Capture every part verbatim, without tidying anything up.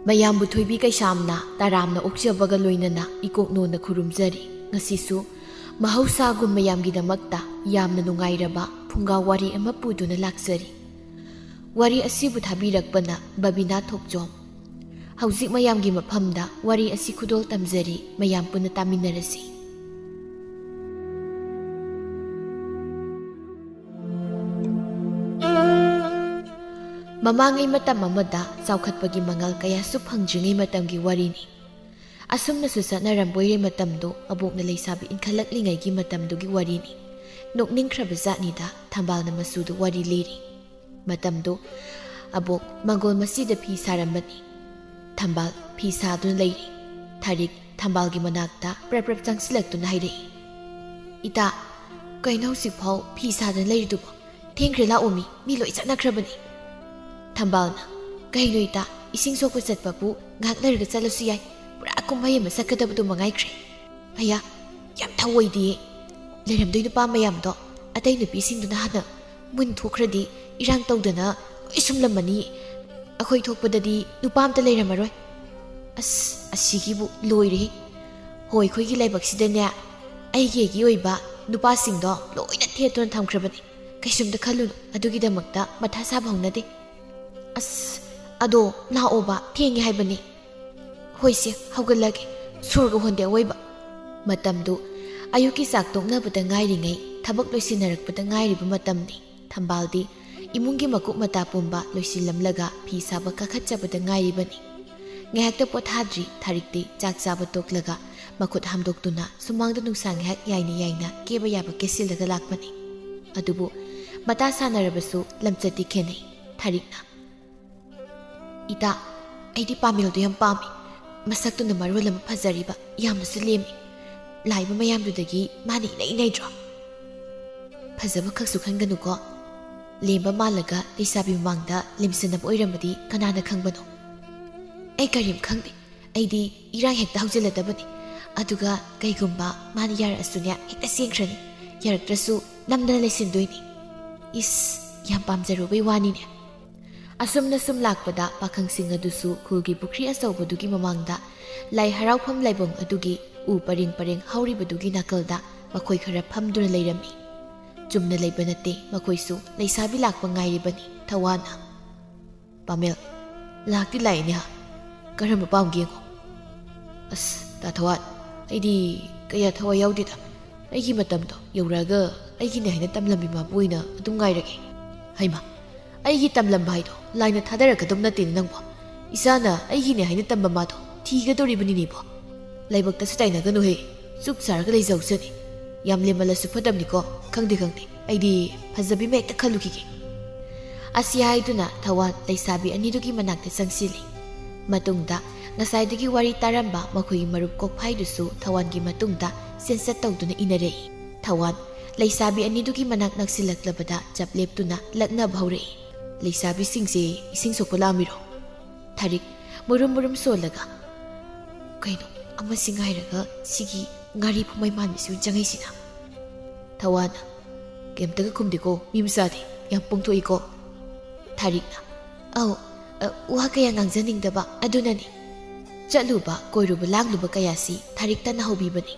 ꯃꯌꯥꯝꯕꯨ ꯊꯣꯏꯕꯤ ꯀꯩꯁꯥꯝꯅ ꯇꯔꯥꯝꯅ ꯑꯣꯛꯆꯕꯒ ꯂꯣꯏꯅꯅ ꯏꯀꯣꯛꯅꯣꯅ ꯈꯨꯔꯨꯝꯖꯔꯤ꯫ ꯉꯁꯤꯁꯨ ꯃꯍꯧꯁꯥꯒꯨꯝ ꯃꯌꯥꯝꯒꯤꯗꯃꯛꯇ ꯌꯥꯝꯅ ꯅꯨꯡꯉꯥꯏꯔꯕ ꯐꯨꯡꯒꯥ ꯋꯥꯔꯤ ꯑꯃ ꯄꯨꯗꯨꯅ ꯂꯥꯛꯆꯔꯤ꯫ ꯋꯥꯔꯤ ꯑꯁꯤꯕꯨ ꯊꯥꯕꯤꯔꯛꯄꯅ ꯕꯕꯤꯅꯥ ꯊꯣꯛꯆꯣꯝ꯫ ꯍꯧꯖꯤꯛ ꯃꯌꯥꯝꯒꯤ ꯃꯐꯝꯗ ꯋꯥꯔꯤ ꯑꯁꯤ ꯈꯨꯗꯣꯜ ꯇꯝꯖꯔꯤ, ꯃꯌꯥꯝ ꯄꯨꯟꯅ ꯇꯥꯃꯤꯟꯅꯔꯁꯤ꯫ ꯃꯃꯥꯡꯉꯩ ꯃꯇꯝ ꯑꯃꯗ ꯆꯥꯎꯈꯠꯄꯒꯤ ꯃꯉꯜ ꯀꯌꯥꯁꯨ ꯐꯪꯗ꯭ꯔꯤꯉꯩ ꯃꯇꯝꯒꯤ ꯋꯥꯔꯤꯅꯤ꯫ ꯑꯁꯨꯝꯅꯁꯨ ꯆꯠꯅꯔꯝꯕꯣꯏꯔꯦ ꯃꯇꯝꯗꯣ, ꯑꯕꯣꯛꯅ ꯂꯩꯁꯥꯕꯤ ꯏꯟꯈꯠꯂꯛꯂꯤꯉꯩꯒꯤ ꯃꯇꯝꯗꯨꯒꯤ ꯋꯥꯔꯤꯅꯤ꯫ ꯅꯣꯛꯅꯤꯡꯈ꯭ꯔꯕ ꯖꯥꯠꯅꯤꯗ, ꯊꯝꯕꯥꯜꯅ ꯃꯆꯨꯗ ꯋꯥꯔꯤ ꯂꯤꯔꯤ꯫ ꯃꯇꯝꯗꯣ ꯑꯕꯣꯛ ꯃꯪꯒꯣꯜ ꯃꯆꯤꯗ ꯐꯤ ꯁꯥꯔꯝꯕꯅꯤ꯫ ꯊꯝꯕꯥꯜ ꯐꯤ ꯁꯥꯗꯨꯅ ꯂꯩꯔꯤ꯫ ꯊꯥꯔꯤꯛ ꯊꯝꯕꯥꯜꯒꯤ ꯃꯅꯥꯛꯇ ꯄ꯭ꯔꯞ ꯄ꯭ꯔꯞ ꯆꯪꯁꯤꯜꯂꯛꯇꯨꯅ ꯍꯥꯏꯔꯛꯏ, "ꯏꯇꯥ, ꯀꯩꯅꯣ ꯍꯧꯖꯤꯛꯐꯥꯎ ꯐꯤ ꯁꯥꯗꯨꯅ ꯂꯩꯔꯤꯗꯨꯕꯣ? ꯊꯦꯡꯈ꯭ꯔꯦ, ꯂꯥꯛꯑꯣ ꯃꯤ, ꯃꯤ ꯂꯣꯏ ꯆꯠꯅꯈ꯭ꯔꯕꯅꯤ꯫" ꯊꯝꯕꯥꯜꯅ, "ꯀꯩꯅꯣ ꯏꯇꯥ, ꯏꯁꯤꯡ ꯁꯣꯛꯄ ꯆꯠꯄꯕꯨ ꯉꯥꯏꯍꯥꯛ ꯂꯩꯔꯒ ꯆꯠꯂꯁꯨ ꯌꯥꯏ, ꯄꯨꯔꯥ ꯀꯨꯝꯍꯩ ꯑꯃ ꯆꯠꯀꯗꯕꯗꯨ ꯃꯉꯥꯏꯈ꯭ꯔꯦ꯫" ꯑꯌꯥ, ꯌꯥꯝ ꯊꯧꯑꯣꯏꯗꯤꯌꯦ꯫ ꯂꯩꯔꯝꯗꯣꯏ ꯅꯨꯄꯥ ꯃꯌꯥꯝꯗꯣ ꯑꯇꯩ ꯅꯨꯄꯤꯁꯤꯡꯗꯨꯅ ꯍꯥꯟꯅ ꯃꯨꯟ ꯊꯣꯛꯈ꯭ꯔꯗꯤ ꯏꯔꯥꯡ ꯇꯧꯗꯅ ꯂꯣꯏ ꯁꯨꯝꯂꯝꯃꯅꯤ꯫ ꯑꯩꯈꯣꯏ ꯊꯣꯛꯄꯗꯗꯤ ꯅꯨꯄꯥ ꯑꯝꯇ ꯂꯩꯔꯝꯃꯔꯣꯏ꯫ ꯑꯁ, ꯑꯁꯤꯒꯤꯕꯨ ꯂꯣꯏꯔꯦꯍꯦ꯫ ꯍꯣꯏ, ꯑꯩꯈꯣꯏꯒꯤ ꯂꯥꯏꯕꯛꯁꯤꯗꯅꯦ, ꯑꯩꯒꯤ ꯑꯩꯒꯤ ꯑꯣꯏꯕ ꯅꯨꯄꯥꯁꯤꯡꯗꯣ ꯂꯣꯏꯅ ꯊꯦꯠꯇꯨꯅ ꯊꯝꯈ꯭ꯔꯕꯅꯤ꯫ ꯀꯩꯁꯨꯝꯇ ꯈꯜꯂꯨꯅꯨ, ꯑꯗꯨꯒꯤꯗꯃꯛꯇ ꯃꯊꯥ ꯁꯥꯕ ꯍꯧꯅꯗꯦ꯫ ꯑꯁ, ꯑꯗꯣ ꯂꯥꯛꯑꯣꯕ, ꯊꯦꯡꯉꯦ ꯍꯥꯏꯕꯅꯤ꯫ ꯍꯣꯏꯁꯦ, ꯍꯧꯒꯠꯂꯒꯦ꯫ ꯁꯣꯔꯒ ꯍꯣꯟꯗꯦ ꯑꯋꯣꯏꯕ꯫ ꯃꯇꯝꯗꯨ ꯑꯌꯨꯛꯀꯤ ꯆꯥꯛ ꯇꯣꯛꯅꯕꯗ ꯉꯥꯏꯔꯤꯉꯩ, ꯊꯕꯛ ꯂꯣꯏꯁꯤꯟꯅꯔꯛꯄꯗ ꯉꯥꯏꯔꯤꯕ ꯃꯇꯝꯅꯤ꯫ ꯊꯝꯕꯥꯜꯗꯤ ꯏꯃꯨꯡꯒꯤ ꯃꯀꯨꯞ ꯃꯇꯥ ꯄꯨꯝꯕ ꯂꯣꯏꯁꯤꯜꯂꯝꯂꯒ ꯐꯤ ꯁꯥꯕ ꯀꯥꯈꯠꯆꯕꯗ ꯉꯥꯏꯔꯤꯕꯅꯤ꯫ ꯉꯥꯏꯍꯥꯛꯇ ꯄꯣꯊꯥꯗ꯭ꯔꯤ ꯊꯥꯔꯤꯛꯇꯤ ꯆꯥꯛ ꯆꯥꯕ ꯇꯣꯛꯂꯒ ꯃꯈꯨꯠ ꯍꯥꯝꯗꯣꯛꯇꯨꯅ ꯁꯨꯃꯥꯡꯗ ꯅꯨꯡꯁꯥ ꯉꯥꯏꯍꯥꯛ ꯌꯥꯏꯅ ꯌꯥꯏꯅ ꯀꯦꯕ ꯌꯥꯕ ꯀꯦꯁꯤꯜꯂꯒ ꯂꯥꯛꯄꯅꯤ꯫ ꯑꯗꯨꯕꯨ ꯃꯇꯥ ꯁꯥꯟꯅꯔꯕꯁꯨ ꯂꯝꯆꯠꯇꯤ ꯈꯦꯠꯅꯩ꯫ ꯊꯥꯔꯤꯛꯅ, "ꯏꯇꯥ, ꯑꯩꯗꯤ ꯄꯥꯃꯦꯜꯗꯣ ꯌꯥꯝ ꯄꯥꯝꯃꯤ꯫ ꯃꯁꯛꯇꯨꯅ ꯃꯔꯣꯜ ꯑꯃ ꯐꯖꯔꯤꯕ, ꯌꯥꯝꯅꯁꯨ ꯂꯦꯝꯃꯤ꯫ ꯂꯥꯛꯏꯕ ꯃꯌꯥꯝꯗꯨꯗꯒꯤ ꯃꯥꯅ ꯏꯅꯩ ꯏꯅꯩꯗ꯭ꯔꯣ?" "ꯐꯖꯕ ꯈꯛꯁꯨ ꯈꯟꯒꯅꯨꯀꯣ, ꯂꯦꯝꯕ ꯃꯥꯜꯂꯒ ꯂꯩꯁꯥꯕꯤ ꯃꯃꯥꯡꯗ ꯂꯦꯝꯁꯟꯅꯕ ꯑꯣꯏꯔꯝꯃꯗꯤ ꯀꯅꯥꯅ ꯈꯪꯕꯅꯣ?" "ꯑꯩ ꯀꯔꯤꯝ ꯈꯪꯗꯦ꯫ ꯑꯩꯗꯤ ꯏꯔꯥꯡ ꯍꯦꯛꯇ ꯍꯧꯖꯤꯜꯂꯗꯕꯅꯤ꯫ ꯑꯗꯨꯒ ꯀꯩꯒꯨꯝꯕ ꯃꯥꯅ ꯌꯥꯔꯛꯑꯁꯨꯅꯦ, ꯍꯦꯛꯇ ꯆꯦꯟꯈ꯭ꯔꯅꯤ꯫ ꯌꯥꯔꯛꯇ꯭ꯔꯁꯨ ꯅꯝꯗꯅ ꯂꯩꯁꯤꯟꯗꯣꯏꯅꯤ꯫" "ꯏꯁ, ꯌꯥꯝ ꯄꯥꯝꯖꯔꯨꯕꯩ ꯋꯥꯅꯤꯅꯦ?" ꯑꯁꯨꯝꯅ ꯁꯨꯝ ꯂꯥꯛꯄꯗ ꯄꯥꯈꯪꯁꯤꯡ ꯑꯗꯨꯁꯨ ꯈꯨꯜꯒꯤ ꯄꯨꯈ꯭ꯔꯤ ꯑꯆꯧꯕꯗꯨꯒꯤ ꯃꯃꯥꯡꯗ ꯂꯥꯏ ꯍꯔꯥꯎꯐꯝ ꯂꯥꯏꯕꯨꯡ ꯑꯗꯨꯒꯤ ꯎ ꯄꯔꯦꯡ ꯄꯔꯦꯡ ꯍꯧꯔꯤꯕꯗꯨꯒꯤ ꯅꯥꯀꯜꯗ ꯃꯈꯣꯏ ꯈꯔ ꯐꯝꯗꯨꯅ ꯂꯩꯔꯝꯃꯤ꯫ ꯆꯨꯝꯅ ꯂꯩꯕ ꯅꯠꯇꯦ, ꯃꯈꯣꯏꯁꯨ ꯂꯩꯁꯥꯕꯤ ꯂꯥꯛꯄ ꯉꯥꯏꯔꯤꯕꯅꯤ꯫ ꯊꯋꯥꯟꯅ, "ꯄꯥꯃꯦꯜ, ꯂꯥꯛꯇꯤ ꯂꯥꯛꯏꯅꯦ ꯍꯥ, ꯀꯔꯝꯕ ꯄꯥꯝꯒꯦ ꯌꯦꯡꯉꯣ?" "ꯑꯁ, ꯇꯥ ꯊꯋꯥꯟ, ꯑꯩꯗꯤ ꯀꯌꯥ ꯊꯋꯥꯏ ꯌꯥꯎꯗꯦꯗ꯫ ꯑꯩꯒꯤ ꯃꯇꯝꯗꯣ ꯌꯧꯔꯛꯑꯒ ꯑꯩꯒꯤꯅꯦ ꯍꯥꯏꯅ ꯇꯝꯂꯝꯕꯤ ꯃꯥꯕꯨ ꯑꯣꯏꯅ ꯑꯗꯨꯝ ꯉꯥꯏꯔꯒꯦ꯫" "ꯍꯩꯃ, ꯑꯩꯒꯤ ꯇꯝꯂꯝꯕ ꯍꯥꯏꯗꯣ ꯂꯥꯏꯅ ꯊꯥꯗꯔꯛꯀꯗꯧ ꯅꯠꯇꯦꯅꯦ ꯅꯪꯕꯣ꯫ ꯏꯆꯥꯅ ꯑꯩꯒꯤꯅꯦ ꯍꯥꯏꯅ ꯇꯝꯕ ꯃꯥꯗꯣ ꯊꯤꯒꯗꯧꯔꯤꯕꯅꯤꯅꯦꯕꯣ꯫ ꯂꯥꯏꯕꯛꯇꯁꯨ ꯇꯥꯏꯅꯒꯅꯨꯍꯦ, ꯆꯨꯞ ꯆꯥꯔꯒ ꯂꯩꯖꯧꯁꯅꯤ꯫ ꯌꯥꯝ ꯂꯦꯝꯃꯜꯂꯁꯨ ꯐꯠꯇꯕꯅꯤꯀꯣ꯫ ꯈꯪꯗꯦ, ꯈꯪꯗꯦ, ꯑꯩꯗꯤ ꯐꯖꯕꯤ ꯃꯌꯦꯛꯇ ꯈꯜꯂꯨꯈꯤꯒꯦ꯫" ꯑꯁꯤ ꯍꯥꯏꯗꯨꯅ ꯊꯋꯥꯟ ꯂꯩꯁꯥꯕꯤ ꯑꯅꯤꯗꯨꯒꯤ ꯃꯅꯥꯛꯇ ꯆꯪꯁꯤꯜꯂꯤ꯫ ꯃꯇꯨꯡꯗ ꯉꯁꯥꯏꯗꯒꯤ ꯋꯥꯔꯤ ꯇꯥꯔꯝꯕ ꯃꯈꯣꯏꯒꯤ ꯃꯔꯨꯞ ꯀꯣꯛꯐꯥꯏꯗꯨꯁꯨ ꯊꯋꯥꯟꯒꯤ ꯃꯇꯨꯡꯗ ꯆꯦꯟꯆꯠ ꯇꯧꯗꯨꯅ ꯏꯟꯅꯔꯛꯏ꯫ ꯊꯋꯥꯟ ꯂꯩꯁꯥꯕꯤ ꯑꯅꯤꯗꯨꯒꯤ ꯃꯅꯥꯛ ꯅꯛꯁꯤꯜꯂꯛꯂꯕꯗ ꯆꯞ ꯂꯦꯞꯇꯨꯅ ꯂꯛꯅꯕ ꯍꯧꯔꯛꯏ꯫ "ꯂꯩꯁꯥꯕꯤꯁꯤꯡꯁꯦ ꯏꯁꯤꯡ ꯁꯣꯛꯄ ꯂꯥꯛꯑꯝꯃꯤꯔꯣ?" ꯊꯥꯔꯤꯛ ꯃꯨꯔꯨꯝ ꯃꯨꯔꯨꯝ ꯁꯣꯜꯂꯒ, "ꯀꯩꯅꯣ, ꯑꯃꯁꯤ ꯉꯥꯏꯔꯒ ꯁꯤꯒꯤ ꯉꯥꯔꯤ ꯐꯨꯃꯩ ꯃꯥꯟꯕꯤꯁꯤꯕꯨ ꯆꯪꯉꯛꯏꯁꯤꯅ?" ꯊꯋꯥꯟꯅ, "ꯀꯩꯝꯇꯒ ꯈꯨꯝꯗꯦꯀꯣ, ꯃꯤ ꯃꯆꯥꯗꯤ ꯌꯥꯝ ꯄꯣꯡꯊꯣꯛꯏꯀꯣ꯫" ꯊꯥꯔꯤꯛꯅ, "ꯑꯧ, ꯑ, ꯋꯥ ꯀꯌꯥ ꯉꯥꯡꯖꯅꯤꯡꯗꯕ ꯑꯗꯨꯅꯅꯤ꯫" ꯆꯠꯂꯨꯕ, ꯀꯣꯏꯔꯨꯕ, ꯂꯥꯡꯂꯨꯕ ꯀꯌꯥꯁꯤ ꯊꯥꯔꯤꯛꯇꯅ ꯍꯧꯕꯤꯕꯅꯤ꯫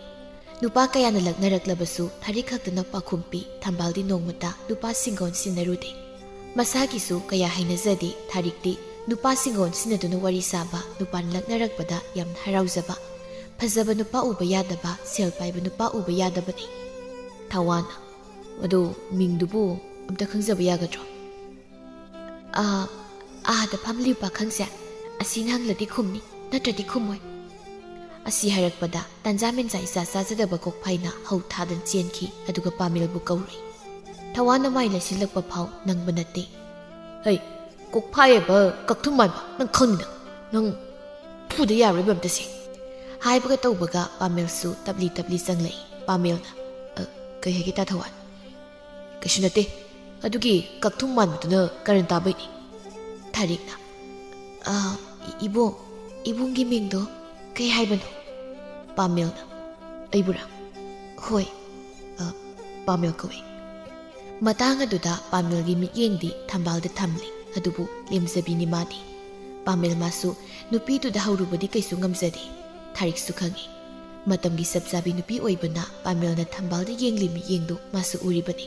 ꯅꯨꯄꯥ ꯀꯌꯥꯅ ꯂꯛꯅꯔꯛꯂꯕꯁꯨ ꯊꯥꯔꯤꯛ ꯈꯛꯇꯅ ꯄꯥꯈꯨꯝ ꯄꯤ꯫ ꯊꯝꯕꯥꯜꯗꯤ ꯅꯣꯡꯃꯇ ꯅꯨꯄꯥꯁꯤꯡꯒ ꯑꯣꯟꯁꯤꯟꯅꯔꯨꯗꯦ꯫ ꯃꯁꯥꯒꯤꯁꯨ ꯀꯌꯥ ꯍꯩꯅꯖꯗꯦ꯫ ꯊꯥꯔꯤꯛꯇꯤ ꯅꯨꯄꯥꯁꯤꯡꯒ ꯑꯣꯟꯁꯤꯟꯅꯗꯨꯅ ꯋꯥꯔꯤ ꯁꯥꯕ, ꯅꯨꯄꯥꯅ ꯂꯛꯅꯔꯛꯄꯗ ꯌꯥꯝꯅ ꯍꯔꯥꯎꯖꯕ꯫ ꯐꯖꯕ ꯅꯨꯄꯥ ꯎꯕ ꯌꯥꯗꯕ, ꯁꯦꯜ ꯄꯥꯏꯕ ꯅꯨꯄꯥ ꯎꯕ ꯌꯥꯗꯕꯅꯤ꯫ ꯊꯋꯥꯟ, "ꯑꯗꯣ ꯃꯤꯡꯗꯨꯕꯨ ꯑꯝꯇ ꯈꯪꯖꯕ ꯌꯥꯒꯗ꯭ꯔꯣ?" "ꯑꯥ, ꯑꯥꯗ ꯐꯝꯂꯤꯕ ꯄꯥꯈꯪꯁꯦ, ꯑꯁꯤꯅ ꯍꯪꯂꯗꯤ ꯈꯨꯝꯅꯤ, ꯅꯠꯇ꯭ꯔꯗꯤ ꯈꯨꯝꯃꯣꯏ꯫" ꯑꯁꯤ ꯍꯥꯏꯔꯛꯄꯗ ꯇꯟꯖꯥ ꯃꯦꯟꯖꯥ ꯏꯆꯥ ꯆꯥꯖꯗꯕ ꯀꯣꯛꯐꯥꯏꯅ ꯍꯧ ꯊꯥꯗꯅ ꯆꯦꯟꯈꯤ, ꯑꯗꯨꯒ ꯄꯥꯃꯦꯜꯕꯨ ꯀꯧꯔꯨꯏ꯫ ꯊꯋꯥꯟꯅ ꯃꯥꯏ ꯂꯩꯁꯤꯜꯂꯛꯄ ꯐꯥꯎ ꯅꯪꯕ ꯅꯠꯇꯦ꯫ "ꯍꯩ, ꯀꯣꯛꯐꯥꯏ ꯍꯥꯏꯕ ꯀꯛꯊꯨꯝ ꯃꯥꯟꯕ, ꯅꯪ ꯈꯪꯅꯤꯗ, ꯅꯪ ꯐꯨꯗ ꯌꯥꯔꯣꯏꯕ ꯑꯝꯇ ꯁꯦ꯫" ꯍꯥꯏꯕꯒ ꯇꯧꯕꯒ ꯄꯥꯃꯦꯜꯁꯨ ꯇꯞꯂꯤ ꯇꯞꯂꯤ ꯆꯪꯂꯛꯏ꯫ ꯄꯥꯃꯦꯜꯅ, "ꯑ, ꯀꯩ ꯍꯥꯏꯒꯦ ꯇꯥ ꯊꯋꯥꯟ?" "ꯀꯩꯁꯨ ꯅꯠꯇꯦ, ꯑꯗꯨꯒꯤ ꯀꯛꯊꯨꯝ ꯃꯥꯟꯕꯗꯨꯅ ꯀꯔꯟ ꯇꯥꯕꯩꯅꯤ꯫" ꯊꯥꯔꯤꯛꯅ, "ꯑ, ꯏ-, ꯏꯕꯨꯡ, ꯏꯕꯨꯡꯒꯤ ꯃꯤꯡꯗꯣ ꯀꯩ ꯍꯥꯏꯕꯅꯣ?" ꯄꯥꯃꯦꯜꯅ, "ꯑꯩꯕꯨꯔꯥ?" "ꯍꯣꯏ, ꯑ, ꯄꯥꯃꯦꯜ ꯀꯧꯏ꯫" ꯃꯇꯥꯡ ꯑꯗꯨꯗ ꯄꯥꯃꯦꯜꯒꯤ ꯃꯤꯠꯌꯦꯡꯗꯤ ꯊꯝꯕꯥꯜꯗ ꯊꯝꯂꯤ꯫ ꯑꯗꯨꯕꯨ ꯂꯦꯝꯖꯕꯤꯅꯤ ꯃꯥꯗꯤ꯫ ꯄꯥꯃꯦꯜ ꯃꯥꯁꯨ ꯅꯨꯄꯤꯗꯨꯗ ꯍꯧꯔꯨꯕꯗꯤ ꯀꯩꯁꯨ ꯉꯝꯖꯗꯦ꯫ ꯊꯥꯔꯤꯛꯁꯨ ꯈꯪꯏ꯫ ꯃꯇꯝꯒꯤ ꯆꯞ ꯆꯥꯕꯤ ꯅꯨꯄꯤ ꯑꯣꯏꯕꯅ ꯄꯥꯃꯦꯜꯅ ꯊꯝꯕꯥꯜꯗ ꯌꯦꯡꯂꯤ ꯃꯤꯠꯌꯦꯡꯗꯨ ꯃꯥꯁꯨ ꯎꯔꯤꯕꯅꯤ꯫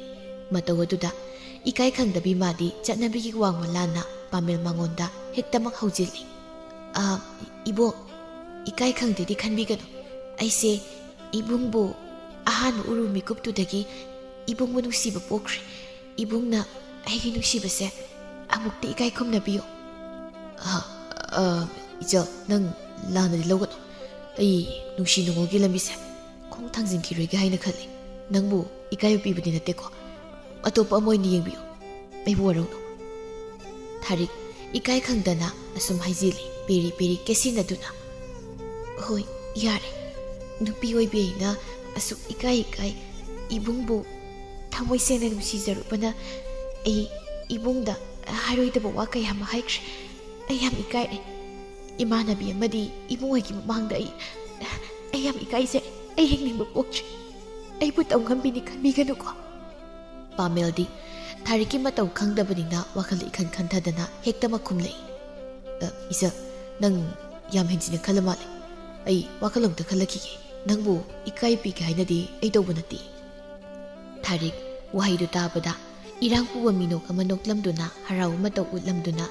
ꯃꯇꯧ ꯑꯗꯨꯗ ꯏꯀꯥꯏ ꯈꯪꯗꯕꯤ ꯃꯥꯗꯤ ꯆꯠꯅꯕꯤꯒꯤ ꯋꯥꯡꯃ ꯂꯥꯟꯅ ꯄꯥꯃꯦꯜ ꯃꯉꯣꯟꯗ ꯍꯦꯛꯇꯃꯛ ꯍꯧꯖꯤꯜꯂꯤ꯫ "ꯑ, ꯏꯕꯣꯛ, ꯏꯀꯥꯏ ꯈꯪꯗꯦꯗꯤ ꯈꯟꯕꯤꯒꯅꯨ꯫ ꯑꯩꯁꯦ ꯏꯕꯨꯡꯕꯨ ꯑꯍꯥꯟꯕ ꯎꯔꯨ ꯃꯤꯀꯨꯞꯇꯨꯗꯒꯤ ꯏꯕꯨꯡꯕꯨ ꯅꯨꯡꯁꯤꯕ ꯄꯣꯛꯈ꯭ꯔꯦ꯫ ꯏꯕꯨꯡꯅ ꯑꯩꯒꯤ ꯅꯨꯡꯁꯤꯕꯁꯦ ꯑꯃꯨꯛꯇ ꯏꯀꯥꯏ ꯈꯨꯝꯅꯕꯤꯌꯨ꯫" "ꯑ, ꯑ, ꯏꯆꯜ, ꯅꯪ ꯂꯥꯟꯅꯗꯤ ꯂꯧꯒꯅꯨ꯫ ꯑꯩ ꯅꯨꯡꯁꯤ ꯅꯨꯡꯉꯣꯜꯒꯤ ꯂꯝꯕꯤꯁꯦ ꯈꯣꯡ ꯊꯥꯡꯖꯤꯟꯈꯤꯔꯣꯏꯒꯦ ꯍꯥꯏꯅ ꯈꯜꯂꯤ꯫ ꯅꯪꯕꯨ ꯏꯀꯥꯏꯕ ꯄꯤꯕꯗꯤ ꯅꯠꯇꯦꯀꯣ꯫ ꯑꯇꯣꯞꯄ ꯑꯃ ꯑꯣꯏꯅ ꯌꯦꯡꯕꯤꯌꯨ꯫ ꯑꯩꯕꯨ ꯋꯥꯔꯧꯅꯨ꯫" ꯊꯥꯔꯤꯛ ꯏꯀꯥꯏ ꯈꯪꯗꯅ ꯑꯁꯨꯝ ꯍꯥꯏꯖꯤꯜꯂꯤ, ꯄꯦꯔꯤ ꯄꯦꯔꯤ ꯀꯦꯁꯤꯟꯅꯗꯨꯅ꯫ "ꯍꯣꯏ, ꯌꯥꯔꯦ꯫ ꯅꯨꯄꯤ ꯑꯣꯏꯕꯤ ꯑꯩꯅ ꯑꯁꯨꯛ ꯏꯀꯥꯏ ꯏꯀꯥꯏ ꯏꯕꯨꯡꯕꯨ ꯊꯃꯣꯏ ꯁꯦꯡꯅ ꯅꯨꯡꯁꯤꯖꯔꯨꯕꯅ ꯑꯩ ꯏꯕꯨꯡꯗ ꯍꯥꯏꯔꯣꯏꯗꯕ ꯋꯥ ꯀꯌꯥ ꯑꯃ ꯍꯥꯏꯈ꯭ꯔꯦ꯫ ꯑꯩ ꯌꯥꯝ ꯏꯀꯥꯏꯔꯦ꯫ ꯏꯃꯥꯟꯅꯕꯤ ꯑꯃꯗꯤ ꯏꯕꯨꯡ ꯍꯣꯏꯒꯤ ꯃꯃꯥꯡꯗ ꯑꯩ, ꯑꯩ ꯌꯥꯝ ꯏꯀꯥꯏꯖꯔꯦ꯫ ꯑꯩ ꯍꯤꯡꯅꯤꯡꯕ ꯄꯣꯛꯇ꯭ꯔꯦ꯫ ꯑꯩꯕꯨ ꯇꯧꯉꯝꯕꯤꯅꯤ ꯈꯟꯕꯤꯒꯅꯨꯀꯣ꯫" ꯄꯥꯃꯦꯜꯗꯤ ꯊꯥꯔꯤꯛꯀꯤ ꯃꯇꯧ ꯈꯪꯗꯕꯅꯤꯅ ꯋꯥꯈꯜ ꯏꯈꯟ ꯈꯟꯊꯗꯅ ꯍꯦꯛꯇ ꯃꯈꯨꯝꯂꯛꯏ꯫ "ꯑ, ꯏꯆꯜ, ꯅꯪ ꯌꯥꯝ ꯍꯦꯟꯖꯤꯟꯅ ꯈꯜꯂ ꯃꯥꯜꯂꯦ꯫ ꯑꯩ ꯋꯥꯈꯜ ꯑꯃꯇ ꯈꯜꯂꯛꯈꯤꯒꯦ꯫ ꯅꯪꯕꯨ ꯏꯀꯥꯏ ꯄꯤꯒꯦ ꯍꯥꯏꯅꯗꯤ ꯑꯩ ꯇꯧꯕ ꯅꯠꯇꯦ꯫" ꯊꯥꯔꯤꯛ ꯋꯥꯍꯩꯗꯨ ꯇꯥꯕꯗ ꯏꯔꯥꯡ ꯄꯨꯕ ꯃꯤꯅꯣꯛ ꯑꯃ ꯅꯣꯛꯂꯝꯗꯨꯅ ꯍꯔꯥꯎꯕ ꯃꯇꯧ ꯎꯠꯂꯝꯗꯨꯅ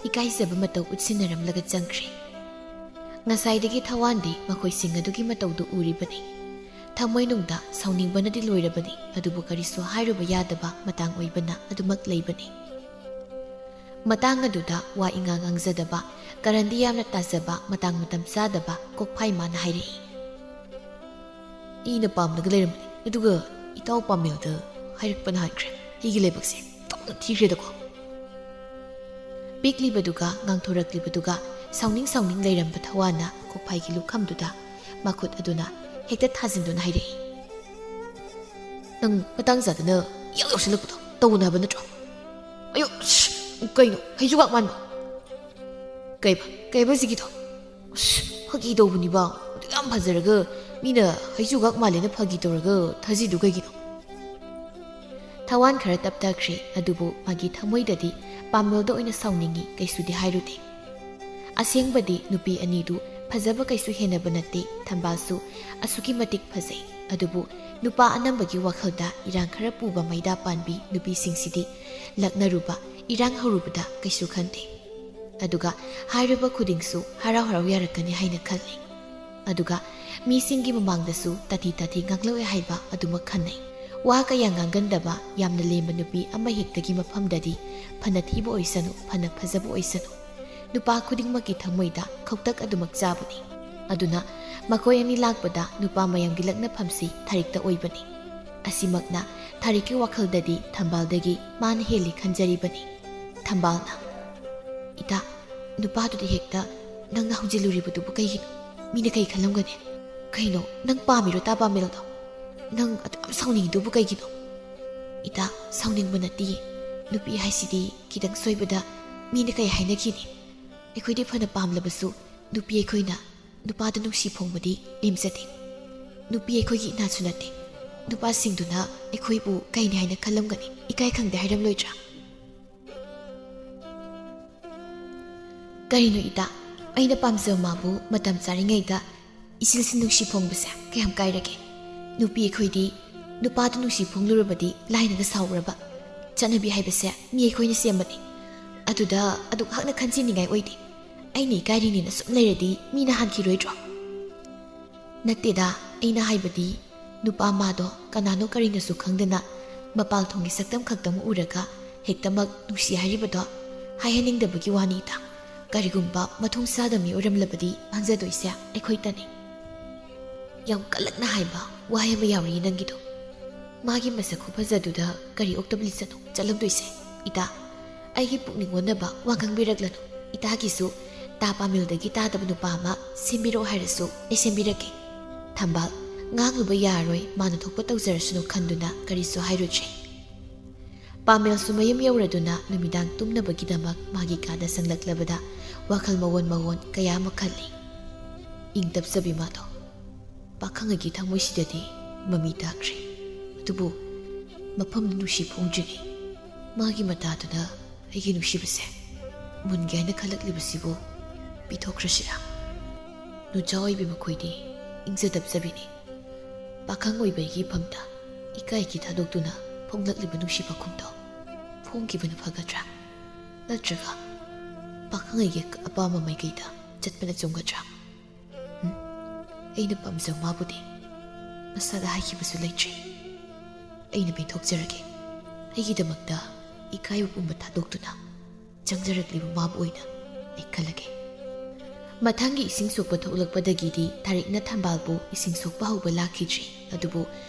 ꯏꯀꯥꯏꯖꯕ ꯃꯇꯧ ꯎꯠꯁꯤꯟꯅꯔꯝꯂꯒ ꯆꯪꯈ꯭ꯔꯦ꯫ ꯉꯁꯥꯏꯗꯒꯤ ꯊꯋꯥꯟꯗꯤ ꯃꯈꯣꯏꯁꯤꯡ ꯑꯗꯨꯒꯤ ꯃꯇꯧꯗꯨ ꯎꯔꯤꯕꯅꯤ꯫ ꯊꯃꯣꯏꯅꯨꯡꯗ ꯁꯥꯎꯅꯤꯡꯕꯅꯗꯤ ꯂꯣꯏꯔꯕꯅꯤ, ꯑꯗꯨꯕꯨ ꯀꯔꯤꯁꯨ ꯍꯥꯏꯔꯨꯕ ꯌꯥꯗꯕ ꯃꯇꯥꯡ ꯑꯣꯏꯕꯅ ꯑꯗꯨꯃꯛ ꯂꯩꯕꯅꯤ꯫ ꯃꯇꯥꯡ ꯑꯗꯨꯗ ꯋꯥ ꯏꯉꯥꯡ ꯉꯥꯡꯖꯗꯕ, ꯀꯔꯟꯗꯤ ꯌꯥꯝꯅ ꯇꯥꯖꯕ, ꯃꯇꯥꯡ ꯃꯇꯝ ꯆꯥꯗꯕ ꯀꯣꯛꯐꯥꯏ ꯃꯥꯅ ꯍꯥꯏꯔꯛꯏ꯫ "ꯑꯩꯅ ꯄꯥꯝꯂꯒ ꯂꯩꯔꯝꯕꯅꯤ, ꯑꯗꯨꯒ ꯏꯇꯥꯎ ꯄꯥꯃꯦꯜꯗ ꯍꯥꯏꯔꯛꯄꯅ ꯍꯥꯏꯈ꯭ꯔꯦ꯫ ꯑꯩꯒꯤ ꯂꯥꯏꯕꯛꯁꯦ ꯊꯤꯈ꯭ꯔꯦꯗꯀꯣ꯫" ꯄꯤꯛꯂꯤꯕꯗꯨꯒ ꯉꯥꯡꯊꯣꯔꯛꯂꯤꯕꯗꯨꯒ ꯁꯥꯎꯅꯤꯡ ꯁꯥꯎꯅꯤꯡ ꯂꯩꯔꯝꯕ ꯊꯋꯥꯟꯅ ꯀꯣꯛꯐꯥꯏꯒꯤ ꯂꯨꯈꯝꯗꯨꯗ ꯃꯈꯨꯠ ꯑꯗꯨꯅ ꯍꯦꯛꯇ ꯊꯥꯖꯤꯟꯗꯨꯅ ꯍꯥꯏꯔꯛꯏ꯫ "ꯅꯪ ꯃꯇꯥꯡ ꯆꯥꯗꯅ ꯌꯥꯎ ꯌꯥꯎꯁꯤꯜꯂꯛꯄꯗꯣ ꯇꯧꯅꯨ ꯍꯥꯏꯕ ꯅꯠꯇ꯭ꯔꯣ?" "ꯑꯌꯣ, ꯁ꯭ꯁ, ꯀꯩꯅꯣ ꯍꯩꯖꯨꯒꯥꯛ ꯃꯥꯟꯕ?" "ꯀꯩꯕ, ꯀꯩꯕ ꯍꯧꯖꯤꯛꯀꯤꯗꯣ?" "ꯑꯁ, ꯐꯥꯒꯤ ꯇꯧꯕꯅꯤꯕ꯫ ꯑꯗꯨ ꯌꯥꯝ ꯐꯖꯔꯒ ꯃꯤꯅ ꯍꯩꯖꯨꯒꯥꯛ ꯃꯥꯜꯂꯦꯅ ꯐꯥꯒꯤ ꯇꯧꯔꯒ ꯊꯥꯖꯤꯗꯨ ꯀꯩꯒꯤꯅꯣ?" ꯊꯋꯥꯟ ꯈꯔ ꯇꯞꯊꯈ꯭ꯔꯦ, ꯑꯗꯨꯕꯨ ꯃꯥꯒꯤ ꯊꯃꯣꯏꯗꯗꯤ ꯄꯥꯃꯦꯜꯗ ꯑꯣꯏꯅ ꯁꯥꯎꯅꯤꯡꯉꯤ, ꯀꯩꯁꯨꯗꯤ ꯍꯥꯏꯔꯨꯗꯦ꯫ ꯑꯁꯦꯡꯕꯗꯤ ꯅꯨꯄꯤ ꯑꯅꯤꯗꯨ ꯐꯖꯕ ꯀꯩꯁꯨ ꯍꯦꯟꯅꯕ ꯅꯠꯇꯦ, ꯊꯝꯕꯥꯜꯁꯨ ꯑꯁꯨꯛꯀꯤ ꯃꯇꯤꯛ ꯐꯖꯩ꯫ ꯑꯗꯨꯕꯨ ꯅꯨꯄꯥ ꯑꯅꯝꯕꯒꯤ ꯋꯥꯈꯜꯗ ꯏꯔꯥꯡ ꯈꯔ ꯄꯨꯕ ꯃꯩꯗꯥ ꯄꯥꯟꯕꯤ ꯅꯨꯄꯤꯁꯤꯡꯁꯤꯗꯤ ꯂꯛꯅꯔꯨꯕ, ꯏꯔꯥꯡ ꯍꯧꯔꯨꯕꯗ ꯀꯩꯁꯨ ꯈꯟꯗꯦ꯫ ꯑꯗꯨꯒ ꯍꯥꯏꯔꯤꯕ ꯈꯨꯗꯤꯡꯁꯨ ꯍꯔꯥꯎ ꯍꯔꯥꯎ ꯌꯥꯔꯛꯀꯅꯤ ꯍꯥꯏꯅ ꯈꯜꯂꯤ꯫ ꯑꯗꯨꯒ ꯃꯤꯁꯤꯡꯒꯤ ꯃꯃꯥꯡꯗꯁꯨ ꯇꯥꯊꯤ ꯇꯥꯊꯤ ꯉꯥꯡꯂꯛꯑꯦ ꯍꯥꯏꯕ ꯑꯗꯨꯃꯛ ꯈꯟꯅꯩ꯫ ꯋꯥ ꯀꯌꯥ ꯉꯥꯡꯒꯟꯗꯕ ꯌꯥꯝꯅ ꯂꯦꯝꯕ ꯅꯨꯄꯤ ꯑꯃꯍꯦꯛꯇꯒꯤ ꯃꯐꯝꯗꯗꯤ, ꯐꯅ ꯊꯤꯕ ꯑꯣꯏꯁꯅꯨ, ꯐꯅ ꯐꯖꯕ ꯑꯣꯏꯁꯅꯨ, ꯅꯨꯄꯥ ꯈꯨꯗꯤꯡꯃꯛꯀꯤ ꯊꯃꯣꯏꯗ ꯈꯧꯇꯛ ꯑꯗꯨꯃꯛ ꯆꯥꯕꯅꯤ꯫ ꯑꯗꯨꯅ ꯃꯈꯣꯏ ꯑꯅꯤ ꯂꯥꯛꯄꯗ ꯅꯨꯄꯥ ꯃꯌꯥꯝꯒꯤ ꯂꯛꯅꯐꯝꯁꯤ ꯊꯥꯔꯤꯛꯇ ꯑꯣꯏꯕꯅꯤ꯫ ꯑꯁꯤꯃꯛꯅ ꯊꯥꯔꯤꯛꯀꯤ ꯋꯥꯈꯜꯗꯗꯤ ꯊꯝꯕꯥꯜꯗꯒꯤ ꯃꯥꯅ ꯍꯦꯜꯂꯤ ꯈꯟꯖꯔꯤꯕꯅꯤ꯫ ꯊꯝꯕꯥꯜꯅ, "ꯏꯇꯥ, ꯅꯨꯄꯥꯗꯨꯗ ꯍꯦꯛꯇ ꯅꯪꯅ ꯍꯧꯖꯤꯜꯂꯨꯔꯤꯕꯗꯨꯕꯨ ꯀꯩꯒꯤꯅꯣ? ꯃꯤꯅ ꯀꯩ ꯈꯜꯂꯝꯒꯅꯤ? ꯀꯩꯅꯣ, ꯅꯪ ꯄꯥꯝꯃꯤꯔꯣ ꯇꯥ ꯄꯥꯃꯦꯜꯗꯣ? ꯅꯪ ꯑꯗꯨ ꯌꯥꯝ ꯁꯥꯎꯅꯤꯡꯉꯤꯗꯨꯕꯨ ꯀꯩꯒꯤꯅꯣ?" "ꯏꯇꯥ, ꯁꯥꯎꯅꯤꯡꯕ ꯅꯠꯇꯤꯌꯦ꯫ ꯅꯨꯄꯤ ꯍꯥꯏꯁꯤꯗꯤ ꯈꯤꯇꯪ ꯁꯣꯏꯕꯗ ꯃꯤꯅ ꯀꯩ ꯍꯥꯏꯅꯈꯤꯅꯤ? ꯑꯩꯈꯣꯏꯗꯤ ꯐꯅ ꯄꯥꯝꯂꯕꯁꯨ ꯅꯨꯄꯤ ꯑꯩꯈꯣꯏꯅ ꯅꯨꯄꯥꯗ ꯅꯨꯡꯁꯤ ꯐꯣꯡꯕꯗꯤ ꯂꯦꯝꯖꯗꯦ꯫ ꯅꯨꯄꯤ ꯑꯩꯈꯣꯏꯒꯤ ꯏꯅꯥꯠꯁꯨ ꯅꯠꯇꯦ꯫ ꯅꯨꯄꯥꯁꯤꯡꯗꯨꯅ ꯑꯩꯈꯣꯏꯕꯨ ꯀꯩꯅꯤ ꯍꯥꯏꯅ ꯈꯜꯂꯝꯒꯅꯤ? ꯏꯀꯥꯏ ꯈꯪꯗꯦ ꯍꯥꯏꯔꯝꯂꯣꯏꯗ꯭ꯔꯥ?" "ꯀꯔꯤꯅꯣ ꯏꯇꯥ, ꯑꯩꯅ ꯄꯥꯝꯖꯕ ꯃꯥꯕꯨ ꯃꯇꯝ ꯆꯥꯔꯤꯉꯩꯗ ꯏꯆꯤꯜꯁꯤ ꯅꯨꯡꯁꯤ ꯐꯣꯡꯕꯁꯦ ꯀꯌꯥꯝ ꯀꯥꯏꯔꯒꯦ? ꯅꯨꯄꯤ ꯑꯩꯈꯣꯏꯗꯤ ꯅꯨꯄꯥꯗ ꯅꯨꯡꯁꯤ ꯐꯣꯡꯂꯨꯔꯕꯗꯤ ꯂꯥꯏꯅꯒ ꯁꯥꯎꯔꯕ꯫ ꯆꯠꯅꯕꯤ ꯍꯥꯏꯕꯁꯦ ꯃꯤ ꯑꯩꯈꯣꯏꯅ ꯁꯦꯝꯕꯅꯤ꯫ ꯑꯗꯨꯗ ꯑꯗꯨꯛ ꯍꯛꯅ ꯈꯟꯖꯤꯟꯅꯤꯡꯉꯥꯏ ꯑꯣꯏꯗꯦ꯫ ꯑꯩꯅ ꯏꯀꯥꯏꯔꯤꯅꯦꯅ ꯁꯨꯝ ꯂꯩꯔꯗꯤ ꯃꯤꯅ ꯍꯥꯟꯈꯤꯔꯣꯏꯗ꯭ꯔꯣ?" "ꯅꯠꯇꯦꯗ, ꯑꯩꯅ ꯍꯥꯏꯕꯗꯤ ꯅꯨꯄꯥ ꯃꯥꯗꯣ ꯀꯅꯥꯅꯣ ꯀꯔꯤꯅꯣꯁꯨ ꯈꯪꯗꯅ ꯃꯄꯥꯜ ꯊꯣꯡꯒꯤ ꯁꯛꯇꯝ ꯈꯛꯇꯃꯛ ꯎꯔꯒ ꯍꯦꯛꯇꯃꯛ ꯅꯨꯡꯁꯤ ꯍꯥꯏꯔꯤꯕꯗꯣ ꯍꯥꯏꯍꯟꯅꯤꯡꯗꯕꯒꯤ ꯋꯥꯅꯤ ꯏꯇꯥ꯫ ꯀꯔꯤꯒꯨꯝꯕ ꯃꯊꯣꯡ ꯆꯥꯗꯕ ꯃꯤ ꯑꯣꯏꯔꯝꯂꯕꯗꯤ ꯃꯥꯡꯖꯗꯣꯏꯁꯦ ꯑꯩꯈꯣꯏꯇꯅꯤ꯫" "ꯌꯥꯝ ꯀꯜꯂꯛꯅ ꯍꯥꯏꯕ ꯋꯥꯍꯩ ꯑꯃ ꯌꯥꯎꯔꯤ ꯅꯪꯒꯤꯗꯣ꯫ ꯃꯥꯒꯤ ꯃꯁꯛ ꯈꯨꯐꯖꯗꯨꯗ ꯀꯔꯤ ꯑꯣꯛꯇꯕ ꯂꯤꯆꯠꯅꯣ ꯆꯠꯂꯝꯗꯣꯏꯁꯦ? ꯏꯇꯥ, ꯑꯩꯒꯤ ꯄꯨꯛꯅꯤꯡ ꯑꯣꯟꯅꯕ ꯋꯥ ꯉꯥꯡꯕꯤꯔꯛꯂꯅꯨ꯫ ꯏꯇꯥꯒꯤꯁꯨ ꯇꯥ ꯄꯥꯃꯦꯜꯗꯒꯤ ꯇꯥꯗꯕ ꯅꯨꯄꯥ ꯑꯃ ꯁꯦꯝꯕꯤꯔꯛꯑꯣ ꯍꯥꯏꯔꯁꯨ ꯑꯩ ꯁꯦꯝꯕꯤꯔꯛꯀꯦ꯫" ꯊꯝꯕꯥꯜ, ꯉꯥꯡꯂꯨꯕ ꯌꯥꯔꯔꯣꯏ, ꯃꯥꯅ ꯊꯣꯛꯄ ꯇꯧꯖꯔꯁꯅꯨ ꯈꯟꯗꯨꯅ ꯀꯔꯤꯁꯨ ꯍꯥꯏꯔꯨꯗ꯭ꯔꯦ꯫ ꯄꯥꯃꯦꯜꯁꯨ ꯃꯌꯨꯝ ꯌꯧꯔꯗꯨꯅ ꯅꯨꯃꯤꯗꯥꯡ ꯇꯨꯝꯅꯕꯒꯤꯗꯃꯛ ꯃꯥꯒꯤ ꯀꯥꯗ ꯆꯪꯂꯛꯂꯕꯗ ꯋꯥꯈꯜ ꯃꯑꯣꯟ ꯃꯑꯣꯟ ꯀꯌꯥ ꯑꯃ ꯈꯜꯂꯤ꯫ ꯏꯪ ꯇꯞꯆꯕꯤ ꯃꯥꯗꯣ ꯄꯥꯈꯪ ꯑꯩꯒꯤ ꯊꯃꯣꯏꯁꯤꯗꯗꯤ ꯃꯃꯤ ꯇꯥꯈ꯭ꯔꯦ꯫ ꯑꯗꯨꯕꯨ ꯃꯐꯝꯗ ꯅꯨꯡꯁꯤ ꯐꯣꯡꯗ꯭ꯔꯤꯉꯩ ꯃꯥꯒꯤ ꯃꯇꯥꯗꯨꯗ ꯑꯩꯒꯤ ꯅꯨꯡꯁꯤꯕꯁꯦ ꯃꯨꯟꯒꯦ ꯍꯥꯏꯅ ꯈꯜꯂꯛꯂꯤꯕꯁꯤꯕꯨ ꯄꯤꯊꯣꯛꯈ꯭ꯔꯁꯤꯔꯥ? ꯅꯨꯆꯥ ꯑꯣꯏꯕꯤ ꯃꯈꯣꯏꯗꯤ ꯏꯪꯖ ꯇꯞꯆꯕꯤꯅꯤ꯫ ꯄꯥꯈꯪ ꯑꯣꯏꯕ ꯑꯩꯒꯤ ꯏꯐꯝꯗ ꯏꯀꯥꯏꯒꯤ ꯊꯥꯗꯣꯛꯇꯨꯅ ꯐꯣꯡꯂꯛꯂꯤꯕ ꯅꯨꯡꯁꯤ ꯄꯥꯈꯨꯝꯗꯣ ꯐꯣꯡꯈꯤꯕꯅ ꯐꯒꯗ꯭ꯔꯥ? ꯅꯠꯇ꯭ꯔꯒ ꯄꯥꯈꯪ ꯑꯩꯒꯤ ꯑꯄꯥꯝꯕ ꯃꯥꯏꯀꯩꯗ ꯆꯠꯄꯅ ꯆꯨꯝꯒꯗ꯭ꯔꯥ? ꯎꯝ, ꯑꯩꯅ ꯄꯥꯝꯖꯕ ꯃꯥꯕꯨꯗꯤ ꯃꯁꯥꯗ ꯍꯥꯏꯈꯤꯕꯁꯨ ꯂꯩꯇ꯭ꯔꯤ꯫ ꯑꯩꯅ ꯄꯦꯟꯊꯣꯛꯆꯔꯒꯦ꯫ ꯑꯩꯒꯤꯗꯃꯛꯇ ꯏꯀꯥꯏꯕ ꯄꯨꯝꯕ ꯊꯥꯗꯣꯛꯇꯨꯅ ꯆꯪꯖꯔꯛꯂꯤꯕ ꯃꯥꯕꯨ ꯑꯣꯏꯅ ꯑꯩ ꯈꯜꯂꯒꯦ꯫ ꯃꯊꯪꯒꯤ ꯏꯁꯤꯡ ꯁꯣꯛꯄ ꯊꯣꯛꯂꯛꯄꯗꯒꯤꯗꯤ ꯊꯥꯔꯤꯛꯅ ꯊꯝꯕꯥꯜꯕꯨ ꯏꯁꯤꯡ ꯁꯣꯛꯄ ꯍꯧꯕ ꯂꯥꯛꯈꯤꯗ꯭ꯔꯤ꯫ ꯑꯗꯨꯕꯨ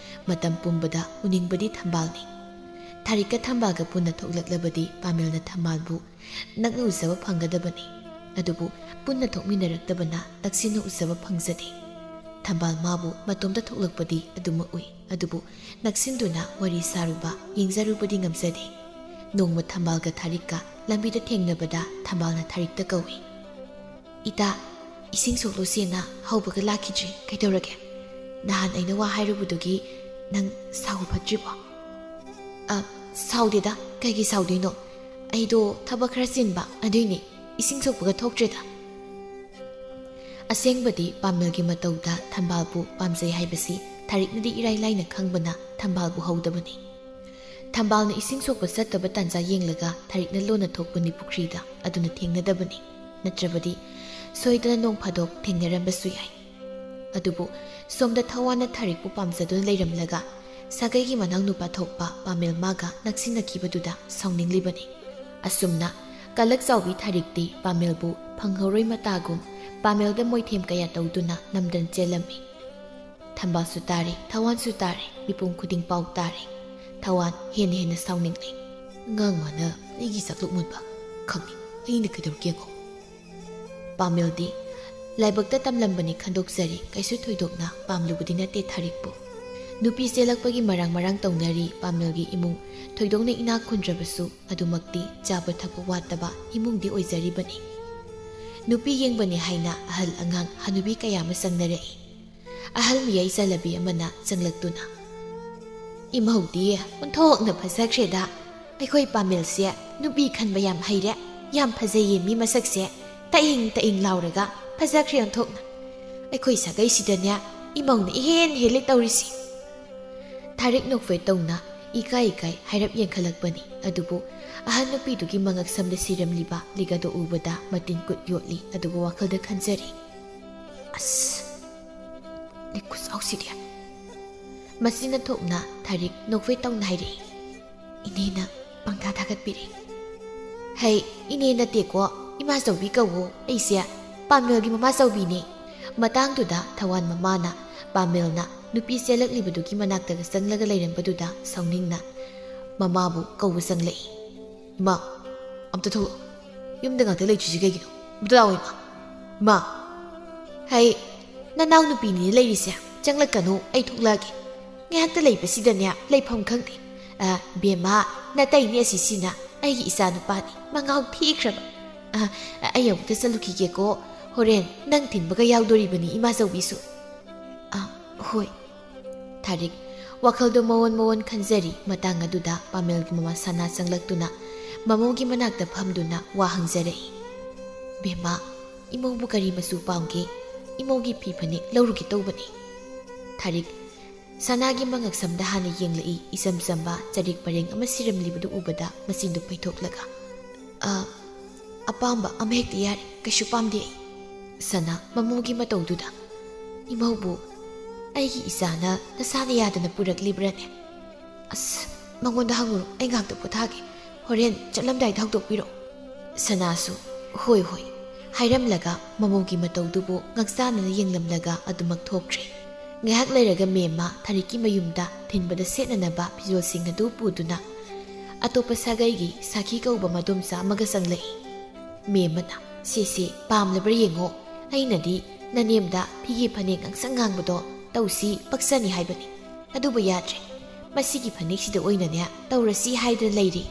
ꯃꯇꯝ ꯄꯨꯝꯕꯗ ꯎꯅꯤꯡꯕꯗꯤ ꯊꯝꯕꯥꯜꯅꯤ꯫ ꯊꯥꯔꯤꯛꯀ ꯊꯝꯕꯥꯜꯒ ꯄꯨꯟꯅ ꯊꯣꯛꯂꯛꯂꯕꯗꯤ ꯄꯥꯃꯦꯜꯅ ꯊꯝꯕꯥꯜꯕꯨ ꯅꯛꯅ ꯎꯖꯕ ꯐꯪꯒꯗꯕꯅꯤ꯫ ꯑꯗꯨꯕꯨ ꯄꯨꯟꯅ ꯊꯣꯛꯃꯤꯟꯅꯔꯛꯇꯕꯅ ꯅꯛꯁꯤꯟꯅ ꯎꯖꯕ ꯐꯪꯖꯗꯦ꯫ ꯊꯝꯕꯥꯜ ꯃꯥꯕꯨ ꯃꯇꯣꯝꯇ ꯊꯣꯛꯂꯛꯄꯗꯤ ꯑꯗꯨꯃꯛ ꯎꯏ꯫ ꯑꯗꯨꯕꯨ ꯅꯛꯁꯤꯟꯗꯨꯅ ꯋꯥꯔꯤ ꯁꯥꯔꯨꯕ, ꯌꯦꯡꯖꯔꯨꯕꯗꯤ ꯉꯝꯖꯗꯦ꯫ ꯅꯣꯡꯃ ꯊꯝꯕꯥꯜꯒ ꯊꯥꯔꯤꯛꯀ ꯂꯝꯕꯤꯗ ꯊꯦꯡꯅꯕꯗ ꯊꯝꯕꯥꯜꯅ ꯊꯥꯔꯤꯛꯇ ꯀꯧꯏ, "ꯏꯇꯥ, ꯏꯁꯤꯡ ꯁꯣꯛꯂꯨꯁꯦꯅ ꯍꯧꯕꯒ ꯂꯥꯛꯈꯤꯗ꯭ꯔꯤ꯫ ꯀꯩꯗꯧꯔꯒꯦ? ꯅꯍꯥꯟ ꯑꯩꯅ ꯋꯥ ꯍꯥꯏꯔꯨꯕꯗꯨꯒꯤ ꯅꯪ ꯁꯥꯎꯕ ꯐꯠꯇ꯭ꯔꯤꯕꯣ?" "ꯑ, ꯁꯥꯎꯗꯦꯗ, ꯀꯩꯒꯤ ꯁꯥꯎꯗꯣꯏꯅꯣ? ꯑꯩꯗꯣ ꯊꯕꯛ ꯈꯔ ꯆꯤꯟꯕ, ꯑꯗꯨꯏꯅꯦ ꯏꯁꯤꯡ ꯁꯣꯛꯄꯒ ꯊꯣꯛꯇ꯭ꯔꯦꯗ꯫" ꯑꯁꯦꯡꯕꯗꯤ ꯄꯥꯃꯦꯜꯒꯤ ꯃꯇꯧꯗ ꯊꯝꯕꯥꯜꯕꯨ ꯄꯥꯝꯖꯩ ꯍꯥꯏꯕꯁꯤ ꯊꯥꯔꯤꯛꯅꯗꯤ ꯏꯔꯥꯏ ꯂꯥꯏꯅ ꯈꯪꯕꯅ ꯊꯝꯕꯥꯜꯕꯨ ꯍꯧꯗꯕꯅꯤ꯫ ꯊꯝꯕꯥꯜꯅ ꯏꯁꯤꯡ ꯁꯣꯛꯄ ꯆꯠꯇꯕ ꯇꯥꯟꯖꯥ ꯌꯦꯡꯂꯒ ꯊꯥꯔꯤꯛꯅ ꯂꯣꯟꯅ ꯊꯣꯛꯄꯅꯤ ꯄꯨꯈ꯭ꯔꯤꯗ, ꯑꯗꯨꯅ ꯊꯦꯡꯅꯗꯕꯅꯤ꯫ ꯅꯠꯇ꯭ꯔꯕꯗꯤ ꯁꯣꯏꯗꯅ ꯅꯣꯡ ꯐꯥꯗꯣꯛ ꯊꯦꯡꯅꯔꯝꯕꯁꯨ ꯌꯥꯏ꯫ ꯑꯗꯨꯕꯨ ꯁꯣꯝꯗ ꯊꯋꯥꯟꯅ ꯊꯥꯔꯤꯛꯄꯨ ꯄꯥꯝꯖꯗꯨꯅ ꯂꯩꯔꯝꯂꯒ ꯁꯥꯒꯩꯒꯤ ꯃꯅꯥꯎ ꯅꯨꯄꯥ ꯊꯣꯛꯄ ꯄꯥꯃꯦꯜ ꯃꯥꯒ ꯅꯛꯁꯤꯟꯅꯈꯤꯕꯗꯨꯗ ꯁꯥꯎꯅꯤꯡꯂꯤꯕꯅꯤ꯫ ꯑꯁꯨꯝꯅ ꯀꯂꯛ ꯆꯥꯎꯕꯤ ꯊꯥꯔꯤꯛꯇꯤ ꯄꯥꯃꯦꯜꯕꯨ ꯐꯪꯍꯧꯔꯣꯏ ꯃꯇꯥꯒꯨꯝ ꯄꯥꯃꯦꯜꯗ ꯃꯣꯏꯊꯦꯝ ꯀꯌꯥ ꯇꯧꯗꯨꯅ ꯅꯝꯗꯅ ꯆꯦꯜꯂꯝꯃꯤ꯫ ꯊꯝꯕꯥꯜꯁꯨ ꯇꯥꯔꯦ, ꯊꯋꯥꯟꯁꯨ ꯇꯥꯔꯦ, ꯃꯤꯄꯨꯝ ꯈꯨꯗꯤꯡ ꯄꯥꯎ ꯇꯥꯔꯦ꯫ ꯊꯋꯥꯟ ꯍꯦꯟꯅ ꯍꯦꯟꯅ ꯁꯥꯎꯅꯤꯡꯂꯦ꯫ "ꯑꯉꯥꯡ ꯃꯥꯅ ꯑꯩꯒꯤ ꯆꯥꯛꯂꯨꯛ ꯃꯨꯟꯕ ꯈꯪꯉꯤ, ꯑꯩꯅ ꯀꯩꯗꯧꯔꯒꯦ ꯌꯦꯡꯉꯣ꯫" ꯄꯥꯃꯦꯜꯗꯤ ꯂꯥꯏꯕꯛꯇ ꯇꯝꯂꯝꯕꯅꯤ ꯈꯟꯗꯣꯛꯆꯔꯤ, ꯀꯩꯁꯨ ꯊꯣꯏꯗꯣꯛꯅ ꯄꯥꯝꯂꯨꯕꯗꯤ ꯅꯠꯇꯦ ꯊꯥꯔꯤꯛꯄꯨ꯫ ꯅꯨꯄꯤ ꯆꯦꯜꯂꯛꯄꯒꯤ ꯃꯔꯥꯡ ꯃꯔꯥꯡ ꯇꯧꯅꯔꯤ ꯄꯥꯃꯦꯜꯒꯤ ꯏꯃꯨꯡ꯫ ꯊꯣꯏꯗꯣꯛꯅ ꯏꯅꯥꯛ ꯈꯨꯟꯗ꯭ꯔꯕꯁꯨ ꯑꯗꯨꯃꯛꯇꯤ ꯆꯥꯕ ꯊꯛꯄ ꯋꯥꯠꯇꯕ ꯏꯃꯨꯡꯗꯤ ꯑꯣꯏꯖꯔꯤꯕꯅꯤ꯫ ꯅꯨꯄꯤ ꯌꯦꯡꯕꯅꯤ ꯍꯥꯏꯅ ꯑꯍꯜ ꯑꯉꯥꯡ ꯍꯅꯨꯕꯤ ꯀꯌꯥ ꯑꯃ ꯆꯪꯅꯔꯛꯏ꯫ ꯑꯍꯜ ꯃꯤꯌꯥꯏ ꯆꯜꯂꯕꯤ ꯑꯃꯅ ꯆꯪꯂꯛꯇꯨꯅ, "ꯏꯃꯧꯗꯤ ꯑꯣꯟꯊꯣꯛꯅ ꯐꯖꯈ꯭ꯔꯦꯗ꯫ ꯑꯩꯈꯣꯏ ꯄꯥꯃꯦꯜꯁꯦ ꯅꯨꯄꯤ ꯈꯟꯕ ꯌꯥꯝ ꯍꯩꯔꯦ꯫ ꯌꯥꯝ ꯐꯖꯩꯌꯦ ꯃꯤ ꯃꯁꯛꯁꯦ꯫ ꯇꯛꯏꯪ ꯇꯛꯏꯪ ꯂꯥꯎꯔꯒ ꯐꯖꯈ꯭ꯔꯦ ꯑꯣꯟꯊꯣꯛꯅ꯫ ꯑꯩꯈꯣꯏ ꯁꯥꯒꯩꯁꯤꯗꯅꯦ ꯏꯃꯧꯅ ꯏꯍꯦꯟ ꯍꯦꯜꯂꯦ ꯇꯧꯔꯤꯁꯤ"꯫ ꯊꯥꯔꯤꯛ ꯅꯣꯛꯐꯦꯠ ꯇꯧꯅ ꯏꯀꯥꯏ ꯏꯀꯥꯏ ꯍꯥꯏꯔꯞ ꯌꯦꯡꯈꯠꯂꯛꯄꯅꯤ꯫ ꯑꯗꯨꯕꯨ ꯑꯍꯟ ꯅꯨꯄꯤꯗꯨꯒꯤ ꯃꯉꯛ ꯁꯝꯗ ꯁꯤꯔꯝꯂꯤꯕ ꯂꯤꯛ ꯑꯗꯨ ꯎꯕꯗ ꯃꯇꯤꯟ ꯀꯨꯠ ꯌꯣꯠꯂꯤ꯫ ꯑꯗꯨꯒ ꯋꯥꯈꯜꯗ ꯈꯟꯖꯔꯤ, "ꯑꯁ, ꯂꯤꯛ ꯈꯨꯆꯥꯎꯁꯤꯗꯤ"꯫ ꯃꯆꯤꯟ ꯊꯣꯛꯅ ꯊꯥꯔꯤꯛ ꯅꯣꯛꯐꯦꯠ ꯇꯧꯅ ꯍꯥꯏꯔꯛꯏ꯫ ꯏꯅꯦꯅ ꯄꯪꯊꯥ ꯊꯥꯒꯠꯄꯤꯔꯦ꯫ "ꯍꯩ, ꯏꯅꯦ ꯅꯠꯇꯦꯀꯣ, ꯏꯃꯥꯆꯧꯕꯤ ꯀꯧꯋꯣ꯫ ꯑꯩꯁꯦ ꯄꯥꯃꯦꯜꯒꯤ ꯃꯃꯥꯆꯧꯕꯤꯅꯦ"꯫ ꯃꯇꯥꯡꯗꯨꯗ ꯊꯋꯥꯟ ꯃꯃꯥꯅ ꯄꯥꯃꯦꯜꯅ ꯅꯨꯄꯤ ꯆꯦꯜꯂꯛꯂꯤꯕꯗꯨꯒꯤ ꯃꯅꯥꯛꯇꯒ ꯆꯪꯂꯒ ꯂꯩꯔꯝꯕꯗꯨꯗ ꯁꯥꯎꯅꯤꯡꯅ ꯃꯃꯥꯕꯨ ꯀꯧꯕ ꯆꯪꯂꯛꯏ꯫ "ꯏꯃꯥ, ꯑꯝꯇ ꯊꯣꯛꯂꯛꯑꯣ꯫ ꯌꯨꯝꯗ ꯉꯥꯛꯇ ꯂꯩꯇ꯭ꯔꯤꯁꯤ ꯀꯩꯒꯤꯅꯣ? ꯑꯝꯇ ꯂꯥꯛꯑꯣ ꯏꯃꯥ꯫ ꯏꯃꯥ"꯫ "ꯍꯩ, ꯅꯅꯥꯎ ꯅꯨꯄꯤꯅꯤꯅꯦ ꯂꯩꯔꯤꯁꯦ꯫ ꯆꯪꯂꯛꯀꯅꯨ, ꯑꯩ ꯊꯣꯛꯂꯛꯑꯒꯦ꯫ ꯉꯥꯏꯍꯥꯛꯇ ꯂꯩꯕꯁꯤꯗꯅꯦ ꯂꯩꯐꯝ ꯈꯪꯗꯦ꯫ ꯑ, ꯕꯦꯝꯃ, ꯅꯇꯩꯅꯦ ꯑꯁꯤꯁꯤꯅ꯫ ꯑꯩꯒꯤ ꯏꯆꯥ ꯅꯨꯄꯥꯅꯤ, ꯃꯉꯥꯎ ꯊꯤꯈ꯭ꯔꯕ꯫ ꯑ, ꯑꯩ ꯑꯃꯨꯛꯇ ꯆꯠꯂꯨꯈꯤꯒꯦꯀꯣ꯫ ꯍꯣꯔꯦꯟ ꯅꯪ ꯊꯤꯟꯕꯒ ꯌꯥꯎꯗꯣꯔꯤꯕꯅꯤ ꯏꯃꯥꯆꯧꯕꯤꯁꯨ"꯫ "ꯑ, ꯍꯣꯏ"꯫ ꯊꯥꯔꯤꯛ ꯋꯥꯈꯜꯗꯣ ꯃꯋꯣꯟ ꯃꯋꯣꯟ ꯈꯟꯖꯔꯤ꯫ ꯃꯇꯥꯡ ꯑꯗꯨꯗ ꯄꯥꯃꯦꯜꯒꯤ ꯃꯃꯥ ꯁꯅꯥ ꯆꯪꯂꯛꯇꯨꯅ ꯃꯃꯧꯒꯤ ꯃꯅꯥꯛꯇ ꯐꯝꯗꯨꯅ ꯋꯥ ꯍꯪꯖꯔꯛꯏ꯫ "ꯕꯦꯝꯃ, ꯏꯃꯧꯕꯨ ꯀꯔꯤ ꯃꯆꯨ ꯄꯥꯝꯒꯦ? ꯏꯃꯧꯒꯤ ꯐꯤ ꯐꯅꯦꯛ ꯂꯧꯔꯨꯒꯦ ꯇꯧꯕꯅꯤ"꯫ ꯊꯥꯔꯤꯛ ꯁꯅꯥꯒꯤ ꯃꯉꯛꯁꯝꯗ ꯍꯥꯟꯅ ꯌꯦꯡꯂꯛꯏ꯫ ꯏꯆꯝ ꯆꯝꯕ ꯆꯔꯤꯛ ꯄꯔꯦꯡ ꯑꯃ ꯁꯤꯔꯝꯂꯤꯕꯗꯨ ꯎꯕꯗ ꯃꯆꯤꯟꯗꯨ ꯄꯩꯊꯣꯛꯂꯒ, "ꯑ, ꯑꯄꯥꯝꯕ ꯑꯃꯍꯦꯛꯇ ꯌꯥꯔꯦ, ꯀꯩꯁꯨ ꯄꯥꯝꯗꯦ ꯑꯩ"꯫ ꯁꯅꯥ ꯃꯃꯧꯒꯤ ꯃꯇꯧꯗꯨꯗ, "ꯏꯃꯧꯕꯨ, ꯑꯩꯒꯤ ꯏꯆꯥꯅ ꯅꯁꯥꯅ ꯌꯥꯗꯅ ꯄꯨꯔꯛꯂꯤꯕ꯭ꯔꯅꯦ? ꯑꯁ, ꯃꯉꯣꯟꯗ ꯍꯪꯉꯨꯔꯣ, ꯑꯩ ꯉꯥꯏꯍꯥꯛꯇ ꯄꯣꯊꯥꯒꯦ, ꯍꯣꯔꯦꯟ ꯆꯠꯂꯝꯗꯥꯏꯗ ꯍꯧꯗꯣꯛꯄꯤꯔꯛꯑꯣ"꯫ ꯁꯅꯥꯁꯨ "ꯍꯣꯏ, ꯍꯣꯏ" ꯍꯥꯏꯔꯝꯂꯒ ꯃꯃꯧꯒꯤ ꯃꯇꯧꯗꯨꯕꯨ ꯉꯛꯆꯥꯅꯅ ꯌꯦꯡꯂꯝꯂꯒ ꯑꯗꯨꯃꯛ ꯊꯣꯛꯈ꯭ꯔꯦ꯫ ꯉꯥꯏꯍꯥꯛ ꯂꯩꯔꯒ ꯃꯦꯝꯃ ꯊꯥꯔꯤꯛꯀꯤ ꯃꯌꯨꯝꯗ ꯊꯤꯟꯕꯗ ꯁꯦꯠꯅꯅꯕ ꯐꯤꯖꯣꯜꯁꯤꯡ ꯑꯗꯨ ꯄꯨꯗꯨꯅ ꯑꯇꯣꯞꯄ ꯁꯥꯒꯩꯒꯤ ꯁꯥꯈꯤ ꯀꯧꯕ ꯃꯗꯣꯝꯆꯥ ꯑꯃꯒ ꯆꯪꯂꯛꯏ꯫ ꯃꯦꯝꯃꯅ, "ꯁꯦ, ꯁꯦ, ꯄꯥꯝꯂꯕ꯭ꯔꯥ ꯌꯦꯡꯉꯣ꯫ ꯑꯩꯅꯗꯤ ꯅꯅꯦꯝꯗ ꯐꯤꯒꯦ ꯐꯅꯦꯛ ꯉꯥꯡꯁꯪ ꯉꯥꯡꯕꯗꯣ ꯇꯧꯁꯤ, ꯄꯛꯆꯅꯤ ꯍꯥꯏꯕꯅꯤ꯫ ꯑꯗꯨꯕꯨ ꯌꯥꯗ꯭ꯔꯦ꯫ ꯃꯁꯤꯒꯤ ꯐꯅꯦꯛꯁꯤꯗ ꯑꯣꯏꯅꯅꯦ ꯇꯧꯔꯁꯤ" ꯍꯥꯏꯗꯨꯅ ꯂꯩꯔꯤ꯫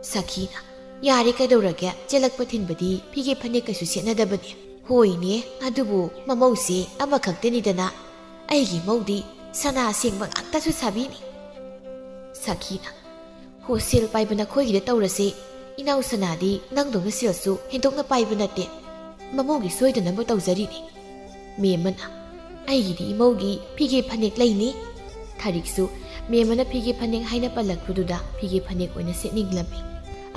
ꯁꯥꯈꯤꯅ, "ꯌꯥꯔꯦ, ꯀꯩꯗꯧꯔꯒꯦ? ꯆꯦꯜꯂꯛꯄ ꯊꯤꯟꯕꯗꯤ ꯐꯤꯒꯦ ꯐꯅꯦꯛ ꯀꯩꯁꯨ ꯁꯦꯠꯅꯗꯕꯅꯤ"꯫ "ꯍꯣꯏꯅꯦ, ꯑꯗꯨꯕꯨ ꯃꯃꯧꯁꯦ ꯑꯃꯈꯛꯇꯅꯤꯗꯅ꯫ ꯑꯩꯒꯤ ꯃꯧꯗꯤ ꯁꯅꯥ ꯑꯁꯦꯡꯕ ꯉꯥꯛꯇꯁꯨ ꯁꯥꯕꯤꯅꯤ"꯫ ꯁꯥꯈꯤꯅ, "ꯍꯣ, ꯁꯦꯜ ꯄꯥꯏꯕ ꯅꯈꯣꯏꯒꯤꯗ ꯇꯧꯔꯁꯦ꯫ ꯏꯅꯥꯎ ꯁꯅꯥꯗꯤ ꯅꯪꯗꯧꯅ ꯁꯦꯜꯁꯨ ꯍꯦꯟꯗꯣꯛꯅ ꯄꯥꯏꯕ ꯅꯠꯇꯦ꯫ ꯃꯃꯧꯒꯤ ꯁꯣꯏꯗꯅꯕ ꯇꯧꯖꯔꯤꯅꯤ"꯫ ꯃꯦꯝꯃꯅ, "ꯑꯩꯒꯤꯗꯤ ꯏꯃꯧꯒꯤ ꯐꯤꯒꯦ ꯐꯅꯦꯛ ꯂꯩꯅꯤ"꯫ ꯊꯥꯔꯤꯛꯁꯨ ꯃꯦꯝꯃꯅ ꯐꯤꯒꯦ ꯐꯅꯦꯛ ꯍꯥꯏꯅ ꯄꯜꯂꯛꯄꯗꯨꯗ ꯐꯤꯒꯦ ꯐꯅꯦꯛ ꯑꯣꯏꯅ ꯁꯦꯠꯅꯤꯡꯂꯝꯃꯤ꯫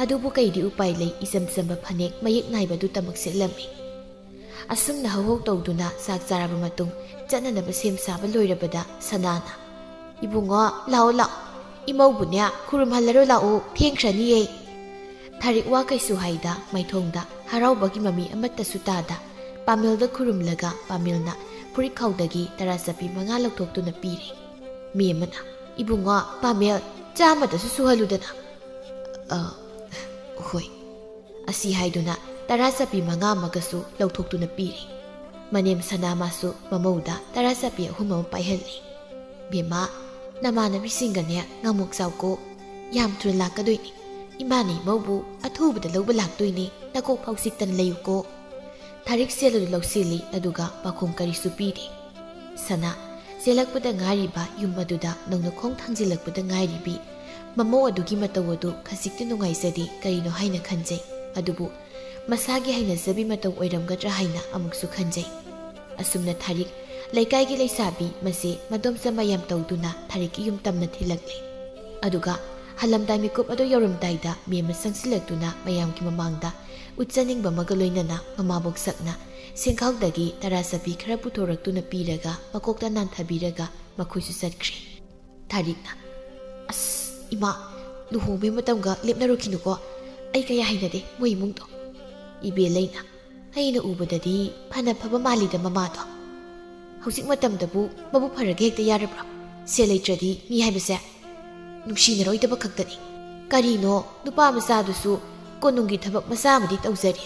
ꯑꯗꯨꯕꯨ ꯀꯩꯗꯤ ꯎꯄꯥꯏ ꯂꯩ, ꯏꯆꯝ ꯆꯝꯕ ꯐꯅꯦꯛ ꯃꯌꯦꯛ ꯅꯥꯏꯕꯗꯨꯇꯃꯛ ꯁꯦꯠꯂꯝꯃꯤ꯫ ꯑꯁꯨꯝꯅ ꯍꯧꯍꯧ ꯇꯧꯗꯨꯅ ꯆꯥꯛ ꯆꯥꯔꯕ ꯃꯇꯨꯡ ꯆꯠꯅꯅꯕ ꯁꯦꯝ ꯁꯥꯕ ꯂꯣꯏꯔꯕꯗ ꯁꯅꯥꯅ, "ꯏꯕꯨꯡꯉꯣ, ꯂꯥꯛꯑꯣ ꯂꯥꯛꯑꯣ, ꯏꯃꯧꯕꯨꯅꯦ ꯈꯨꯔꯨꯝꯍꯜꯂꯔꯣ ꯂꯥꯛꯑꯣ, ꯊꯦꯡꯈ꯭ꯔꯅꯤꯌꯦ"꯫ ꯊꯥꯔꯤꯛ ꯋꯥ ꯀꯩꯁꯨ ꯍꯥꯏꯗ ꯃꯥꯏꯊꯣꯡꯗ ꯍꯔꯥꯎꯕꯒꯤ ꯃꯃꯤ ꯑꯃꯠꯇꯁꯨ ꯇꯥꯗ ꯄꯥꯃꯦꯜꯗ ꯈꯨꯔꯨꯝꯂꯒ ꯄꯥꯃꯦꯜꯅ ꯐꯨꯔꯤꯠꯈꯥꯎꯗꯒꯤ ꯇꯔꯥ ꯆꯞꯄꯤ ꯃꯉꯥ ꯂꯧꯊꯣꯛꯇꯨꯅ ꯄꯤꯔꯦ꯫ ꯃꯦꯝꯃꯅ, "ꯏꯕꯨꯡꯉꯣ, ꯄꯥꯃꯦꯜ, ꯆꯥꯝꯃꯗꯁꯨ ꯁꯨꯍꯜꯂꯨꯗꯅ"꯫ "ꯑ, ꯍꯣꯏ"꯫ ꯑꯁꯤ ꯍꯥꯏꯗꯨꯅ ꯇꯔꯥ ꯆꯞꯄꯤ ꯃꯉꯥ ꯑꯃꯒꯁꯨ ꯂꯧꯊꯣꯛꯇꯨꯅ ꯄꯤꯔꯦ꯫ ꯃꯅꯦꯝ ꯁꯅꯥꯃꯥꯁꯨ ꯃꯃꯧꯗ ꯇꯔꯥ ꯆꯞꯄꯤ ꯑꯍꯨꯝ ꯑꯃ ꯄꯥꯏꯍꯜꯂꯤ꯫ "ꯕꯦꯝꯃ, ꯅꯃꯥꯟꯅꯕꯤꯁꯤꯡꯒꯅꯦ ꯉꯥꯃꯣꯛ ꯆꯥꯎꯀꯣ꯫ ꯌꯥꯝ ꯊꯨꯅ ꯂꯥꯛꯀꯗꯣꯏꯅꯤ꯫ ꯏꯃꯥꯅ ꯏꯃꯧꯕꯨ ꯑꯊꯨꯕꯗ ꯂꯧꯕ ꯂꯥꯛꯇꯣꯏꯅꯤ꯫ ꯅꯀꯣꯛ ꯐꯥꯎ ꯆꯤꯛꯇꯅ ꯂꯩꯌꯨꯀꯣ"꯫ ꯊꯥꯔꯤꯛ ꯁꯦꯜ ꯑꯗꯨ ꯂꯧꯁꯤꯜꯂꯤ, ꯑꯗꯨꯒ ꯄꯥꯈꯨꯝ ꯀꯔꯤꯁꯨ ꯄꯤꯗꯦ꯫ ꯁꯅꯥ, ꯆꯦꯜꯂꯛꯄꯗ ꯉꯥꯏꯔꯤꯕ ꯌꯨꯝ ꯑꯗꯨꯗ ꯅꯧꯅ ꯈꯣꯡ ꯊꯥꯡꯖꯤꯜꯂꯛꯄꯗ ꯉꯥꯏꯔꯤꯕꯤ ꯃꯃꯧ ꯑꯗꯨꯒꯤ ꯃꯇꯧ ꯑꯗꯨ ꯈꯖꯤꯛꯇꯤ ꯅꯨꯡꯉꯥꯏꯖꯗꯦ ꯀꯔꯤꯅꯣ ꯍꯥꯏꯅ ꯈꯟꯖꯩ꯫ ꯑꯗꯨꯕꯨ ꯃꯁꯥꯒꯤ ꯍꯩꯅꯖꯕꯤ ꯃꯇꯧ ꯑꯣꯏꯔꯝꯒꯗ꯭ꯔꯥ ꯍꯥꯏꯅ ꯑꯃꯨꯛꯁꯨ ꯈꯟꯖꯩ꯫ ꯑꯁꯨꯝꯅ ꯊꯥꯔꯤꯛ, ꯂꯩꯀꯥꯏꯒꯤ ꯂꯩꯁꯥꯕꯤ ꯃꯆꯦ ꯃꯗꯣꯝꯆꯥ ꯃꯌꯥꯝ ꯇꯧꯗꯨꯅ ꯊꯥꯔꯤꯛꯀꯤ ꯌꯨꯝ ꯇꯝꯅ ꯊꯤꯜꯂꯛꯂꯦ꯫ ꯑꯗꯨꯒ ꯍꯜꯂꯝꯗꯥꯏ ꯃꯤꯀꯨꯞ ꯑꯗꯨ ꯌꯧꯔꯝꯗꯥꯏꯗ ꯃꯦꯝꯃ ꯆꯪꯁꯤꯜꯂꯛꯇꯨꯅ ꯃꯌꯥꯝꯒꯤ ꯃꯃꯥꯡꯗ ꯎꯠꯆꯅꯤꯡꯕ ꯑꯃꯒ ꯂꯣꯏꯅꯅ ꯃꯃꯥꯕꯣꯛ ꯁꯛꯅ ꯁꯦꯡꯈꯥꯎꯗꯒꯤ ꯇꯔꯥ ꯆꯞꯄꯤ ꯈꯔ ꯄꯨꯊꯣꯔꯛꯇꯨꯅ ꯄꯤꯔꯒ ꯃꯀꯣꯛꯇ ꯅꯥꯟꯊꯕꯤꯔꯒ ꯃꯈꯣꯏꯁꯨ ꯆꯠꯈ꯭ꯔꯦ꯫ ꯊꯥꯔꯤꯛꯅ, "ꯑꯁ, ꯏꯃꯥ, ꯂꯨꯍꯣꯡꯕꯒꯤ ꯃꯇꯝꯒ ꯂꯦꯞꯅꯔꯨꯈꯤꯅꯨꯀꯣ꯫ ꯑꯩ ꯀꯌꯥ ꯍꯩꯅꯗꯦ ꯃꯣꯏ ꯏꯃꯨꯡꯗꯣ"꯫ ꯏꯕꯦꯜꯂꯩꯅ, "ꯑꯩꯅ ꯎꯕꯗꯗꯤ ꯐꯅ ꯐꯕ ꯃꯥꯜꯂꯤꯗ ꯃꯃꯥꯗꯣ꯫ ꯍꯧꯖꯤꯛ ꯃꯇꯝꯗꯕꯨ ꯃꯕꯨꯛ ꯐꯔꯒ ꯍꯦꯛꯇ ꯌꯥꯔꯕ꯭ꯔꯣ? ꯁꯦꯜ ꯂꯩꯇ꯭ꯔꯗꯤ ꯃꯤ ꯍꯥꯏꯕꯁꯦ꯫ ꯅꯨꯡꯁꯤꯅꯔꯣꯏꯗꯕ ꯈꯛꯇꯅꯤ꯫ ꯀꯔꯤꯅꯣ, ꯅꯨꯄꯥ ꯃꯆꯥꯗꯨꯁꯨ ꯀꯣꯅꯨꯡꯒꯤ ꯊꯕꯛ ꯃꯆꯥ ꯑꯃꯗꯤ ꯇꯧꯖꯔꯤ꯫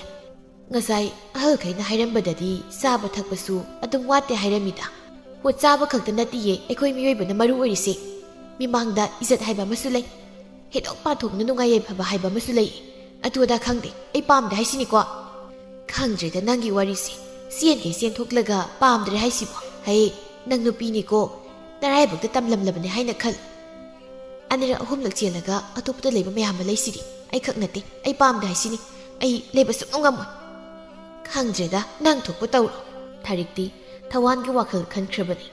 ꯉꯁꯥꯏ ꯑꯍꯜꯈꯩꯅ ꯍꯥꯏꯔꯝꯕꯗꯗꯤ ꯆꯥꯕ ꯊꯛꯄꯁꯨ ꯑꯗꯨꯝ ꯋꯥꯠꯇꯦ ꯍꯥꯏꯔꯝꯃꯤꯗ꯫ ꯍꯣ, ꯆꯥꯕ ꯈꯛꯇ ꯅꯠꯇꯤꯌꯦ ꯑꯩꯈꯣꯏ ꯃꯤꯑꯣꯏꯕꯅ ꯃꯔꯨ ꯑꯣꯏꯔꯤꯁꯦ꯫ ꯃꯤꯃꯥꯡꯗ ꯏꯖꯠ ꯍꯥꯏꯕ ꯑꯃꯁꯨ ꯂꯩ꯫ ꯍꯦꯟꯗꯣꯛ ꯄꯥꯊꯣꯛꯅ ꯅꯨꯡꯉꯥꯏ ꯌꯥꯏꯐꯕ ꯍꯥꯏꯕ ꯑꯃꯁꯨ ꯂꯩ꯫ ꯑꯗꯨ ꯑꯗꯥ ꯈꯪꯗꯦ, ꯑꯩ ꯄꯥꯝꯗꯦ ꯍꯥꯏꯁꯤꯅꯤꯀꯣ"꯫ "ꯈꯪꯗ꯭ꯔꯦꯗ ꯅꯪꯒꯤ ꯋꯥꯔꯤꯁꯦ꯫ ꯆꯦꯟꯈꯩ ꯆꯦꯟꯊꯣꯛꯂꯒ ꯄꯥꯝꯗ꯭ꯔꯦ ꯍꯥꯏꯁꯤꯕꯣ? ꯍꯩ, ꯅꯪ ꯅꯨꯄꯤꯅꯤꯀꯣ꯫ ꯇꯔꯥꯏꯕꯛꯇ ꯇꯝꯂꯝꯂꯕꯅꯦ ꯍꯥꯏꯅ ꯈꯜ"꯫ ꯑꯅꯤꯔꯛ ꯑꯍꯨꯝꯂꯛ ꯆꯦꯜꯂꯒ ꯑꯇꯣꯞꯄꯗ ꯂꯩꯕ ꯃꯌꯥꯝ ꯑꯃ ꯂꯩꯁꯤꯗꯤ꯫ ꯑꯩ ꯈꯛ ꯅꯠꯇꯦ, ꯑꯩ ꯄꯥꯝꯗꯦ ꯍꯥꯏꯁꯤꯅꯤ꯫ ꯑꯩ ꯂꯩꯕ ꯁꯨꯡꯉꯝ ꯉꯝꯃꯣꯏ꯫ ꯈꯪꯗ꯭ꯔꯦꯗ, ꯅꯪ ꯊꯣꯛꯄ ꯇꯧꯔꯣ꯫ ꯊꯥꯔꯤꯛꯇꯤ ꯊꯋꯥꯟꯒꯤ ꯋꯥꯈꯜ ꯈꯟꯈ꯭ꯔꯕꯅꯤ꯫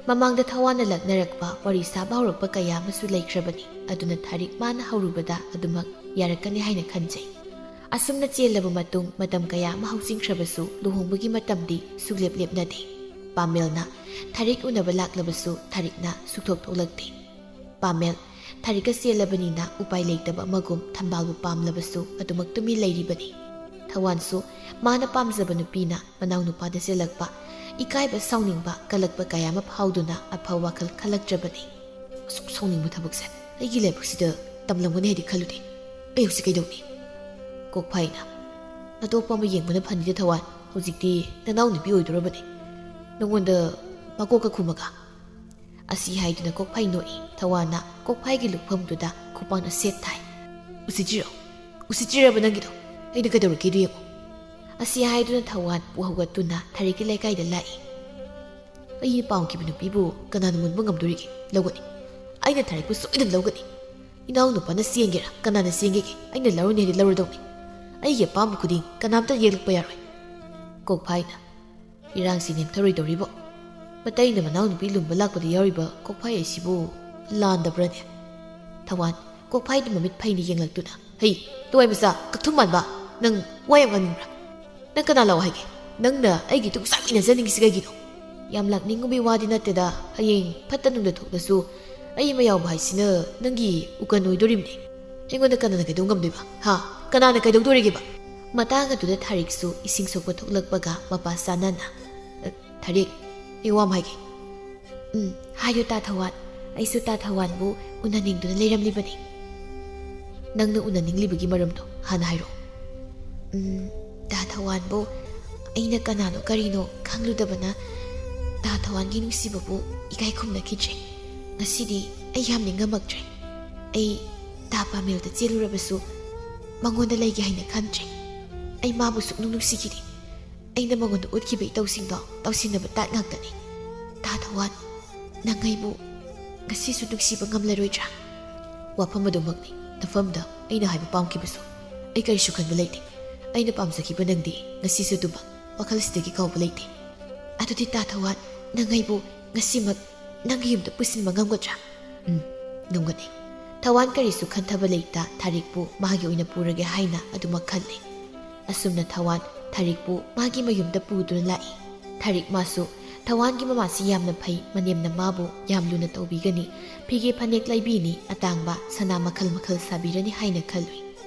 ꯃꯃꯥꯡꯗ ꯊꯋꯥꯟꯅ ꯂꯛꯅꯔꯛꯄ, ꯋꯥꯔꯤ ꯁꯥꯕ ꯍꯧꯔꯛꯄ ꯀꯌꯥ ꯑꯃꯁꯨ ꯂꯩꯈ꯭ꯔꯕꯅꯤ꯫ ꯑꯗꯨꯅ ꯊꯥꯔꯤꯛ ꯃꯥꯅ ꯍꯧꯔꯨꯕꯗ ꯑꯗꯨꯃꯛ ꯌꯥꯔꯛꯀꯅꯤ ꯍꯥꯏꯅ ꯈꯟꯖꯩ꯫ ꯑꯁꯨꯝꯅ ꯆꯦꯜꯂꯕ ꯃꯇꯨꯡ ꯃꯇꯝ ꯀꯌꯥ ꯑꯃ ꯍꯧꯖꯤꯟꯈ꯭ꯔꯕꯁꯨ ꯂꯨꯍꯣꯡꯕꯒꯤ ꯃꯇꯝꯗꯤ ꯁꯨꯛꯂꯦꯞ ꯂꯦꯞꯅꯗꯦ꯫ ꯄꯥꯃꯦꯜꯅ ꯊꯥꯔꯤꯛ ꯎꯅꯕ ꯂꯥꯛꯂꯕꯁꯨ ꯊꯥꯔꯤꯛꯅ ꯁꯨꯛꯊꯣꯛ ꯊꯣꯛꯂꯛꯇꯦ꯫ ꯄꯥꯃꯦꯜ ꯊꯥꯔꯤꯛꯀ ꯆꯦꯜꯂꯕꯅꯤꯅ ꯎꯄꯥꯏ ꯂꯩꯇꯕ ꯑꯃꯒꯨꯝ ꯊꯝꯕꯥꯜꯕꯨ ꯄꯥꯝꯂꯕꯁꯨ ꯑꯗꯨꯃꯛ ꯇꯨꯃꯤꯟ ꯂꯩꯔꯤꯕꯅꯤ꯫ ꯊꯋꯥꯟꯁꯨ ꯃꯥꯅ ꯄꯥꯝꯖꯕ ꯅꯨꯄꯤꯅ ꯃꯅꯥꯎ ꯅꯨꯄꯥꯗ ꯆꯦꯜꯂꯛꯄ ꯏꯀꯥꯏꯕ, ꯁꯥꯎꯅꯤꯡꯕ, ꯀꯜꯂꯛꯄ ꯀꯌꯥ ꯑꯃ ꯐꯥꯎꯗꯨꯅ ꯑꯐꯕ ꯋꯥꯈꯜ ꯈꯜꯂꯛꯇ꯭ꯔꯕꯅꯤ꯫ ꯑꯁꯨꯛ ꯁꯥꯎꯅꯤꯡꯕ ꯊꯕꯛꯁꯦ ꯑꯩꯒꯤ ꯂꯥꯏꯕꯛꯁꯤꯗ ꯇꯝꯂꯝꯒꯅꯤ ꯍꯥꯏꯗꯤ ꯈꯜꯂꯨꯗꯦ꯫ ꯑꯩ ꯍꯧꯖꯤꯛ ꯀꯩꯗꯧꯅꯤ? ꯀꯣꯛꯐꯥꯏꯅ, "ꯑꯇꯣꯞꯄ ꯑꯃ ꯌꯦꯡꯕꯅ ꯐꯅꯤꯗ ꯊꯋꯥꯟ, ꯍꯧꯖꯤꯛꯇꯤ ꯅꯅꯥꯎ ꯅꯨꯄꯤ ꯑꯣꯏꯗꯣꯔꯕꯅꯤ꯫ ꯅꯉꯣꯟꯗ ꯃꯀꯣꯛꯀ ꯈꯨꯝꯃꯒ?" ꯑꯁꯤ ꯍꯥꯏꯗꯨꯅ ꯀꯣꯛꯐꯥꯏ ꯅꯣꯛꯏ꯫ ꯊꯋꯥꯟꯅ ꯀꯣꯛꯐꯥꯏꯒꯤ ꯂꯨꯛꯐꯝꯗꯨꯗ ꯈꯨꯄꯥꯛꯅ ꯁꯦꯠ ꯊꯥꯏ꯫ "ꯎꯁꯤꯠꯇ꯭ꯔꯤꯔꯣ? ꯎꯁꯤꯠꯇ꯭ꯔꯤꯔꯕ ꯅꯪꯒꯤꯗꯣ? ꯑꯩꯅ ꯀꯩꯗꯧꯔꯒꯦꯗꯣ ꯌꯦꯡꯉꯣ꯫" ꯑꯁꯤ ꯍꯥꯏꯗꯨꯅ ꯊꯋꯥꯟ ꯄꯨ ꯍꯧꯒꯠꯇꯨꯅ ꯊꯥꯔꯤꯛꯀꯤ ꯂꯩꯀꯥꯏꯗ ꯂꯥꯛꯏ꯫ "ꯑꯩꯅ ꯄꯥꯝꯈꯤꯕ ꯅꯨꯄꯤꯕꯨ ꯀꯅꯥꯅ ꯃꯨꯟꯕ ꯉꯝꯗꯣꯔꯤꯒꯦ? ꯂꯧꯒꯅꯤ꯫ ꯑꯩꯅ ꯊꯥꯔꯤꯛꯄꯨ ꯁꯣꯏꯗꯅ ꯂꯧꯒꯅꯤ꯫ ꯏꯅꯥꯎ ꯅꯨꯄꯥꯅ ꯆꯦꯟꯒꯦꯔꯥ, ꯀꯅꯥꯅ ꯆꯦꯟꯒꯦꯒꯦ, ꯑꯩꯅ ꯂꯧꯔꯅꯤ ꯍꯥꯏꯗꯤ ꯂꯧꯔꯗꯧꯅꯤ꯫ ꯑꯩꯒꯤ ꯑꯄꯥꯝꯕ ꯈꯨꯗꯤꯡ ꯀꯅꯥꯝꯇ ꯌꯦꯛꯂꯛꯄ ꯌꯥꯔꯣꯏ꯫" ꯀꯣꯛꯐꯥꯏꯅ, "ꯏꯔꯥꯡꯁꯤ ꯅꯦꯝꯊꯔꯣꯏꯗꯧꯔꯤꯕꯣ? ꯃꯇꯩꯅ ꯃꯅꯥꯎꯅꯨꯄꯤ ꯂꯨꯝꯕ ꯂꯥꯛꯄꯗ ꯌꯥꯎꯔꯤꯕ ꯀꯣꯛꯐꯥꯏ ꯑꯁꯤꯕꯨ ꯂꯥꯟꯗꯕ꯭ꯔꯅꯦ?" ꯊꯋꯥꯟ ꯀꯣꯛꯐꯥꯏꯗ ꯃꯃꯤꯠ ꯐꯩꯅ ꯌꯦꯡꯂꯛꯇꯨꯅ, "ꯍꯩ, ꯂꯋꯥꯏ ꯃꯆꯥ, ꯀꯛꯊꯨꯝ ꯃꯥꯟꯕ, ꯅꯪ ꯋꯥ ꯌꯥꯝ ꯉꯥꯡꯅꯤꯡꯕ꯭ꯔꯥ? ꯅꯪ ꯀꯅꯥ ꯂꯥꯛꯑꯣ ꯍꯥꯏꯒꯦ? ꯅꯪꯅ ꯑꯩꯒꯤ ꯏꯇꯨꯡ ꯆꯥꯛ ꯏꯟꯅꯖꯅꯤꯡꯉꯤꯁꯤ ꯀꯩꯒꯤꯅꯣ?" "ꯌꯥꯝ ꯂꯥꯛꯅꯤꯡꯉꯨꯕꯒꯤ ꯋꯥꯗꯤ ꯅꯠꯇꯦꯗ, ꯍꯌꯦꯡ ꯐꯠꯇ ꯅꯨꯡꯗ ꯊꯣꯛꯂꯁꯨ ꯑꯩ ꯑꯃ ꯌꯥꯎꯕ ꯍꯥꯏꯁꯤꯅ ꯅꯪꯒꯤ ꯎꯀꯟ ꯑꯣꯏꯗꯣꯔꯤꯕꯅꯤ꯫ ꯑꯩꯉꯣꯟꯗ ꯀꯅꯥꯅ ꯀꯩꯗꯧ ꯉꯝꯗꯣꯏꯕ? ꯍꯥ? ꯀꯅꯥꯅ ꯀꯩꯗꯧꯗꯣꯔꯤꯒꯦꯕ?" ꯃꯇꯥꯡ ꯑꯗꯨꯗ ꯊꯥꯔꯤꯛꯁꯨ ꯏꯁꯤꯡ ꯁꯣꯛꯄ ꯊꯣꯛꯂꯛꯄꯒ ꯃꯄꯥ ꯆꯥꯟꯅꯅ, "ꯑ, ꯊꯥꯔꯤꯛ, ꯑꯩ ꯋꯥ ꯑꯃ ꯍꯥꯏꯒꯦ꯫" "ꯎꯝ, ꯍꯥꯏꯌꯨ ꯇꯥ ꯊꯋꯥꯟ꯫ ꯑꯩꯁꯨ ꯇꯥ ꯊꯋꯥꯟꯕꯨ ꯎꯅꯅꯤꯡꯗꯨꯅ ꯂꯩꯔꯝꯂꯤꯕꯅꯤ꯫" "ꯅꯪꯅ ꯎꯅꯅꯤꯡꯂꯤꯕꯒꯤ ꯃꯔꯝꯗꯣ ꯍꯥꯟꯅ ꯍꯥꯏꯔꯛꯑꯣ꯫" "ꯎꯝ, ꯇꯥ ꯊꯋꯥꯟꯕꯨ ꯑꯩꯅ ꯀꯅꯥꯅꯣ ꯀꯔꯤꯅꯣ ꯈꯪꯂꯨꯗꯕꯅ ꯇꯥ ꯊꯋꯥꯟꯒꯤ ꯅꯨꯡꯁꯤꯕꯕꯨ ꯏꯀꯥꯏ ꯈꯨꯝꯅꯈꯤꯗ꯭ꯔꯦ꯫ ꯉꯁꯤꯗꯤ ꯑꯩ ꯌꯥꯝ ꯅꯤꯡꯉꯝꯃꯛꯇ꯭ꯔꯦ꯫ ꯑꯩ ꯇꯥ ꯄꯥꯃꯦꯜꯗ ꯆꯦꯜꯂꯨꯔꯕꯁꯨ ꯃꯉꯣꯟꯗ ꯂꯩꯒꯦ ꯍꯥꯏꯅ ꯈꯟꯗ꯭ꯔꯦ꯫ ꯑꯩ ꯃꯥꯕꯨ ꯁꯨꯛꯅꯨꯡ ꯅꯨꯡꯁꯤꯈꯤꯗꯦ꯫ ꯑꯩꯅ ꯃꯉꯣꯟꯗ ꯎꯠꯈꯤꯕ ꯏꯇꯧꯁꯤꯡꯗꯣ ꯇꯧꯁꯤꯟꯅꯕ ꯇꯥꯠ ꯉꯥꯛꯇꯅꯤ꯫ ꯇꯥ ꯊꯋꯥꯟ, ꯅꯪ ꯑꯩꯕꯨ ꯉꯁꯤꯁꯨ ꯅꯨꯡꯁꯤꯕ ꯉꯝꯂꯔꯣꯏꯗ꯭ꯔꯥ?" ꯋꯥꯐꯝ ꯑꯗꯨꯃꯛꯅꯤ꯫ ꯅꯐꯝꯗ ꯑꯩꯅ ꯍꯥꯏꯕ ꯄꯥꯝꯈꯤꯕꯁꯨ꯫ ꯑꯩ ꯀꯔꯤꯁꯨ ꯈꯟꯕ ꯂꯩꯇꯦ꯫ ꯑꯩꯅ ꯄꯥꯝꯖꯈꯤꯕ ꯅꯪꯗꯤ ꯉꯁꯤꯁꯨ ꯑꯗꯨꯃꯛ ꯋꯥꯈꯜꯁꯤꯗꯒꯤ ꯀꯥꯎꯕ ꯂꯩꯇꯦ꯫ ꯑꯗꯨꯗꯤ ꯇꯥ ꯊꯋꯥꯟ, ꯅꯪ ꯑꯩꯕꯨ ꯉꯁꯤꯃꯛ ꯅꯪꯒꯤ ꯌꯨꯝꯗ ꯄꯨꯁꯤꯟꯕ ꯉꯝꯒꯗ꯭ꯔꯥ? ꯎꯝ, ꯉꯝꯒꯅꯤ꯫ ꯊꯋꯥꯟ ꯀꯔꯤꯁꯨ ꯈꯟꯊꯕ ꯂꯩꯇ ꯊꯥꯔꯤꯛꯄꯨ ꯃꯥꯒꯤ ꯑꯣꯏꯅ ꯄꯨꯔꯒꯦ ꯍꯥꯏꯅ ꯑꯗꯨꯃꯛ ꯈꯜꯂꯤ꯫ ꯑꯁꯨꯝꯅ ꯊꯋꯥꯟ ꯊꯥꯔꯤꯛꯄꯨ ꯃꯥꯒꯤ ꯃꯌꯨꯝꯗ ꯄꯨꯗꯨꯅ ꯂꯥꯛꯏ꯫ ꯊꯥꯔꯤꯛ ꯃꯥꯁꯨ ꯊꯋꯥꯟꯒꯤ ꯃꯃꯥꯁꯤ ꯌꯥꯝꯅ ꯐꯩ, ꯃꯅꯦꯝꯅ ꯃꯥꯕꯨ ꯌꯥꯝ ꯂꯨꯅ ꯇꯧꯕꯤꯒꯅꯤ, ꯐꯤꯒꯦ ꯐꯅꯦꯛ ꯂꯩꯕꯤꯅꯤ, ꯑꯇꯥꯡꯕ ꯁꯅꯥ ꯃꯈꯜ ꯃꯈꯜ ꯁꯥꯕꯤꯔꯅꯤ ꯍꯥꯏꯅ ꯈꯜꯂꯨꯏ꯫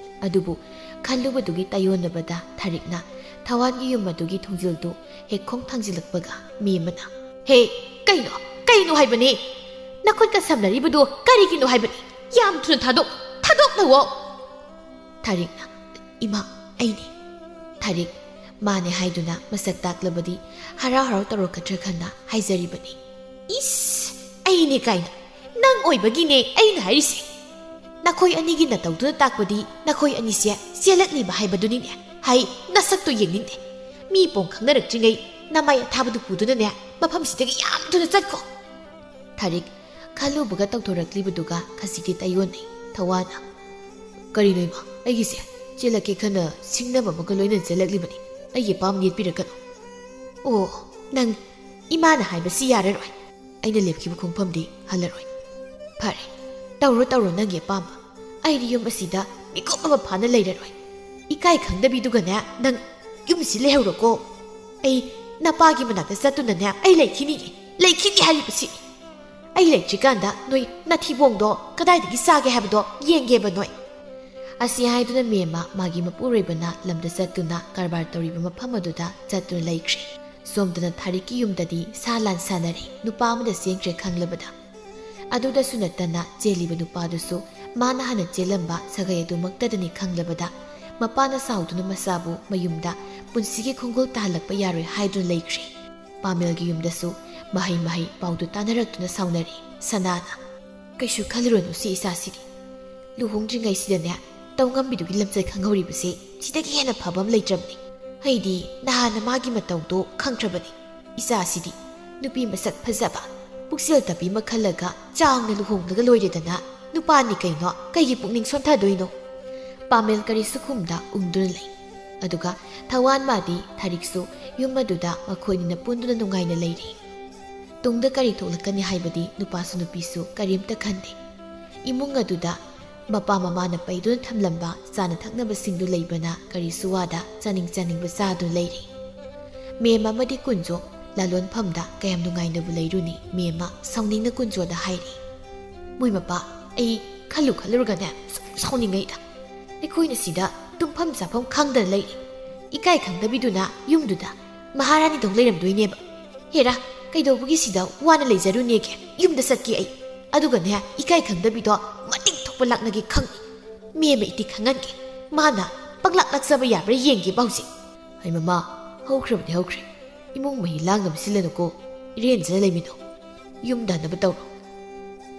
ꯑꯗꯨꯕꯨ ꯈꯜꯂꯨꯕꯗꯨꯒꯤ ꯇꯥꯏꯌꯣꯟꯅꯕꯗ ꯊꯥꯔꯤꯛꯅ ꯊꯋꯥꯟꯒꯤ ꯌꯨꯝ ꯑꯗꯨꯒꯤ ꯊꯣꯡꯖꯤꯜꯗꯨ ꯍꯦꯛ ꯈꯣꯡ ꯊꯥꯡꯖꯤꯜꯂꯛꯄꯒ ꯃꯦꯝꯃꯅ, "ꯍꯦ, ꯀꯩꯅꯣ? ꯀꯩꯅꯣ ꯍꯥꯏꯕꯅꯤ? ꯅꯈꯨꯠꯀ ꯁꯝꯅꯔꯤꯕꯗꯨ ꯀꯔꯤꯒꯤꯅꯣ ꯍꯥꯏꯕꯅꯤ? ꯌꯥꯝ ꯊꯨꯅ ꯊꯥꯗꯣꯛ, ꯊꯥꯗꯣꯛꯅꯋꯣ!" ꯊꯥꯔꯤꯛꯅ, "ꯏꯃꯥ, ꯑꯩꯅꯤ꯫" ꯊꯥꯔꯤꯛ, ꯃꯥꯅꯦ ꯍꯥꯏꯗꯨꯅ ꯃꯁꯛ ꯇꯥꯛꯂꯕꯗꯤ ꯍꯔꯥꯎ ꯍꯔꯥꯎ ꯇꯧꯔꯛꯀꯗ꯭ꯔꯥ ꯈꯟꯅ ꯍꯥꯏꯖꯔꯤꯕꯅꯤ꯫ "ꯏꯁ, ꯑꯩꯅꯦ ꯀꯥꯏꯅ? ꯅꯪ ꯑꯣꯏꯕꯒꯤꯅꯦ ꯑꯩꯅ ꯍꯥꯏꯔꯤꯁꯦ꯫ ꯅꯈꯣꯏ ꯑꯅꯤꯒꯤ ꯅꯇꯧꯗꯨꯅ ꯇꯥꯛꯄꯗꯤ ꯅꯈꯣꯏ ꯑꯅꯤꯁꯦ ꯆꯦꯜꯂꯛꯂꯤꯕ ꯍꯥꯏꯕꯗꯨꯅꯤꯅꯦ꯫ ꯍꯥꯏ, ꯅꯁꯛꯇꯣ ꯌꯦꯡꯅꯤꯡꯗꯦ꯫ ꯃꯤ ꯄꯣꯡ ꯈꯪꯅꯔꯛꯇ꯭ꯔꯤꯉꯩ ꯅꯃꯥꯏ ꯑꯊꯥꯕꯗꯨ ꯄꯨꯗꯨꯅꯅꯦ ꯃꯐꯝꯁꯤꯗꯒꯤ ꯌꯥꯝ ꯊꯨꯅ ꯆꯠꯈꯣ!" ꯊꯥꯔꯤꯛ ꯈꯜꯂꯨꯕꯒ ꯇꯧꯊꯣꯔꯛꯂꯤꯕꯗꯨꯒ ꯈꯖꯤꯛꯇꯤ ꯇꯥꯏꯌꯣꯟꯅꯩ꯫ ꯊꯋꯥꯟꯅ, "ꯀꯔꯤꯅꯣ ꯏꯃꯥ, ꯑꯩꯒꯤꯁꯦ ꯆꯦꯜꯂꯛꯀꯦ ꯈꯟꯅ ꯁꯤꯡꯅꯕ ꯑꯃꯒ ꯂꯣꯏꯅꯅ ꯆꯦꯜꯂꯛꯂꯤꯕꯅꯤ꯫ ꯑꯩꯒꯤ ꯑꯄꯥꯝꯕ ꯌꯦꯠꯄꯤꯔꯛꯀꯅꯨ꯫" "ꯑꯣ, ꯅꯪ ꯏꯃꯥꯅ ꯍꯥꯏꯕꯁꯤ ꯌꯥꯔꯔꯣꯏ꯫ ꯑꯩꯅ ꯂꯦꯞꯈꯤꯕ ꯈꯣꯡꯐꯝꯗꯤ ꯍꯜꯂꯔꯣꯏ꯫ ꯐꯔꯦ, ꯇꯧꯔꯣ ꯇꯧꯔꯣ ꯅꯪꯒꯤ ꯑꯄꯥꯝꯕ꯫ ꯑꯩꯗꯤ ꯌꯨꯝ ꯑꯁꯤꯗ ꯃꯤꯀꯨꯞ ꯑꯃ ꯐꯥꯅ ꯂꯩꯔꯔꯣꯏ꯫ ꯏꯀꯥꯏ ꯈꯪꯗꯕꯤꯗꯨꯒꯅꯦ ꯅꯪ ꯌꯨꯝꯁꯤ ꯂꯩꯍꯧꯔꯣꯀꯣ꯫ ꯑꯩ ꯅꯄꯥꯒꯤ ꯃꯅꯥꯛꯇ ꯆꯠꯇꯨꯅꯅꯦ ꯑꯩ ꯂꯩꯈꯤꯅꯤꯌꯦ, ꯂꯩꯈꯤꯅꯤ ꯍꯥꯏꯔꯤꯕꯁꯤ꯫ ꯑꯩ ꯂꯩꯇ꯭ꯔꯤꯀꯥꯟꯗ ꯅꯣꯏ ꯅꯊꯤꯕꯣꯡꯗꯣ ꯀꯗꯥꯏꯗꯒꯤ ꯆꯥꯒꯦ ꯍꯥꯏꯕꯗꯣ ꯌꯦꯡꯒꯦꯕ ꯅꯣꯏ꯫" ꯑꯁꯤ ꯍꯥꯏꯗꯨꯅ ꯃꯦꯝꯃ ꯃꯥꯒꯤ ꯃꯄꯨꯔꯣꯏꯕꯅ ꯂꯝꯗ ꯆꯠꯇꯨꯅ ꯀꯔꯕꯥꯔ ꯇꯧꯔꯤꯕ ꯃꯐꯝ ꯑꯗꯨꯗ ꯆꯠꯇꯨꯅ ꯂꯩꯈ꯭ꯔꯦ꯫ ꯁꯣꯝꯗꯅ ꯊꯥꯔꯤꯛꯀꯤ ꯌꯨꯝꯗꯗꯤ ꯁꯥ ꯂꯥꯟ ꯁꯥꯟꯅꯔꯦ, ꯅꯨꯄꯥ ꯑꯃꯗ ꯆꯦꯟꯈ꯭ꯔꯦ ꯈꯪꯂꯕꯗ꯫ ꯑꯗꯨꯗꯁꯨ ꯅꯠꯇꯅ ꯆꯦꯜꯂꯤꯕ ꯅꯨꯄꯥꯗꯨꯁꯨ ꯃꯥꯅ ꯍꯥꯟꯅ ꯆꯦꯜꯂꯝꯕ ꯁꯥꯒꯩ ꯑꯗꯨꯃꯛꯇꯗꯅꯤ ꯈꯪꯂꯕꯗ, ꯃꯄꯥꯅ ꯁꯥꯎꯗꯨꯅ ꯃꯆꯥꯕꯨ ꯃꯌꯨꯝꯗ ꯄꯨꯟꯁꯤꯒꯤ ꯈꯣꯡꯒꯨꯜ ꯇꯥꯍꯜꯂꯛꯄ ꯌꯥꯔꯣꯏ ꯍꯥꯏꯗꯨꯅ ꯂꯩꯈ꯭ꯔꯦ꯫ ꯄꯥꯃꯦꯜꯒꯤ ꯌꯨꯝꯗꯁꯨ ꯃꯍꯩ ꯃꯍꯩ ꯄꯥꯎꯗꯨ ꯇꯥꯅꯔꯛꯇꯨꯅ ꯁꯥꯎꯅꯔꯦ꯫ ꯁꯅꯥꯅ, "ꯀꯩꯁꯨ ꯈꯜꯂꯨꯔꯅꯨ ꯁꯤ ꯏꯆꯥꯁꯤꯗꯤ꯫ ꯂꯨꯍꯣꯡꯗ꯭ꯔꯤꯉꯩꯁꯤꯗꯅꯦ ꯇꯧ ꯉꯝꯕꯤꯗꯨꯒꯤ ꯂꯝꯆꯠ ꯈꯪꯍꯧꯔꯤꯕꯁꯦ ꯁꯤꯗꯒꯤ ꯍꯦꯟꯅ ꯐꯕ ꯑꯃ ꯂꯩꯇ꯭ꯔꯕꯅꯤ꯫ ꯑꯩꯗꯤ ꯅꯍꯥꯟꯅ ꯃꯥꯒꯤ ꯃꯇꯧꯗꯣ ꯈꯪꯈ꯭ꯔꯕꯅꯤ꯫ ꯏꯆꯥꯁꯤꯗꯤ ꯅꯨꯄꯤ ꯃꯁꯛ ꯐꯖꯕ, ꯄꯨꯛꯆꯦꯜ ꯇꯞꯄꯤ ꯑꯃ ꯈꯜꯂꯒ ꯆꯥꯎꯅ ꯂꯨꯍꯣꯡꯂꯒ ꯂꯣꯏꯔꯦꯗꯅ꯫ ꯅꯨꯄꯥꯅꯤ ꯀꯩꯅꯣ, ꯀꯩꯒꯤ ꯄꯨꯛꯅꯤꯡ ꯁꯣꯟꯊꯗꯣꯏꯅꯣ? ꯄꯥꯃꯦꯜ ꯀꯔꯤꯁꯨ ꯈꯨꯝꯗ ꯎꯪꯗꯨꯅ ꯂꯩ꯫ ꯑꯗꯨꯒ ꯊꯋꯥꯟ ꯃꯥꯗꯤ ꯊꯥꯔꯤꯛꯁꯨ ꯌꯨꯝ ꯑꯗꯨꯗ ꯃꯈꯣꯏꯅꯤꯅ ꯄꯨꯟꯗꯨꯅ ꯅꯨꯡꯉꯥꯏꯅ ꯂꯩꯔꯤ꯫ ꯇꯨꯡꯗ ꯀꯔꯤ ꯊꯣꯛꯂꯛꯀꯅꯤ ꯍꯥꯏꯕꯗꯤ ꯅꯨꯄꯥꯁꯨ ꯅꯨꯄꯤꯁꯨ ꯀꯔꯤꯝꯇ ꯈꯟꯗꯦ꯫ ꯏꯃꯨꯡ ꯑꯗꯨꯗ ꯃꯄꯥ ꯃꯃꯥꯅ ꯄꯩꯗꯨꯅ ꯊꯝꯂꯝꯕ ꯆꯥꯅ ꯊꯛꯅꯕꯁꯤꯡꯗꯨ ꯂꯩꯕꯅ ꯀꯔꯤꯁꯨ ꯋꯥꯗ ꯆꯥꯅꯤꯡ ꯆꯥꯅꯤꯡꯕ ꯆꯥꯗꯨꯅ ꯂꯩꯔꯤ꯫ ꯃꯦꯝ ꯑꯃꯗꯤ ꯀꯨꯟꯖꯣ ꯂꯥꯂꯣꯟꯐꯝꯗ ꯀꯌꯥꯝ ꯅꯨꯡꯉꯥꯏꯅꯕꯨ ꯂꯩꯔꯨꯅꯤ꯫ ꯃꯦꯝꯃ ꯁꯥꯎꯅꯤꯡꯅ ꯀꯨꯟꯖꯣꯗ ꯍꯥꯏꯔꯤ, "ꯃꯣꯏ ꯃꯄꯥ, ꯑꯩ ꯈꯜꯂꯨ ꯈꯜꯂꯨꯔꯒꯅꯦ ꯁꯨꯝ ꯁꯥꯎꯅꯤꯡꯉꯩꯗ꯫ ꯑꯩꯈꯣꯏꯅ ꯁꯤꯗ ꯇꯨꯝꯐꯝ ꯆꯥꯐꯝ ꯈꯪꯗꯅ ꯂꯩꯔꯤ꯫ ꯏꯀꯥꯏ ꯈꯪꯗꯕꯤꯗꯨꯅ ꯌꯨꯝꯗꯨꯗ ꯃꯍꯥꯔꯥꯅꯤꯗꯧ ꯂꯩꯔꯝꯗꯣꯏꯅꯦꯕ꯫ ꯍꯦꯔꯥ, ꯀꯩꯗꯧꯕꯒꯤ ꯁꯤꯗ ꯋꯥꯅ ꯂꯩꯖꯔꯨꯅꯦꯒꯦ? ꯌꯨꯝꯗ ꯆꯠꯀꯦ ꯑꯩ꯫ ꯑꯗꯨꯒꯅꯦ, ꯏꯀꯥꯏ ꯈꯪꯗꯕꯤꯗꯣ ꯃꯇꯤꯛ ꯊꯣꯛꯄ ꯂꯥꯛꯅꯒꯦ ꯈꯪꯉꯤ꯫ ꯃꯦꯝꯃ ꯏꯇꯤ ꯈꯪꯍꯟꯒꯦ꯫ ꯃꯥꯅ ꯄꯪꯂꯥꯛ ꯂꯥꯛꯆꯕ ꯌꯥꯕ꯭ꯔꯥ ꯌꯦꯡꯒꯦꯕ ꯍꯧꯖꯤꯛ꯫" "ꯍꯩ ꯃꯃꯥ, ꯍꯧꯈ꯭ꯔꯕꯗꯤ ꯍꯧꯈ꯭ꯔꯦ꯫ ꯏꯃꯨꯡ ꯃꯍꯤ ꯂꯥꯡꯅꯕ ꯁꯤꯜꯂꯅꯨꯀꯣ꯫ ꯏꯔꯦꯟꯖꯅ ꯂꯩꯃꯤꯟꯅꯧ꯫ ꯌꯨꯝꯗ ꯍꯟꯅꯕ ꯇꯧꯔꯣ꯫"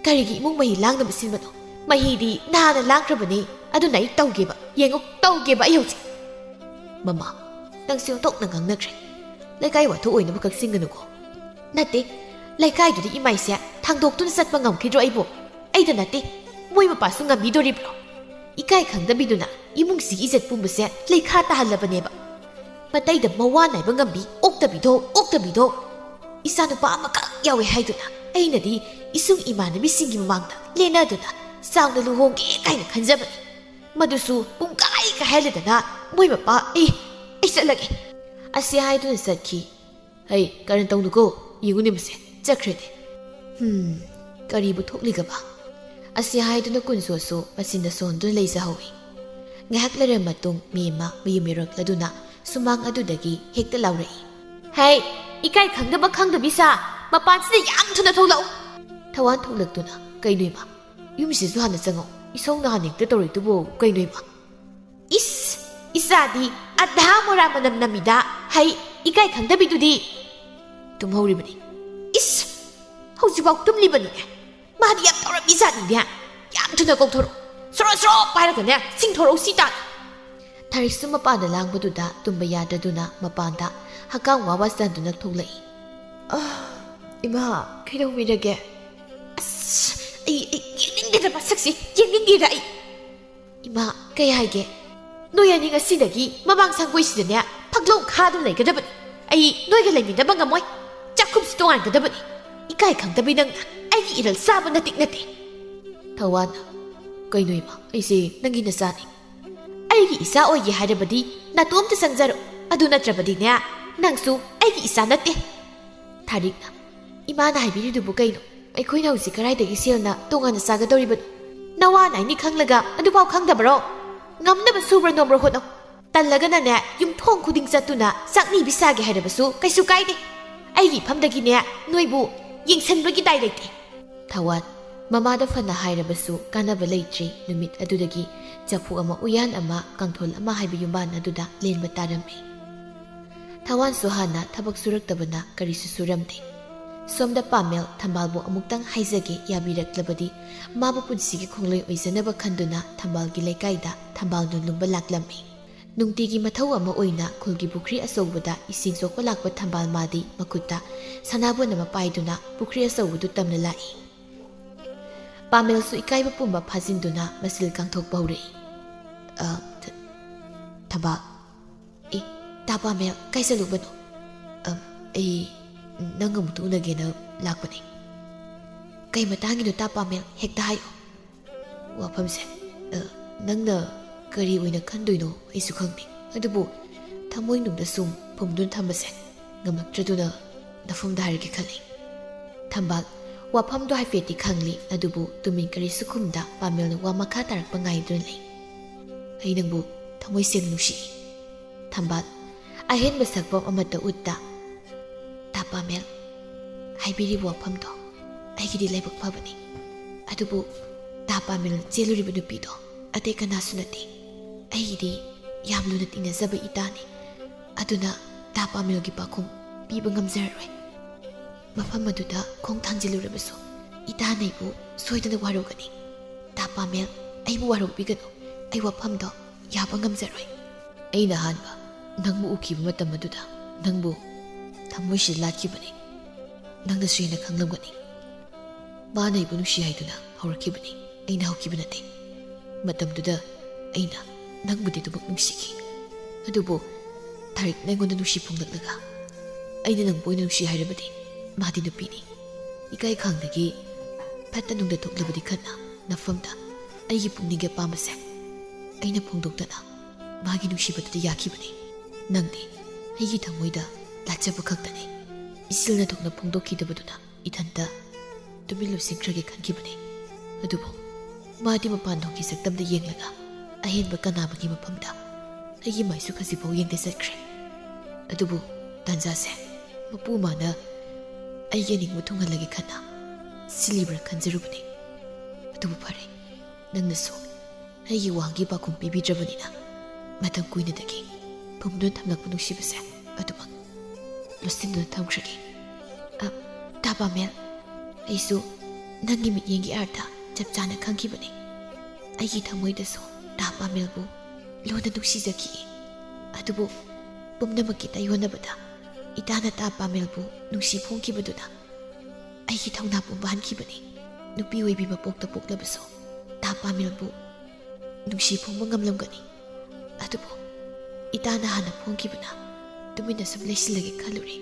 "ꯀꯔꯤꯒꯤ ꯏꯃꯨꯡ ꯃꯍꯤ ꯂꯥꯡꯅꯕ ꯁꯤꯟꯕꯅꯣ? ꯃꯍꯤꯗꯤ ꯅꯍꯥꯟꯅ ꯂꯥꯡꯈ꯭ꯔꯕꯅꯤ꯫ ꯑꯗꯨꯅ ꯑꯩ ꯇꯧꯒꯦꯕ꯫ ꯌꯦꯡꯉꯨ, ꯇꯧꯒꯦꯕ ꯑꯩ ꯍꯧꯖꯤꯛ꯫" "ꯃꯃꯥ, ꯅꯪꯁꯦ ꯑꯣꯟꯊꯣꯛꯅ ꯉꯥꯡꯅꯈ꯭ꯔꯦ꯫ ꯂꯩꯀꯥꯏ ꯋꯥꯊꯣꯛ ꯑꯣꯏꯅꯕ ꯈꯛ ꯁꯤꯟꯒꯅꯨꯀꯣ꯫" "ꯅꯠꯇꯦ, ꯂꯩꯀꯥꯏꯗꯨꯗ ꯏꯃꯥꯏꯁꯦ ꯊꯥꯡꯗꯣꯛꯇꯨꯅ ꯆꯠꯄ ꯉꯝꯈꯤꯗ꯭ꯔꯣ ꯑꯩꯕꯨ? ꯑꯩꯗ ꯅꯠꯇꯦ, ꯃꯣꯏ ꯃꯄꯥꯁꯨ ꯉꯝꯕꯤꯗꯣꯔꯤꯕ꯭ꯔꯣ? ꯏꯀꯥꯏ ꯈꯪꯗꯕꯤꯗꯨꯅ ꯏꯃꯨꯡꯁꯤꯒꯤ ꯏꯖꯠ ꯄꯨꯝꯕꯁꯦ ꯂꯩꯈꯥ ꯇꯥꯍꯜꯂꯕꯅꯦꯕ꯫ ꯃꯇꯩꯗ ꯃꯋꯥ ꯅꯥꯏꯕ ꯉꯝꯕꯤ ꯑꯣꯛꯇꯕꯤꯗꯣ, ꯑꯣꯛꯇꯕꯤꯗꯣ꯫ ꯏꯆꯥꯅꯨꯄꯥ ꯑꯃꯈꯛ ꯌꯥꯎꯋꯦ ꯍꯥꯏꯗꯨꯅ ꯑꯩꯅꯗꯤ ꯏꯁꯨꯡ ꯏꯃꯥꯟꯅꯕꯤꯁꯤꯡꯒꯤ ꯃꯃꯥꯡꯗ ꯂꯦꯟꯅꯗꯨꯅ ꯆꯥꯎꯅ ꯂꯨꯍꯣꯡꯒꯦ ꯀꯥꯏꯅ ꯈꯟꯖꯕꯅꯤ꯫ ꯃꯗꯨꯁꯨ ꯄꯨꯡꯀꯥꯏ ꯀꯥꯏꯍꯜꯂꯗꯅ ꯃꯣꯏ ꯃꯄꯥ, ꯑꯩ, ꯑꯩ ꯆꯠꯂꯒꯦ꯫" ꯑꯁꯤ ꯍꯥꯏꯗꯨꯅ ꯆꯠꯈꯤ꯫ "ꯍꯩ, ꯀꯔꯟ ꯇꯧꯅꯨꯀꯣ, ꯌꯦꯡꯉꯨꯅꯦ ꯃꯁꯦ, ꯆꯠꯈ꯭ꯔꯦꯅꯦ꯫ ꯍꯝ, ꯀꯔꯤꯕꯨ ꯊꯣꯛꯂꯤꯒꯕ?" ꯑꯁꯤ ꯍꯥꯏꯗꯨꯅ ꯀꯨꯟꯖꯣꯁꯨ ꯃꯆꯤꯟꯗ ꯁꯣꯟꯗꯨꯅ ꯂꯩꯖꯍꯧꯏ꯫ ꯉꯥꯏꯍꯥꯛ ꯂꯩꯔꯕ ꯃꯇꯨꯡ ꯃꯦꯝꯃ ꯃꯌꯨꯝ ꯌꯧꯔꯛꯂꯗꯨꯅ ꯁꯨꯃꯥꯡ ꯑꯗꯨꯗꯒꯤ ꯍꯦꯛꯇ ꯂꯥꯎꯔꯛꯏ, "ꯍꯩ, ꯏꯀꯥꯏ ꯈꯪꯗꯕ ꯈꯪꯗꯕꯤ ꯁꯥ, ꯃꯄꯥꯟꯁꯤꯗ ꯌꯥꯝ ꯊꯨꯅ ꯊꯣꯛꯂꯛꯎ!" ꯊꯋꯥꯟ ꯊꯣꯛꯂꯛꯇꯨꯅ, "ꯀꯩꯅꯣ ꯏꯃꯥ, ꯌꯨꯝꯁꯤꯁꯨ ꯍꯥꯟꯅ ꯆꯪꯉꯛꯎ, ꯏꯁꯧ ꯅꯍꯥꯟ ꯍꯦꯛꯇ ꯇꯧꯔꯛꯏꯗꯨꯕꯨ ꯀꯩꯅꯣ ꯏꯃꯥ?" "ꯏꯁ, ꯏꯆꯥꯗꯤ ꯑꯙꯥ ꯃꯣꯔꯥ ꯃꯅꯝ ꯅꯝꯃꯤꯗ, ꯍꯩ, ꯏꯀꯥꯏ ꯈꯪꯗꯕꯤꯗꯨꯗꯤ!" "ꯇꯨꯝꯍꯧꯔꯤꯕꯅꯤ꯫" "ꯏꯁ, ꯍꯧꯖꯤꯛꯐꯥꯎ ꯇꯨꯝꯂꯤꯕꯅꯤꯅꯦ꯫ ꯃꯥꯗꯤ ꯌꯥꯝ ꯇꯧꯔꯝꯃꯤ ꯖꯥꯠꯅꯤꯅꯦ꯫ ꯌꯥꯝ ꯊꯨꯅ ꯀꯧꯊꯣꯔꯛꯎ꯫ ꯁꯣꯔꯣ ꯁꯣꯔꯣ ꯄꯥꯏꯔꯒꯅꯦ ꯁꯤꯡꯊꯣꯔꯛꯎ ꯁꯤ ꯇꯥꯟ꯫" ꯊꯥꯔꯤꯛꯁꯨ ꯃꯄꯥꯟꯗ ꯂꯥꯡꯕꯗꯨꯗ ꯇꯨꯝꯕ ꯌꯥꯗ꯭ꯔꯗꯨꯅ ꯃꯄꯥꯟꯗ ꯍꯛꯀꯥꯝ ꯋꯥ ꯋꯥ ꯆꯟꯗꯨꯅ ꯊꯣꯛꯂꯛꯏ꯫ "ꯑꯥ, ꯏꯃꯥ, ꯀꯩꯗꯧꯕꯤꯔꯒꯦ?" "ꯑꯁ, ꯑꯩ, ꯑꯩ ꯌꯦꯡꯅꯤꯡ ꯏꯗ ꯃꯁꯛꯁꯤ ꯌꯦꯡꯅꯤꯡꯗꯦꯗ ꯑꯩ꯫ ꯏꯃꯥ, ꯀꯩ ꯍꯥꯏꯒꯦ? ꯅꯣꯏ ꯑꯅꯤ ꯉꯁꯤꯗꯒꯤ ꯃꯃꯥꯡ ꯁꯪꯒꯣꯏꯁꯤꯗꯅꯦ ꯐꯛꯂꯣꯡ ꯈꯥꯗꯨꯅ ꯂꯩꯒꯗꯕꯅꯤ꯫ ꯑꯩ ꯅꯣꯏꯒ ꯂꯩꯃꯤꯟꯅꯕ ꯉꯝꯃꯣꯏ꯫ ꯆꯥꯛꯈꯨꯝꯁꯨ ꯇꯣꯉꯥꯟꯒꯗꯕꯅꯤ꯫ ꯏꯀꯥꯏ ꯈꯪꯗꯕꯤ ꯅꯪꯅ ꯑꯩꯒꯤ ꯏꯔꯜ ꯆꯥꯕ ꯅꯇꯤꯛ ꯅꯠꯇꯦ꯫ ꯊꯧꯋꯥꯟ, ꯀꯩꯅꯣ ꯏꯃꯥ, ꯑꯩꯁꯦ ꯅꯪꯒꯤ ꯅꯆꯥꯅꯤ꯫ ꯑꯩꯒꯤ ꯏꯆꯥ ꯑꯣꯏꯒꯦ ꯍꯥꯏꯔꯕꯗꯤ ꯅꯥꯇꯣꯝꯇ ꯆꯪꯖꯔꯣ꯫ ꯑꯗꯨ ꯅꯠꯇ꯭ꯔꯕꯗꯤꯅꯦ, ꯅꯪꯁꯨ ꯑꯩꯒꯤ ꯏꯆꯥ ꯅꯠꯇꯦ꯫ ꯊꯥꯔꯤꯛꯅ, ꯏꯃꯥꯅ ꯍꯥꯏꯕꯤꯔꯤꯗꯨꯕꯨ ꯀꯩꯅꯣ? ꯑꯩꯈꯣꯏꯅ ꯍꯧꯖꯤꯛ ꯀꯗꯥꯏꯗꯒꯤ ꯁꯦꯜꯅ ꯇꯣꯉꯥꯟꯅ ꯆꯥꯒꯗꯧꯔꯤꯕꯅꯣ? ꯅꯋꯥ ꯅꯥꯏꯅꯤ ꯈꯪꯂꯒ ꯑꯗꯨꯐꯥꯎ ꯈꯪꯗꯕꯔꯣ? ꯉꯝꯅꯕ ꯁꯨꯕ꯭ꯔ ꯅꯣꯝꯕ꯭ꯔ ꯍꯣꯠꯅꯧ꯫ ꯇꯜꯂꯒꯅꯅꯦ, ꯌꯨꯝꯊꯣꯡ ꯈꯨꯗꯤꯡ ꯆꯠꯇꯨꯅ ꯆꯥꯛꯅꯤꯕꯤ ꯁꯥꯒꯦ ꯍꯥꯏꯔꯕꯁꯨ ꯀꯩꯁꯨ ꯀꯥꯏꯗꯦ꯫ ꯑꯩꯒꯤ ꯏꯐꯝꯗꯒꯤꯅꯦ, ꯅꯣꯏꯕꯨ ꯌꯦꯡꯁꯤꯟꯕꯒꯤ ꯗꯥꯏ ꯂꯩꯇꯦ꯫ ꯊꯧꯋꯥꯟ, ꯃꯃꯥꯗ ꯐꯅ ꯍꯥꯏꯔꯕꯁꯨ ꯀꯥꯟꯅꯕ ꯂꯩꯇ꯭ꯔꯤ꯫ ꯅꯨꯃꯤꯠ ꯑꯗꯨꯗꯒꯤ ꯆꯐꯨ ꯑꯃ, ꯎꯌꯥꯟ ꯑꯃ, ꯀꯥꯡꯊꯣꯜ ꯑꯃ ꯍꯥꯏꯕ ꯌꯨꯝꯕꯥꯟ ꯑꯗꯨꯗ ꯂꯦꯟꯕ ꯇꯥꯔꯝꯃꯤ꯫ ꯊꯧꯋꯥꯟꯁꯨ ꯍꯥꯟꯅ ꯊꯕꯛ ꯁꯨꯔꯛꯇꯕꯅ ꯀꯔꯤꯁꯨ ꯁꯨꯔꯝꯗꯦ꯫ ꯁꯣꯝꯗ ꯄꯥꯃꯦꯜ, ꯊꯝꯕꯥꯜꯕꯨ ꯑꯃꯨꯛꯇꯪ ꯍꯥꯏꯖꯒꯦ ꯌꯥꯕꯤꯔꯛꯂꯕꯗꯤ ꯃꯥꯕꯨ ꯄꯨꯟꯁꯤꯒꯤ ꯈꯣꯡꯂꯣꯏ ꯑꯣꯏꯖꯅꯕ ꯈꯟꯗꯨꯅ ꯊꯝꯕꯥꯜꯒꯤ ꯂꯩꯀꯥꯏꯗ ꯊꯝꯕꯥꯜ ꯅꯣꯟꯂꯨꯝꯕ ꯂꯥꯛꯂꯝꯃꯤ꯫ ꯅꯨꯡꯇꯤꯒꯤ ꯃꯊꯧ ꯑꯃ ꯑꯣꯏꯅ ꯈꯨꯜꯒꯤ ꯄꯨꯈ꯭ꯔꯤ ꯑꯆꯧꯕꯗ ꯏꯁꯤꯡ ꯁꯣꯛꯄ ꯂꯥꯛꯄ ꯊꯝꯕꯥꯜ ꯃꯥꯗꯤ ꯃꯈꯨꯠꯇ ꯁꯅꯥꯕꯨꯟ ꯑꯃ ꯄꯥꯏꯗꯨꯅ ꯄꯨꯈ꯭ꯔꯤ ꯑꯆꯧꯕꯗꯨ ꯇꯝꯅ ꯂꯥꯛꯏ꯫ ꯄꯥꯃꯦꯜꯁꯨ ꯏꯀꯥꯏꯕ ꯄꯨꯝꯕ ꯐꯥꯖꯤꯟꯗꯨꯅ ꯃꯆꯤꯜ ꯀꯥꯡꯊꯣꯛꯄ ꯍꯧꯔꯛꯏ꯫ "ꯑ, ꯊ-, ꯊꯝꯕꯥꯜ, ꯑꯦ, ꯇꯥ ꯄꯥꯃꯦꯜ, ꯀꯥꯏ ꯆꯠꯂꯨꯕꯅꯣ?" "ꯑ, ꯑꯩ ꯅꯪ ꯑꯃꯨꯛꯇ ꯎꯅꯒꯦꯅ ꯂꯥꯛꯄꯅꯦ꯫" "ꯀꯩ ꯃꯇꯥꯡꯒꯤꯅꯣ ꯇꯥ ꯄꯥꯃꯦꯜ? ꯍꯦꯛꯇ ꯍꯥꯏꯌꯣ꯫" "ꯋꯥꯐꯝꯁꯦ, ꯑ, ꯅꯪꯅ ꯀꯔꯤ ꯑꯣꯏꯅ ꯈꯟꯗꯣꯏꯅꯣ ꯑꯩꯁꯨ ꯈꯪꯗꯦ꯫ ꯑꯗꯨꯕꯨ ꯊꯃꯣꯏꯅꯨꯡꯗ ꯁꯨꯝ ꯐꯨꯝꯗꯨꯅ ꯊꯝꯕꯁꯦ ꯉꯝꯂꯛꯇ꯭ꯔꯗꯨꯅ ꯅꯐꯝꯗ ꯍꯥꯏꯔꯒꯦ ꯈꯜꯂꯤ꯫" ꯊꯝꯕꯥꯜ, ꯋꯥꯐꯝꯗꯣ ꯍꯥꯏꯐꯦꯠꯇꯤ ꯈꯪꯂꯤ, ꯑꯗꯨꯕꯨ ꯇꯨꯃꯤꯟ ꯀꯔꯤꯁꯨ ꯈꯨꯝꯗ ꯄꯥꯃꯦꯜꯅ ꯋꯥ ꯃꯈꯥ ꯇꯥꯔꯛꯄ ꯉꯥꯏꯗꯨꯅ ꯂꯩ꯫ "ꯑꯩ ꯅꯪꯕꯨ ꯊꯃꯣꯏ ꯁꯦꯡꯅ ꯅꯨꯡꯁꯤ꯫" ꯊꯝꯕꯥꯜ, ꯑꯍꯦꯟꯕ ꯁꯛꯐꯝ ꯑꯃꯠꯇ ꯎꯠꯇ, "ꯇꯥ ꯄꯥꯃꯦꯜ, ꯍꯥꯏꯕꯤꯔꯤꯕ ꯋꯥꯐꯝꯗꯣ ꯑꯩꯒꯤꯗꯤ ꯂꯥꯏꯕꯛ ꯐꯕꯅꯤ꯫ ꯑꯗꯨꯕꯨ ꯇꯥ ꯄꯥꯃꯦꯜ ꯆꯦꯜꯂꯨꯔꯤꯕ ꯅꯨꯄꯤꯗꯣ ꯑꯇꯩ ꯀꯅꯥꯁꯨ ꯅꯠꯇꯦ꯫ ꯑꯩꯒꯤꯗꯤ ꯌꯥꯝ ꯂꯨꯅ ꯇꯤꯟꯅꯖꯕ ꯏꯇꯥꯅꯤ꯫ ꯑꯗꯨꯅ ꯇꯥ ꯄꯥꯃꯦꯜꯒꯤ ꯄꯥꯎꯈꯨꯝ ꯄꯤꯕ ꯉꯝꯖꯔꯔꯣꯏ꯫ ꯃꯐꯝ ꯑꯗꯨꯗ ꯈꯣꯡ ꯊꯥꯡꯖꯤꯜꯂꯨꯔꯕꯁꯨ ꯏꯇꯥꯅ ꯑꯩꯕꯨ ꯁꯣꯏꯗꯅ ꯋꯥꯔꯧꯒꯅꯤ꯫ ꯇꯥ ꯄꯥꯃꯦꯜ, ꯑꯩꯕꯨ ꯋꯥꯔꯧꯕꯤꯒꯅꯨ꯫ ꯑꯩ ꯋꯥꯐꯝꯗꯣ ꯌꯥꯕ ꯉꯝꯖꯔꯣꯏ꯫" "ꯑꯩꯅ ꯑꯍꯥꯟꯕ ꯅꯪꯕꯨ ꯎꯈꯤꯕ ꯃꯇꯝ ꯑꯗꯨꯗ ꯅꯪꯕꯨ ꯊꯃꯣꯏꯁꯤ ꯂꯥꯠꯈꯤꯕꯅꯤ꯫ ꯅꯪꯅꯁꯨ ꯍꯦꯟꯅ ꯈꯪꯂꯝꯒꯅꯤ꯫ ꯃꯥꯅ ꯑꯩꯕꯨ ꯅꯨꯡꯁꯤ ꯍꯥꯏꯗꯨꯅ ꯍꯧꯔꯛꯈꯤꯕꯅꯤ꯫ ꯑꯩꯅ ꯍꯧꯈꯤꯕ ꯅꯠꯇꯦ꯫ ꯃꯇꯝꯗꯨꯗ ꯑꯩꯅ ꯅꯪꯕꯨꯗꯤ ꯑꯗꯨꯃꯛ ꯅꯨꯡꯁꯤꯈꯤ꯫ ꯑꯗꯨꯕꯨ ꯊꯥꯔꯤꯛꯅ ꯑꯩꯉꯣꯟꯗ ꯅꯨꯡꯁꯤ ꯐꯣꯡꯂꯛꯂꯒ ꯑꯩꯅ ꯅꯪꯕꯨ ꯑꯣꯏꯅ ꯅꯨꯡꯁꯤ ꯍꯥꯏꯔꯕꯗꯤ ꯃꯥꯗꯤ ꯅꯨꯄꯤꯅꯤ꯫ ꯏꯀꯥꯏ ꯈꯪꯗꯒꯤ ꯐꯠꯇ ꯅꯨꯡꯗ ꯊꯣꯛꯂꯕꯗꯤ ꯈꯟꯅ ꯅꯐꯝꯗ ꯑꯩꯒꯤ ꯄꯨꯛꯅꯤꯡꯒꯤ ꯑꯄꯥꯝꯕꯁꯦ ꯑꯩꯅ ꯐꯣꯡꯗꯣꯛꯇꯅ ꯃꯥꯒꯤ ꯅꯨꯡꯁꯤꯕꯗꯨꯗ ꯌꯥꯈꯤꯕꯅꯤ꯫ ꯅꯪꯗꯤ ꯑꯩꯒꯤ ꯊꯃꯣꯏꯗ ꯂꯥꯠꯆꯕ ꯈꯛꯇꯅꯤ꯫ ꯏꯆꯤꯜ ꯅꯥꯊꯣꯛꯅ ꯐꯣꯡꯗꯣꯛꯈꯤꯗꯕꯗꯨꯅ ꯏꯊꯟꯇ ꯇꯨꯃꯤꯟ ꯂꯨꯞꯁꯤꯟꯈ꯭ꯔꯒꯦ ꯈꯟꯈꯤꯕꯅꯤ꯫ ꯑꯗꯨꯕꯨ ꯃꯥꯗꯤ ꯃꯄꯥꯟꯊꯣꯡꯒꯤ ꯁꯛꯇꯝꯗ ꯌꯦꯡꯂꯒ ꯑꯍꯦꯟꯕ ꯀꯅꯥꯕꯒꯤ ꯃꯐꯝꯗ ꯑꯩꯒꯤ ꯃꯥꯏꯁꯨ ꯈꯖꯤꯛꯐꯥꯎ ꯌꯦꯡꯗꯦ ꯆꯠꯈ꯭ꯔꯦ꯫ ꯑꯗꯨꯕꯨ ꯇꯥꯟꯖꯥꯁꯦ ꯃꯄꯨ ꯃꯥꯅ ꯑꯩꯒꯤ ꯑꯅꯤꯡꯕ ꯊꯨꯡꯍꯜꯂꯒꯦ ꯈꯟꯅ ꯁꯤꯜꯂꯤꯕ꯭ꯔꯥ ꯈꯟꯖꯔꯨꯕꯅꯤ꯫ ꯑꯗꯨꯕꯨ ꯐꯔꯦ, ꯅꯪꯅꯁꯨ ꯑꯩꯒꯤ ꯋꯥꯍꯪꯒꯤ ꯄꯥꯎꯈꯨꯝ ꯄꯤꯕꯤꯗ꯭ꯔꯕꯅꯤꯅ ꯃꯇꯝ ꯀꯨꯏꯅꯗꯒꯤ ꯐꯨꯝꯗꯨꯅ ꯊꯝꯂꯛꯄ ꯅꯨꯡꯁꯤꯕꯁꯦ ꯑꯗꯨꯃꯛ ꯂꯣꯠꯁꯤꯟꯗꯨꯅ ꯊꯝꯈ꯭ꯔꯒꯦ꯫ ꯑ, ꯇꯥ ꯄꯥꯃꯦꯜ, ꯑꯩꯁꯨ ꯅꯪꯒꯤ ꯃꯤꯠꯌꯦꯡꯒꯤ ꯑꯥꯔꯊ ꯆꯞ ꯆꯥꯅ ꯈꯪꯈꯤꯕꯅꯤ꯫ ꯑꯩꯒꯤ ꯊꯃꯣꯏꯗꯁꯨ ꯇꯥ ꯄꯥꯃꯦꯜꯕꯨ ꯂꯨꯅ ꯅꯨꯡꯁꯤꯖꯈꯤ꯫ ꯑꯗꯨꯕꯨ ꯄꯨꯝꯅꯃꯛꯀꯤ ꯇꯥꯏꯌꯣꯟꯅꯕꯗ ꯏꯇꯥꯅ ꯇꯥ ꯄꯥꯃꯦꯜꯕꯨ ꯅꯨꯡꯁꯤ ꯐꯣꯡꯈꯤꯕꯗꯨꯅ ꯑꯩꯒꯤ ꯊꯧꯅꯥ ꯄꯨꯝꯕ ꯍꯟꯈꯤꯕꯅꯤ꯫ ꯅꯨꯄꯤ ꯑꯣꯏꯕꯤ ꯃꯄꯣꯛꯇ ꯄꯣꯛꯂꯕꯁꯨ ꯇꯥ ꯄꯥꯃꯦꯜꯕꯨ ꯅꯨꯡꯁꯤ ꯐꯣꯡꯕ ꯉꯝꯂꯝꯒꯅꯤ꯫ ꯑꯗꯨꯕꯨ ꯏꯇꯥꯅ ꯍꯥꯟꯅ ꯐꯣꯡꯈꯤꯕꯅ ꯇꯨꯃꯤꯟꯅ ꯁꯨꯝ ꯂꯩꯁꯤꯜꯂꯒꯦ ꯈꯜꯂꯨꯔꯦ꯫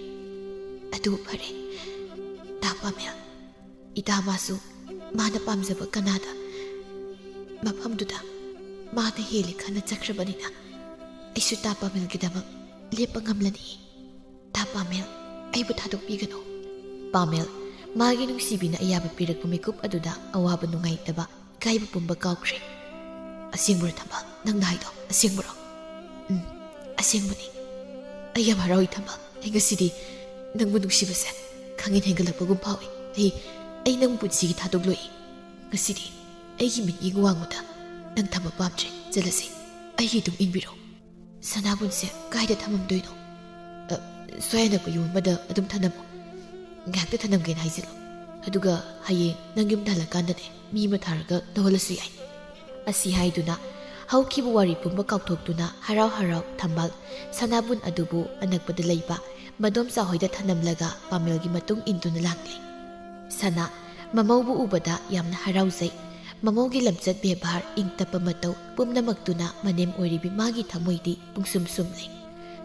ꯑꯗꯨꯕꯨ ꯐꯔꯦ, ꯇꯥ ꯄꯥꯃꯦꯜ, ꯏꯇꯥ ꯃꯥꯁꯨ ꯃꯥꯅ ꯄꯥꯝꯖꯕ ꯀꯅꯥꯗ ꯃꯐꯝꯗꯨꯗ ꯃꯥꯅ ꯍꯦꯜꯂꯦ ꯈꯟꯅ ꯆꯠꯈ꯭ꯔꯕꯅꯤꯅ ꯑꯩꯁꯨ ꯇꯥ ꯄꯥꯃꯦꯜꯒꯤꯗꯃꯛ ꯂꯦꯞꯄ ꯉꯝꯂꯅꯤ꯫ ꯇꯥ ꯄꯥꯃꯦꯜ, ꯑꯩꯕꯨ ꯊꯥꯗꯣꯛꯄꯤꯒꯅꯨ꯫ ꯄꯥꯃꯦꯜ, ꯃꯥꯒꯤ ꯅꯨꯡꯁꯤꯕꯤꯅ ꯑꯌꯥꯕ ꯄꯤꯔꯛꯄ ꯃꯤꯀꯨꯞ ꯑꯗꯨꯗ ꯑꯋꯥꯕ ꯅꯨꯡꯉꯥꯏꯇꯕ ꯏꯀꯥꯏꯕ ꯄꯨꯝꯕ ꯀꯥꯎꯈ꯭ꯔꯦ꯫ ꯑꯁꯦꯡꯕꯔꯣ ꯊꯝꯕꯥꯜ? ꯅꯪꯅ ꯍꯥꯏꯗꯣ ꯑꯁꯦꯡꯕꯔꯣ? ꯎꯝ, ꯑꯁꯦꯡꯕꯅꯤ꯫ ꯑꯩ ꯌꯥꯝ ꯍꯔꯥꯎꯏ ꯊꯝꯕꯥꯜ꯫ ꯑꯩ ꯉꯁꯤꯗꯤ ꯅꯪꯕꯨ ꯅꯨꯡꯁꯤꯕꯁꯦ ꯈꯪꯍꯦꯟ ꯍꯦꯟꯒꯠꯂꯛꯄꯒꯨꯝ ꯐꯥꯎꯏ꯫ ꯑꯩ, ꯑꯩ ꯅꯪꯕꯨ ꯄꯨꯟꯁꯤꯒꯤ ꯊꯥꯗꯣꯛꯂꯣꯏ꯫ ꯉꯁꯤꯗꯤ ꯑꯩꯒꯤ ꯃꯤꯠꯌꯦꯡ ꯋꯥꯡꯃꯗ ꯅꯪ ꯊꯝꯕ ꯄꯥꯝꯗ꯭ꯔꯦ꯫ ꯆꯠꯂꯁꯤ꯫ ꯑꯩꯒꯤ ꯏꯇꯨꯡ ꯏꯟꯕꯤꯔꯣ꯫ ꯁꯅꯥꯕꯨꯟꯁꯦ ꯀꯥꯏꯗ ꯊꯝꯃꯝꯗꯣꯏꯅꯣ? ꯑ, ꯁ꯭ꯋꯥꯏ ꯑꯅꯛꯄ ꯌꯨꯝ ꯑꯃꯗ ꯑꯗꯨꯝ ꯊꯝꯂꯝꯃꯣ꯫ ꯉꯥꯏꯍꯥꯛꯇ ꯊꯝꯂꯝꯒꯦꯅ ꯍꯥꯏꯖꯤꯜꯂꯣ꯫ ꯑꯗꯨꯒ ꯍꯌꯦꯡ ꯅꯪ ꯌꯨꯝꯗ ꯍꯜꯂꯛꯀꯥꯟꯗꯅꯦ, ꯃꯤ ꯑꯃ ꯊꯥꯔꯒ ꯇꯧꯍꯜꯂꯁꯨ ꯌꯥꯏ꯫ ꯑꯁꯤ ꯍꯥꯏꯗꯨꯅ ꯍꯧꯈꯤꯕ ꯋꯥꯔꯤ ꯄꯨꯝꯕ ꯀꯥꯎꯊꯣꯛꯇꯨꯅ ꯍꯔꯥꯎ ꯍꯔꯥꯎ ꯊꯝꯕꯥꯜ ꯁꯅꯥꯕꯨꯟ ꯑꯗꯨꯕꯨ ꯑꯅꯛꯄꯗ ꯂꯩꯕ ꯃꯗꯣꯝꯆꯥ ꯍꯣꯏꯗ ꯊꯝꯂꯝꯂꯒ ꯄꯥꯃꯦꯜꯒꯤ ꯃꯇꯨꯡ ꯏꯟꯗꯨꯅ ꯂꯥꯛꯂꯤ꯫ ꯁꯅꯥ ꯃꯃꯧꯕꯨ ꯎꯕꯗ ꯌꯥꯝꯅ ꯍꯔꯥꯎꯖꯩ꯫ ꯃꯃꯧꯒꯤ ꯂꯝꯆꯠ ꯕꯦꯕꯥꯔ, ꯏꯪ ꯇꯞꯄ ꯃꯇꯧ ꯄꯨꯝꯅꯃꯛꯇꯨꯅ ꯃꯅꯦꯝ ꯑꯣꯏꯔꯤꯕꯤ ꯃꯥꯒꯤ ꯊꯃꯣꯏꯗꯤ ꯄꯨꯡꯁꯨꯝ ꯁꯨꯝꯂꯦ꯫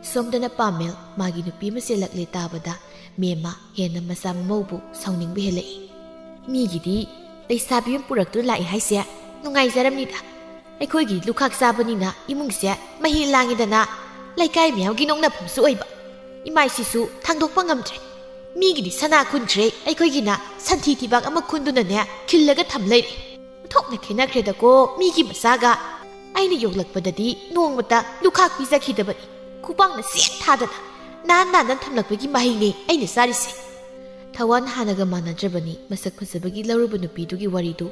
ꯁꯣꯝꯗꯅ ꯄꯥꯃꯦꯜ ꯃꯥꯒꯤ ꯅꯨꯄꯤ ꯑꯃ ꯆꯦꯜꯂꯛꯂꯦ ꯇꯥꯕꯗ ꯃꯦꯝꯃ ꯍꯦꯟꯅ ꯃꯆꯥ ꯃꯃꯧꯕꯨ ꯁꯥꯎꯅꯤꯡꯕ ꯍꯦꯜꯂꯛꯏ꯫ "ꯃꯤꯒꯤꯗꯤ ꯂꯩꯁꯥꯕꯤ ꯑꯃ ꯄꯨꯔꯛꯇꯨꯅ ꯂꯥꯛꯑꯦ ꯍꯥꯏꯁꯦ ꯅꯨꯡꯉꯥꯏꯖꯔꯝꯅꯤꯗ꯫ ꯑꯩꯈꯣꯏꯒꯤ ꯂꯨꯈꯥꯛ ꯆꯥꯕꯅꯤꯅ ꯏꯃꯨꯡꯁꯦ ꯃꯍꯤ ꯂꯥꯡꯉꯤꯗꯅ ꯂꯩꯀꯥꯏ ꯃꯌꯥꯝꯒꯤ ꯅꯣꯛꯅꯐꯝꯁꯨ ꯑꯣꯏꯕ꯫ ꯏꯃꯥꯏꯁꯤꯁꯨ ꯊꯥꯡꯗꯣꯛꯄ ꯉꯝꯗ꯭ꯔꯦ꯫ ꯃꯤꯒꯤꯗꯤ ꯁꯅꯥ ꯈꯨꯟꯈ꯭ꯔꯦ, ꯑꯩꯈꯣꯏꯒꯤꯅ ꯁꯟꯊꯤ ꯊꯤꯕꯥꯛ ꯑꯃ ꯈꯨꯟꯗꯨꯅꯅꯦ ꯈꯤꯜꯂꯒ ꯊꯝ ꯂꯩꯔꯦ꯫ ꯑꯣꯟꯊꯣꯛꯅ ꯈꯦꯠꯅꯈ꯭ꯔꯦꯗꯀꯣ ꯃꯤꯒꯤ ꯃꯆꯥꯒ꯫ ꯑꯩꯅ ꯌꯣꯛꯂꯛꯄꯗꯗꯤ ꯅꯣꯡꯃꯇ ꯂꯨꯈꯥꯛ ꯄꯤꯖꯈꯤꯗꯕꯅꯤ꯫ ꯈꯨꯕꯥꯛꯅ ꯆꯦꯠ ꯊꯥꯗꯅ ꯅꯥꯟ ꯅꯥꯟꯅ ꯊꯝꯂꯛꯄꯒꯤ ꯃꯍꯩꯅꯦ ꯑꯩꯅ ꯆꯥꯔꯤꯁꯦ"꯫ ꯊꯋꯥꯟ ꯍꯥꯟꯅꯒ ꯃꯥꯟꯅꯗ꯭ꯔꯕꯅꯤ꯫ ꯃꯁꯛ ꯐꯖꯕꯒꯤ ꯂꯧꯔꯨꯕ ꯅꯨꯄꯤꯗꯨꯒꯤ ꯋꯥꯔꯤꯗꯨ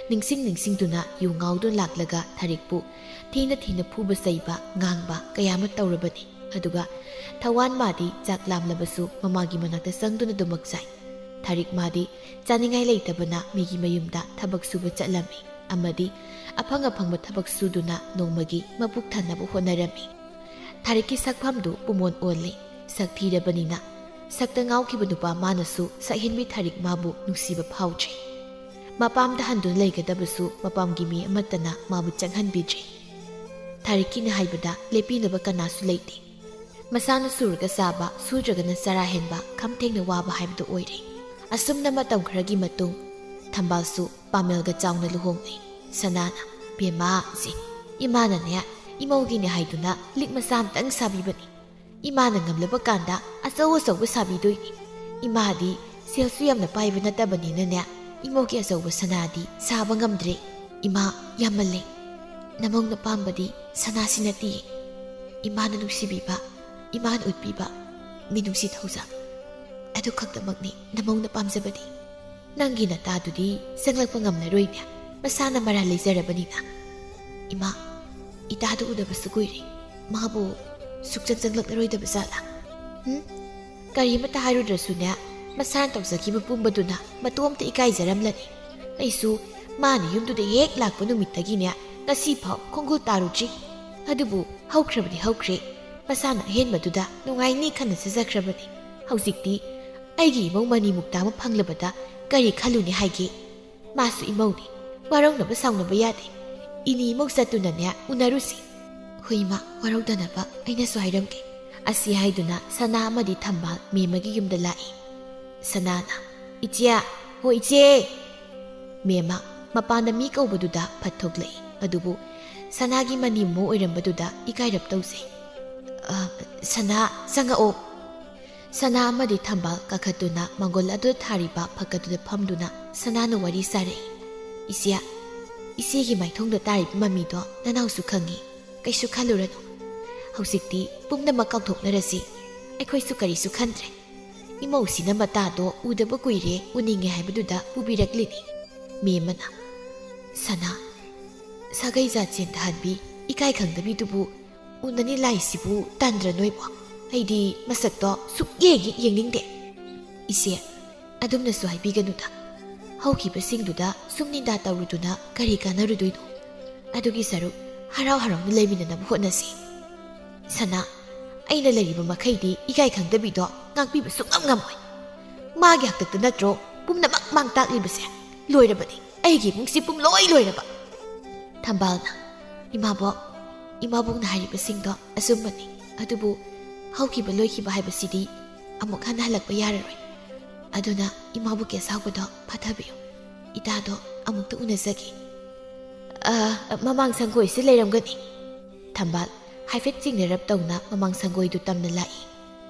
ꯅꯤꯡꯁꯤꯡ ꯅꯤꯡꯁꯤꯡꯗꯨꯅ ꯌꯨ ꯉꯥꯎꯗꯨꯅ ꯂꯥꯛꯂꯒ ꯊꯥꯔꯤꯛꯄꯨ ꯊꯤꯅ ꯊꯤꯅ ꯐꯨꯕ ꯆꯩꯕ ꯉꯥꯡꯕ ꯀꯌꯥ ꯑꯃ ꯇꯧꯔꯕꯅꯤ꯫ ꯑꯗꯨꯒ ꯊꯋꯥꯟ ꯃꯥꯗꯤ ꯆꯥꯛ ꯂꯥꯝꯂꯕꯁꯨ ꯃꯃꯥꯒꯤ ꯃꯅꯥꯛꯇ ꯆꯪꯗꯨꯅ ꯑꯗꯨꯃꯛ ꯆꯥꯏ꯫ ꯊꯥꯔꯤꯛ ꯃꯥꯗꯤ ꯆꯥꯅꯤꯡꯉꯥꯏ ꯂꯩꯇꯕꯅ ꯃꯤꯒꯤ ꯃꯌꯨꯝꯗ ꯊꯕꯛ ꯁꯨꯕ ꯆꯠꯂꯝꯃꯤ ꯑꯃꯗꯤ ꯑꯐꯪ ꯑꯐꯪꯕ ꯊꯕꯛ ꯁꯨꯗꯨꯅ ꯅꯣꯡꯃꯒꯤ ꯃꯄꯨꯛ ꯊꯟꯅꯕ ꯍꯣꯠꯅꯔꯝꯃꯤ꯫ ꯊꯥꯔꯤꯛꯀꯤ ꯁꯛꯐꯝꯗꯨ ꯄꯨꯃꯣꯟ ꯑꯣꯜꯂꯤ꯫ ꯁꯛ ꯊꯤꯔꯕꯅꯤꯅ ꯁꯛꯇ ꯉꯥꯎꯈꯤꯕ ꯅꯨꯄꯥ ꯃꯥꯅꯁꯨ ꯁꯛꯍꯦꯟꯕꯤ ꯊꯥꯔꯤꯛ ꯃꯥꯕꯨ ꯅꯨꯡꯁꯤꯕ ꯐꯥꯎꯗ꯭ꯔꯤ꯫ ꯃꯄꯥꯝꯗ ꯍꯟꯗꯨꯅ ꯂꯩꯒꯗꯕꯁꯨ ꯃꯄꯥꯝꯒꯤ ꯃꯤ ꯑꯃꯠꯇꯅ ꯃꯥꯕꯨ ꯆꯪꯍꯟꯕꯤꯗ꯭ꯔꯤ꯫ ꯊꯥꯔꯤꯛꯀꯤꯅꯤ ꯍꯥꯏꯕꯗ ꯂꯦꯞꯄꯤꯅꯕ ꯀꯅꯥꯁꯨ ꯂꯩꯇꯦ꯫ ꯃꯁꯥꯅ ꯁꯨꯔꯒ ꯆꯥꯕ, ꯁꯨꯗ꯭ꯔꯒꯅ ꯆꯔꯥ ꯍꯦꯟꯕ, ꯈꯝ ꯊꯦꯡꯅ ꯋꯥꯕ ꯍꯥꯏꯕꯗꯨ ꯑꯣꯏꯔꯦ꯫ ꯑꯁꯨꯝꯅ ꯃꯇꯝ ꯈꯔꯒꯤ ꯃꯇꯨꯡ ꯊꯝꯕꯥꯜꯁꯨ ꯄꯥꯃꯦꯜꯒ ꯆꯥꯎꯅ ꯂꯨꯍꯣꯡꯂꯦ꯫ ꯁꯅꯥꯅ, "ꯕꯦꯝꯃ, ꯁꯤ ꯏꯃꯥꯅꯅꯦ ꯏꯃꯧꯒꯤꯅꯦ ꯍꯥꯏꯗꯨꯅ ꯂꯤꯛ ꯃꯆꯥ ꯑꯝꯇꯪ ꯁꯥꯕꯤꯕꯅꯤ꯫ ꯏꯃꯥꯅ ꯉꯝꯂꯕ ꯀꯥꯟꯗ ꯑꯆꯧ ꯑꯆꯧꯕ ꯁꯥꯕꯤꯗꯣꯏꯅꯤ꯫ ꯏꯃꯥꯗꯤ ꯁꯦꯜꯁꯨ ꯌꯥꯝꯅ ꯄꯥꯏꯕ ꯅꯠꯇꯕꯅꯤꯅꯅꯦ, ꯏꯃꯧꯒꯤ ꯑꯆꯧꯕ ꯁꯅꯥꯗꯤ ꯁꯥꯕ ꯉꯝꯗ꯭ꯔꯦ꯫ ꯏꯃꯥ, ꯌꯥꯝꯃꯜꯂꯦ꯫ ꯅꯃꯧꯅ ꯄꯥꯝꯕꯗꯤ ꯁꯅꯥꯁꯤ ꯅꯠꯇꯤꯌꯦ꯫ ꯏꯃꯥꯅ ꯅꯨꯡꯁꯤꯕꯤꯕ, ꯏꯃꯥꯅ ꯎꯠꯄꯤꯕ ꯃꯤꯅꯨꯡꯁꯤ ꯊꯧꯖꯥꯜ, ꯑꯗꯨ ꯈꯛꯇꯃꯛꯅꯤ ꯅꯃꯧꯅ ꯄꯥꯝꯖꯕꯗꯤ꯫ ꯅꯪꯒꯤ ꯅꯇꯥꯗꯨꯗꯤ ꯆꯪꯂꯛꯄ ꯉꯝꯂꯔꯣꯏꯅꯦ, ꯃꯁꯥꯅ ꯃꯔꯥꯜ ꯂꯩꯖꯔꯕꯅꯤꯅ"꯫ ꯏꯃꯥ, ꯏꯇꯥꯗꯨ ꯎꯗꯕꯁꯨ ꯀꯨꯏꯔꯦ꯫ ꯃꯥꯕꯨ ꯁꯨꯛꯆꯪ ꯆꯪꯂꯛꯂꯔꯣꯏꯗꯕ ꯖꯥꯠꯂꯥ? ꯍꯨꯝ? ꯀꯔꯤ ꯑꯃꯠꯇ ꯍꯥꯏꯔꯨꯗ꯭ꯔꯁꯨꯅꯦ, ꯃꯁꯥꯅ ꯇꯧꯖꯈꯤꯕ ꯄꯨꯝꯕꯗꯨꯅ ꯃꯇꯣꯝꯇ ꯏꯀꯥꯏꯖꯔꯝꯂꯅꯤ꯫ ꯑꯩꯁꯨ ꯃꯥꯅ ꯌꯨꯝꯗꯨꯗ ꯍꯦꯛ ꯂꯥꯛꯄ ꯅꯨꯃꯤꯠꯇꯒꯤꯅꯦ, ꯉꯁꯤ ꯐꯥꯎ ꯈꯣꯡꯒꯨꯜ ꯇꯥꯔꯨꯗ꯭ꯔꯤ꯫ ꯑꯗꯨꯕꯨ ꯍꯧꯈ꯭ꯔꯕꯗꯤ ꯍꯧꯈ꯭ꯔꯦ꯫ ꯃꯁꯥꯅ ꯑꯍꯦꯟꯕꯗꯨꯗ ꯅꯨꯡꯉꯥꯏꯅꯤ ꯈꯟꯅ ꯆꯠꯆꯈ꯭ꯔꯕꯅꯤ꯫ ꯍꯧꯖꯤꯛꯇꯤ ꯑꯩꯒꯤ ꯏꯃꯧ ꯃꯅꯤ ꯃꯨꯛꯇ ꯑꯃ ꯐꯪꯂꯕꯗ ꯀꯔꯤ ꯈꯜꯂꯨꯅꯤ ꯍꯥꯏꯒꯦ? ꯃꯥꯁꯨ ꯏꯃꯧꯅꯤ, ꯋꯥꯔꯧꯅꯕ ꯁꯥꯎꯅꯕ ꯌꯥꯗꯦ꯫ ꯏꯅꯤꯃꯨꯛ ꯆꯠꯇꯨꯅꯅꯦ ꯎꯅꯔꯨꯁꯤ꯫ ꯍꯣꯏ ꯏꯃꯥ, ꯋꯥꯔꯧꯗꯅꯕ ꯑꯩꯅꯁꯨ ꯍꯥꯏꯔꯝꯒꯦ꯫ ꯑꯁꯤ ꯍꯥꯏꯗꯨꯅ ꯁꯅꯥ ꯑꯃꯗꯤ ꯊꯝꯕꯥꯜ ꯃꯦꯝꯃꯒꯤ ꯌꯨꯝꯗ ꯂꯥꯛꯏ꯫ ꯁꯅꯥꯅ, "ꯏꯆꯦ, ꯍꯣ ꯏꯆꯦ!" ꯃꯦꯝꯃ ꯃꯄꯥꯟꯗ ꯃꯤ ꯀꯧꯕꯗꯨꯗ ꯐꯠ ꯊꯣꯛꯂꯛꯏ꯫ ꯑꯗꯨꯕꯨ ꯁꯅꯥꯒꯤ ꯃꯅꯦꯝꯃꯧ ꯑꯣꯏꯔꯝꯕꯗꯨꯗ ꯏꯀꯥꯏꯔꯞ ꯇꯧꯖꯩ꯫ "ꯑ, ꯁꯅꯥ, ꯆꯪꯉꯛꯑꯣ꯫" ꯁꯅꯥ ꯑꯃꯗꯤ ꯊꯝꯕꯥꯜ ꯀꯥꯈꯠꯇꯨꯅ ꯃꯪꯒꯣꯜ ꯑꯗꯨꯗ ꯊꯥꯔꯤꯕ ꯐꯛ ꯑꯗꯨꯗ ꯐꯝꯗꯨꯅ ꯁꯅꯥꯅ ꯋꯥꯔꯤ ꯁꯥꯔꯛꯏ꯫ "ꯏꯆꯦ, ꯏꯆꯦꯒꯤ ꯃꯥꯏꯊꯣꯡꯗ ꯇꯥꯔꯤꯕ ꯃꯃꯤꯗꯣ ꯅꯅꯥꯎꯁꯨ ꯈꯪꯉꯤ꯫ ꯀꯩꯁꯨ ꯈꯜꯂꯨꯔꯅꯨ꯫ ꯍꯧꯖꯤꯛꯇꯤ ꯄꯨꯝꯅꯃꯛ ꯀꯥꯎꯊꯣꯛꯅꯔꯁꯤ꯫ ꯑꯩꯈꯣꯏꯁꯨ ꯀꯔꯤꯁꯨ ꯈꯟꯗ꯭ꯔꯦ꯫ ꯏꯃꯧꯁꯤꯅ ꯃꯇꯥꯗꯣ ꯎꯗꯕ ꯀꯨꯏꯔꯦ, ꯎꯅꯤꯡꯉꯦ ꯍꯥꯏꯕꯗꯨꯗ ꯄꯨꯕꯤꯔꯛꯂꯤꯅꯤ꯫" ꯃꯦꯝꯃꯅ, "ꯁꯅꯥ, ꯁꯥꯒꯩ ꯖꯥꯠ ꯆꯦꯟꯊꯍꯟꯕꯤ, ꯏꯀꯥꯏ ꯈꯪꯗꯕꯤꯗꯨꯕꯨ ꯎꯅꯅꯤ ꯂꯥꯏꯁꯤꯕꯨ ꯇꯟꯗ꯭ꯔ ꯅꯣꯏꯕꯣ? ꯑꯩꯗꯤ ꯃꯁꯛꯇꯣ ꯁꯨꯛꯌꯦꯡ ꯍꯦꯛ ꯌꯦꯡꯅꯤꯡꯗꯦ꯫" "ꯏꯆꯦ, ꯑꯗꯨꯝꯅꯁꯨ ꯍꯥꯏꯕꯤꯒꯅꯨꯗ꯫ ꯍꯧꯈꯤꯕꯁꯤꯡꯗꯨꯗ ꯁꯨꯝ ꯅꯤꯟꯗꯥ ꯇꯧꯔꯨꯗꯨꯅ ꯀꯔꯤ ꯀꯥꯟꯅꯔꯨꯗꯣꯏꯅꯣ? ꯑꯗꯨꯒꯤ ꯁꯔꯨꯛ ꯍꯔꯥꯎ ꯍꯔꯥꯎꯅ ꯂꯩꯃꯤꯟꯅꯅꯕ ꯍꯣꯠꯅꯁꯤ꯫" "ꯁꯅꯥ, ꯑꯩꯅ ꯂꯩꯔꯤꯕ ꯃꯈꯩꯗꯤ ꯏꯀꯥꯏ ꯈꯪꯗꯕꯤꯗꯣ ꯉꯥꯛꯄꯤꯕ ꯁꯨꯡꯉꯝ ꯉꯝꯃꯣꯏ꯫ ꯃꯥꯒꯤ ꯍꯥꯛꯇꯛꯇ ꯅꯠꯇ꯭ꯔꯣ ꯄꯨꯝꯅꯃꯛ ꯃꯥꯡ ꯇꯥꯛꯂꯤꯕꯁꯦ? ꯂꯣꯏꯔꯕꯅꯤ, ꯑꯩꯒꯤ ꯏꯃꯨꯡꯁꯤ ꯄꯨꯝꯂꯣꯏ ꯂꯣꯏꯔꯕ꯫" ꯊꯝꯕꯥꯜꯅ, "ꯏꯃꯥꯕꯣꯛ, ꯏꯃꯥꯕꯣꯛꯅ ꯍꯥꯏꯔꯤꯕꯁꯤꯡꯗꯣ ꯑꯆꯨꯝꯕꯅꯤ꯫ ꯑꯗꯨꯕꯨ ꯍꯧꯈꯤꯕ ꯂꯣꯏꯈꯤꯕ ꯍꯥꯏꯕꯁꯤꯗꯤ ꯑꯃꯨꯛ ꯍꯟꯅ ꯍꯜꯂꯛꯄ ꯌꯥꯔꯔꯣꯏ꯫ ꯑꯗꯨꯅ ꯏꯃꯥꯕꯣꯛꯀꯤ ꯑꯁꯥꯎꯕꯗꯣ ꯐꯊꯕꯤꯌꯨ꯫ ꯏꯇꯥꯗꯣ ꯑꯃꯨꯛꯇ ꯎꯅꯖꯒꯦ꯫" "ꯑ, ꯃꯃꯥꯡ ꯁꯪꯒꯣꯏꯁꯤ ꯂꯩꯔꯝꯒꯅꯤ꯫" ꯊꯝꯕꯥꯜ ꯍꯥꯏꯐꯦꯠ ꯆꯤꯡꯅꯔꯞ ꯇꯧꯅ ꯃꯃꯥꯡ ꯁꯪꯒꯣꯏꯗꯨ ꯇꯝꯅ ꯂꯥꯛꯏ꯫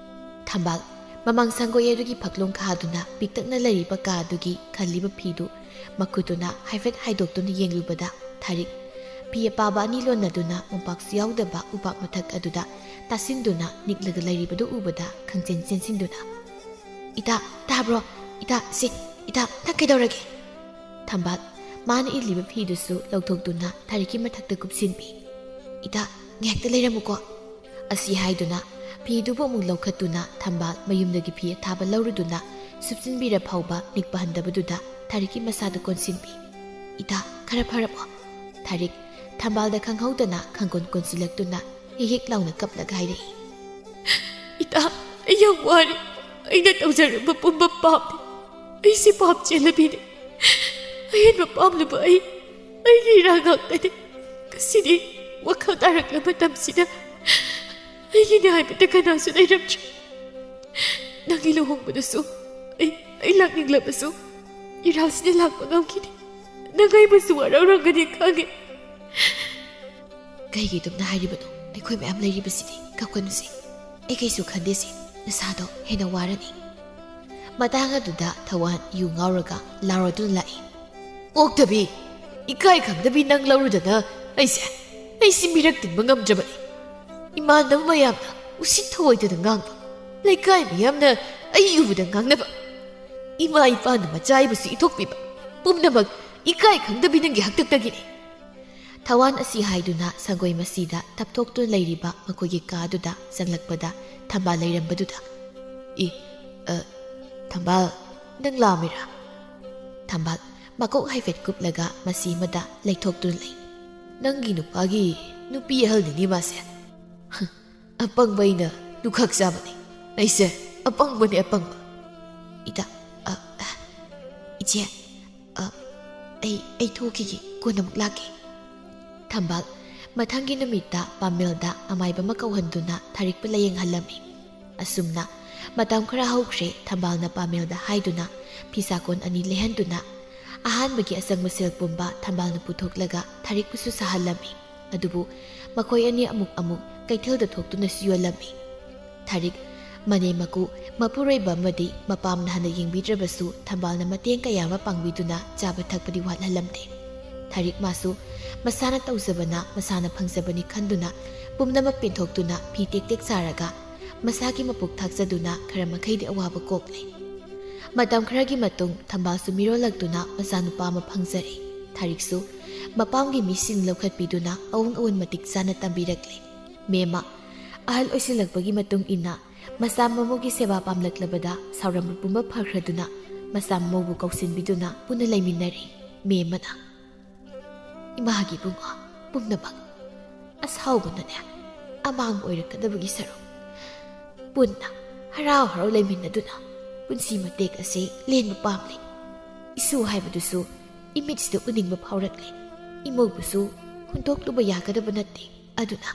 ꯊꯝꯕꯥꯜ ꯃꯃꯥꯡ ꯁꯪꯒꯣꯏ ꯑꯗꯨꯒꯤ ꯐꯛꯂꯣꯡ ꯈꯥꯗꯨꯅ ꯄꯤꯛꯇꯛꯅ ꯂꯩꯔꯤꯕ ꯀꯥ ꯑꯗꯨꯒꯤ ꯈꯜꯂꯤꯕ ꯐꯤꯗꯨ ꯃꯈꯨꯠꯇꯨꯅ ꯍꯥꯏꯐꯦꯠ ꯍꯥꯏꯗꯣꯛꯇꯨꯅ ꯌꯦꯡꯂꯨꯕꯗ ꯊꯥꯔꯤꯛ ꯐꯤ ꯑꯄꯥꯕ ꯑꯅꯤ ꯂꯣꯟꯅꯗꯨꯅ ꯃꯣꯝꯄꯥꯛꯁꯨ ꯌꯥꯎꯗꯕ ꯎꯕꯥꯛ ꯃꯊꯛ ꯑꯗꯨꯗ ꯇꯥꯁꯤꯟꯗꯨꯅ ꯅꯤꯛꯂꯒ ꯂꯩꯔꯤꯕꯗꯨ ꯎꯕꯗ ꯈꯪꯆꯦꯟ ꯆꯦꯟꯁꯤꯟꯗꯨꯅ, "ꯏꯇꯥ, ꯇꯥꯕ꯭ꯔꯣ? ꯏꯇꯥ, ꯁꯤ, ꯏꯇꯥ, ꯅꯪ ꯀꯩꯗꯧꯔꯒꯦ?" ꯊꯝꯕꯥꯜ ꯃꯥꯅ ꯏꯜꯂꯤꯕ ꯐꯤꯗꯨꯁꯨ ꯂꯧꯊꯣꯛꯇꯨꯅ ꯊꯥꯔꯤꯛꯀꯤ ꯃꯊꯛꯇ ꯀꯨꯞꯁꯤꯟꯕꯤ꯫ "ꯏꯇꯥ, ꯉꯥꯏꯍꯥꯛꯇ ꯂꯩꯔꯝꯃꯨꯀꯣ꯫" ꯑꯁꯤ ꯍꯥꯏꯗꯨꯅ ꯐꯤꯗꯨꯕꯨ ꯑꯃꯨꯛ ꯂꯧꯈꯠꯇꯨꯅ ꯊꯝꯕꯥꯜ ꯃꯌꯨꯝꯗꯒꯤ ꯐꯤ ꯑꯊꯥꯕ ꯂꯧꯔꯨꯗꯨꯅ ꯁꯨꯞꯆꯤꯟꯕꯤꯔ ꯐꯥꯎꯕ ꯅꯤꯛꯄ ꯍꯟꯗꯕꯗꯨꯗ ꯊꯥꯔꯤꯛꯀꯤ ꯃꯁꯥꯗ ꯀꯣꯟꯁꯤꯟꯕꯤ꯫ "ꯏꯇꯥ, ꯈꯔ ꯐꯔꯕꯣ?" ꯊꯥꯔꯤꯛ ꯊꯝꯕꯥꯜꯗ ꯈꯪꯍꯧꯗꯅ ꯈꯪꯀꯣꯟ ꯀꯣꯟꯁꯤꯜꯂꯛꯇꯨꯅ ꯍꯤꯛ ꯍꯤꯛ ꯂꯥꯎꯅ ꯀꯞꯂꯒ ꯍꯥꯏꯔꯛꯏ꯫ "ꯏꯇꯥ, ꯑꯩ ꯌꯥꯝ ꯋꯥꯔꯦ꯫ ꯑꯩꯅ ꯇꯧꯖꯔꯨꯕ ꯄꯨꯝꯕ ꯄꯥꯞꯅꯤ꯫ ꯑꯩꯁꯦ ꯄꯥꯞ ꯆꯦꯜꯂꯕꯤꯅꯤ꯫ ꯑꯍꯦꯟꯕ ꯄꯥꯝꯂꯨꯕ ꯑꯩ, ꯑꯩꯒꯤ ꯏꯔꯥ ꯉꯥꯛꯇꯅꯤ꯫ ꯉꯁꯤꯗꯤ ꯋꯥꯈꯜ ꯇꯥꯔꯛꯂꯕ ꯃꯇꯝꯁꯤꯗ ꯑꯩꯒꯤꯅꯤ ꯍꯥꯏꯕꯗ ꯀꯅꯥꯁꯨ ꯂꯩꯔꯝꯗ꯭ꯔꯦ꯫ ꯅꯪꯒꯤ ꯂꯨꯍꯣꯡꯕꯗꯁꯨ ꯑꯩ, ꯑꯩ ꯂꯥꯛꯅꯤꯡꯂꯕꯁꯨ ꯏꯔꯥꯜꯁꯤꯅ ꯂꯥꯛꯄ ꯉꯝꯈꯤꯗꯦ꯫ ꯅꯪ ꯑꯩꯕꯨꯁꯨ ꯋꯥꯔꯧꯔꯝꯒꯅꯤ ꯈꯪꯉꯦ꯫ ꯀꯩꯒꯤ ꯑꯗꯨꯝꯅ ꯍꯥꯏꯔꯤꯕꯅꯣ? ꯑꯩꯈꯣꯏ ꯃꯌꯥꯝ ꯂꯩꯔꯤꯕꯁꯤꯗꯤ꯫ ꯀꯞꯀꯅꯨꯁꯦ꯫ ꯑꯩ ꯀꯩꯁꯨ ꯈꯟꯗꯦꯁꯦ꯫ ꯅꯁꯥꯗꯣ ꯍꯦꯟꯅ ꯋꯥꯔꯅꯤ꯫ ꯃꯇꯥꯡ ꯑꯗꯨꯗ ꯊꯋꯥꯟ ꯌꯨ ꯉꯥꯎꯔꯒ ꯂꯥꯎꯔꯗꯨꯅ ꯂꯥꯛꯏ꯫ "ꯑꯣꯛꯇꯕꯤ, ꯏꯀꯥꯏ ꯈꯪꯗꯕꯤ, ꯅꯪ ꯂꯧꯔꯨꯗꯅ ꯑꯩꯁꯦ, ꯑꯩꯁꯤ ꯃꯤꯔꯛ ꯇꯤꯟꯕ ꯉꯝꯗ꯭ꯔꯕꯅꯤ꯫ ꯏꯃꯥꯟꯅꯕ ꯃꯌꯥꯝꯅ ꯎꯁꯤꯠ ꯊꯑꯣꯏꯗꯅ ꯉꯥꯡꯕ, ꯂꯩꯀꯥꯏ ꯃꯤꯌꯥꯝꯅ ꯑꯩ ꯎꯕꯗ ꯉꯥꯡꯅꯕ, ꯏꯃꯥ ꯏꯄꯥꯅ ꯃꯆꯥ ꯑꯩꯕꯨꯁꯨ ꯏꯊꯣꯛꯄꯤꯕ, ꯄꯨꯝꯅꯃꯛ ꯏꯀꯥꯏ ꯈꯪꯗꯕꯤ ꯅꯪꯒꯤ ꯍꯥꯛꯇꯛꯇꯒꯤꯅꯤ꯫" ꯊꯋꯥꯟ ꯑꯁꯤ ꯍꯥꯏꯗꯨꯅ ꯁꯪꯒꯣꯏ ꯃꯁꯤꯗ ꯇꯞꯊꯣꯛꯇꯨꯅ ꯂꯩꯔꯤꯕ ꯃꯈꯣꯏꯒꯤ ꯀꯥꯗꯨꯗ ꯆꯪꯂꯛꯄꯗ ꯊꯝꯕꯥꯜ ꯂꯩꯔꯝꯕꯗꯨꯗ, "ꯏ, ꯑ, ꯊꯝꯕꯥꯜ, ꯅꯪ ꯂꯥꯛꯑꯝꯃꯤꯔꯥ?" ꯊꯝꯕꯥꯜ ꯃꯀꯣꯛ ꯍꯥꯏꯐꯦꯠ ꯀꯨꯞꯂꯒ ꯃꯁꯤ ꯑꯃꯗ ꯂꯩꯊꯣꯛꯇꯨꯅ ꯂꯩ꯫ "ꯅꯪꯒꯤ ꯅꯨꯄꯥꯒꯤ ꯅꯨꯄꯤ ꯑꯍꯜꯅꯤꯅꯦ ꯃꯥꯁꯦ꯫ ꯑꯄꯪꯕ ꯑꯩꯅ ꯗꯨꯈꯛ ꯆꯥꯕꯅꯤ꯫ ꯑꯩꯁꯦ ꯑꯄꯪꯕꯅꯦ, ꯑꯄꯪꯕ꯫" "ꯏꯇꯥ, ꯑ, ꯑ, ꯏꯆꯦ, ꯑ, ꯑꯩ, ꯑꯩ ꯊꯣꯛꯈꯤꯒꯦ, ꯀꯣꯟꯅ ꯑꯃꯨꯛ ꯂꯥꯛꯀꯦ꯫" ꯊꯝꯕꯥꯜ ꯃꯊꯪꯒꯤ ꯅꯨꯃꯤꯠꯇ ꯄꯥꯃꯦꯜꯗ ꯑꯃꯥꯏꯕ ꯑꯃ ꯀꯧꯍꯟꯗꯨꯅ ꯊꯥꯔꯤꯛꯄꯨ ꯂꯥꯌꯦꯡꯍꯜꯂꯝꯃꯤ꯫ ꯑꯁꯨꯝꯅ ꯃꯇꯝ ꯈꯔ ꯍꯧꯈ꯭ꯔꯦ꯫ ꯊꯝꯕꯥꯜꯅ ꯄꯥꯃꯦꯜꯗ ꯍꯥꯏꯗꯨꯅ ꯐꯤꯁꯥꯀꯣꯟ ꯑꯅꯤ ꯂꯩꯍꯟꯗꯨꯅ ꯑꯍꯥꯟꯕꯒꯤ ꯑꯆꯪꯕ ꯁꯦꯜ ꯄꯨꯝꯕ ꯊꯝꯕꯥꯜꯅ ꯄꯨꯊꯣꯛꯂꯒ ꯊꯥꯔꯤꯛꯄꯨꯁꯨ ꯁꯥꯍꯜꯂꯝꯃꯤ꯫ ꯑꯗꯨꯕꯨ ꯃꯈꯣꯏ ꯑꯅꯤ ꯑꯃꯨꯛ ꯑꯃꯨꯛ ꯀꯩꯊꯦꯜꯗ ꯊꯣꯛꯇꯨꯅꯁꯨ ꯌꯣꯜꯂꯝꯃꯤ꯫ ꯊꯥꯔꯤꯛ ꯃꯅꯦꯝ ꯃꯀꯨ ꯃꯄꯨꯔꯣꯏꯕ ꯑꯃꯗꯤ ꯃꯄꯥꯝꯅ ꯍꯟꯅ ꯌꯦꯡꯕꯤꯗ꯭ꯔꯕꯁꯨ ꯊꯝꯕꯥꯜꯅ ꯃꯇꯦꯡ ꯀꯌꯥ ꯑꯃ ꯄꯥꯡꯕꯤꯗꯨꯅ ꯆꯥꯕ ꯊꯛꯄꯗꯤ ꯋꯥꯠꯍꯜꯂꯝꯗꯦ꯫ ꯊꯥꯔꯤꯛ ꯃꯥꯁꯨ ꯃꯁꯥꯅ ꯇꯧꯖꯕꯅ ꯃꯁꯥꯅ ꯐꯪꯖꯕꯅꯤ ꯈꯟꯗꯨꯅ ꯄꯨꯝꯅꯃꯛ ꯄꯦꯟꯊꯣꯛꯇꯨꯅ ꯐꯤ ꯇꯦꯛ ꯇꯦꯛ ꯁꯥꯔꯒ ꯃꯁꯥꯒꯤ ꯃꯄꯨꯛ ꯊꯥꯛꯆꯗꯨꯅ ꯈꯔ ꯃꯈꯩꯗꯤ ꯑꯋꯥꯕ ꯀꯣꯛꯂꯦ꯫ ꯃꯇꯝ ꯈꯔꯒꯤ ꯃꯇꯨꯡ ꯊꯝꯕꯥꯜꯁꯨ ꯃꯤꯔꯣꯜꯂꯛꯇꯨꯅ ꯃꯆꯥꯅꯨꯄꯥ ꯑꯃ ꯐꯪꯖꯔꯦ꯫ ꯊꯥꯔꯤꯛꯁꯨ ꯃꯄꯥꯝꯒꯤ ꯃꯤꯁꯤꯡ ꯂꯧꯈꯠꯄꯤꯗꯨꯅ ꯑꯋꯨꯡ ꯑꯋꯨꯟ ꯃꯇꯤꯛ ꯆꯥꯅ ꯇꯝꯕꯤꯔꯛꯂꯦ꯫ ꯃꯦꯝꯃ ꯑꯍꯜ ꯑꯣꯏꯁꯤꯜꯂꯛꯄꯒꯤ ꯃꯇꯨꯡ ꯏꯟꯅ ꯃꯆꯥ ꯃꯃꯧꯒꯤ ꯁꯦꯕꯥ ꯄꯥꯝꯂꯛꯂꯕꯗ ꯁꯥꯎꯔꯝꯕ ꯄꯨꯝꯕ ꯐꯈ꯭ꯔꯗꯨꯅ ꯃꯆꯥ ꯃꯃꯧꯕꯨ ꯀꯧꯁꯤꯟꯕꯤꯗꯨꯅ ꯄꯨꯟꯅ ꯂꯩꯃꯤꯟꯅꯔꯦ꯫ ꯃꯦꯝꯃꯅ, "ꯏꯃꯥꯒꯤ ꯏꯕꯨꯡꯉꯣ ꯄꯨꯝꯅꯃꯛ ꯑꯁꯥꯎꯕꯅꯅꯦ ꯑꯃꯥꯡꯕ ꯑꯣꯏꯔꯛꯀꯗꯕꯒꯤ ꯁꯔꯨꯛ ꯄꯨꯟꯅ ꯍꯔꯥꯎ ꯍꯔꯥꯎ ꯂꯩꯃꯤꯟꯅꯗꯨꯅ ꯄꯨꯟꯁꯤ ꯃꯇꯦꯛ ꯑꯁꯤ ꯂꯦꯟꯕ ꯄꯥꯝꯂꯤ꯫ ꯏꯁꯨ ꯍꯥꯏꯕꯗꯨꯁꯨ ꯏꯃꯤꯠꯁꯤꯗ ꯎꯅꯤꯡꯕ ꯐꯥꯎꯔꯛꯂꯦ꯫ ꯏꯃꯧꯕꯨꯁꯨ ꯍꯨꯟꯗꯣꯛꯂꯨꯕ ꯌꯥꯒꯗꯕ ꯅꯠꯇꯦ꯫ ꯑꯗꯨꯅ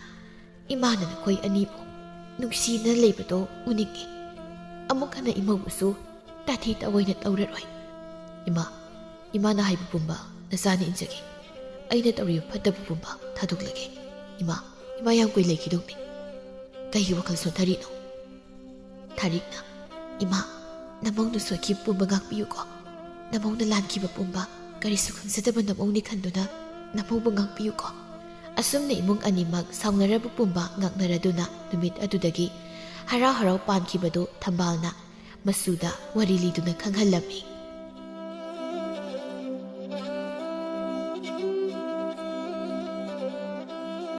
ꯏꯃꯥꯅ ꯅꯈꯣꯏ ꯑꯅꯤꯕꯨ ꯅꯨꯡꯁꯤꯅ ꯂꯩꯕꯗꯣ ꯎꯅꯤꯡꯉꯤ꯫ ꯑꯃꯨꯛ ꯍꯟꯅ ꯏꯃꯧꯕꯨꯁꯨ ꯇꯥꯊꯤ ꯇꯑꯣꯏꯅ ꯇꯧꯔꯔꯣꯏ꯫ ꯏꯃꯥ, ꯏꯃꯥꯅ ꯍꯥꯏꯕ ꯄꯨꯝꯕ ꯅꯆꯥꯅ ꯏꯟꯖꯒꯦ꯫ ꯑꯩꯅ ꯇꯧꯔꯤꯕ ꯐꯠꯇꯕ ꯄꯨꯝꯕ ꯊꯥꯗꯣꯛꯂꯒꯦ꯫ ꯏꯃꯥ, ꯏꯃꯥ ꯌꯥꯝ ꯀꯨꯏ ꯂꯩꯈꯤꯗꯧꯅꯤ꯫ ꯀꯩꯒꯤ ꯋꯥꯈꯜ ꯁꯣꯟꯊꯔꯤꯅꯣ? ꯊꯥꯔꯤꯛꯅ, ꯏꯃꯥ, ꯅꯃꯧꯅ ꯁꯣꯏꯈꯤꯕ ꯄꯨꯝꯕ ꯉꯥꯛꯄꯤꯌꯨꯀꯣ꯫ ꯅꯃꯧꯅ ꯂꯥꯟꯈꯤꯕ ꯄꯨꯝꯕ ꯀꯔꯤꯁꯨ ꯈꯪꯖꯗꯕ ꯅꯃꯧꯅꯤ ꯈꯟꯗꯨꯅ ꯅꯃꯧꯕꯨ ꯉꯥꯛꯄꯤꯌꯨꯀꯣ꯫ ꯑꯁꯨꯝꯅ ꯏꯃꯨꯡ ꯑꯅꯤꯃꯛ ꯁꯥꯎꯅꯔꯕ ꯄꯨꯝꯕ ꯉꯥꯛꯅꯔꯗꯨꯅ ꯅꯨꯃꯤꯠ ꯑꯗꯨꯗꯒꯤ ꯍꯔꯥꯎ ꯍꯔꯥꯎ ꯄꯥꯟꯈꯤꯕꯗꯨ ꯊꯝꯕꯥꯜꯅ ꯃꯆꯨꯗ ꯋꯥꯔꯤ ꯂꯤꯗꯨꯅ ꯈꯪꯍꯜꯂꯝꯃꯤ꯫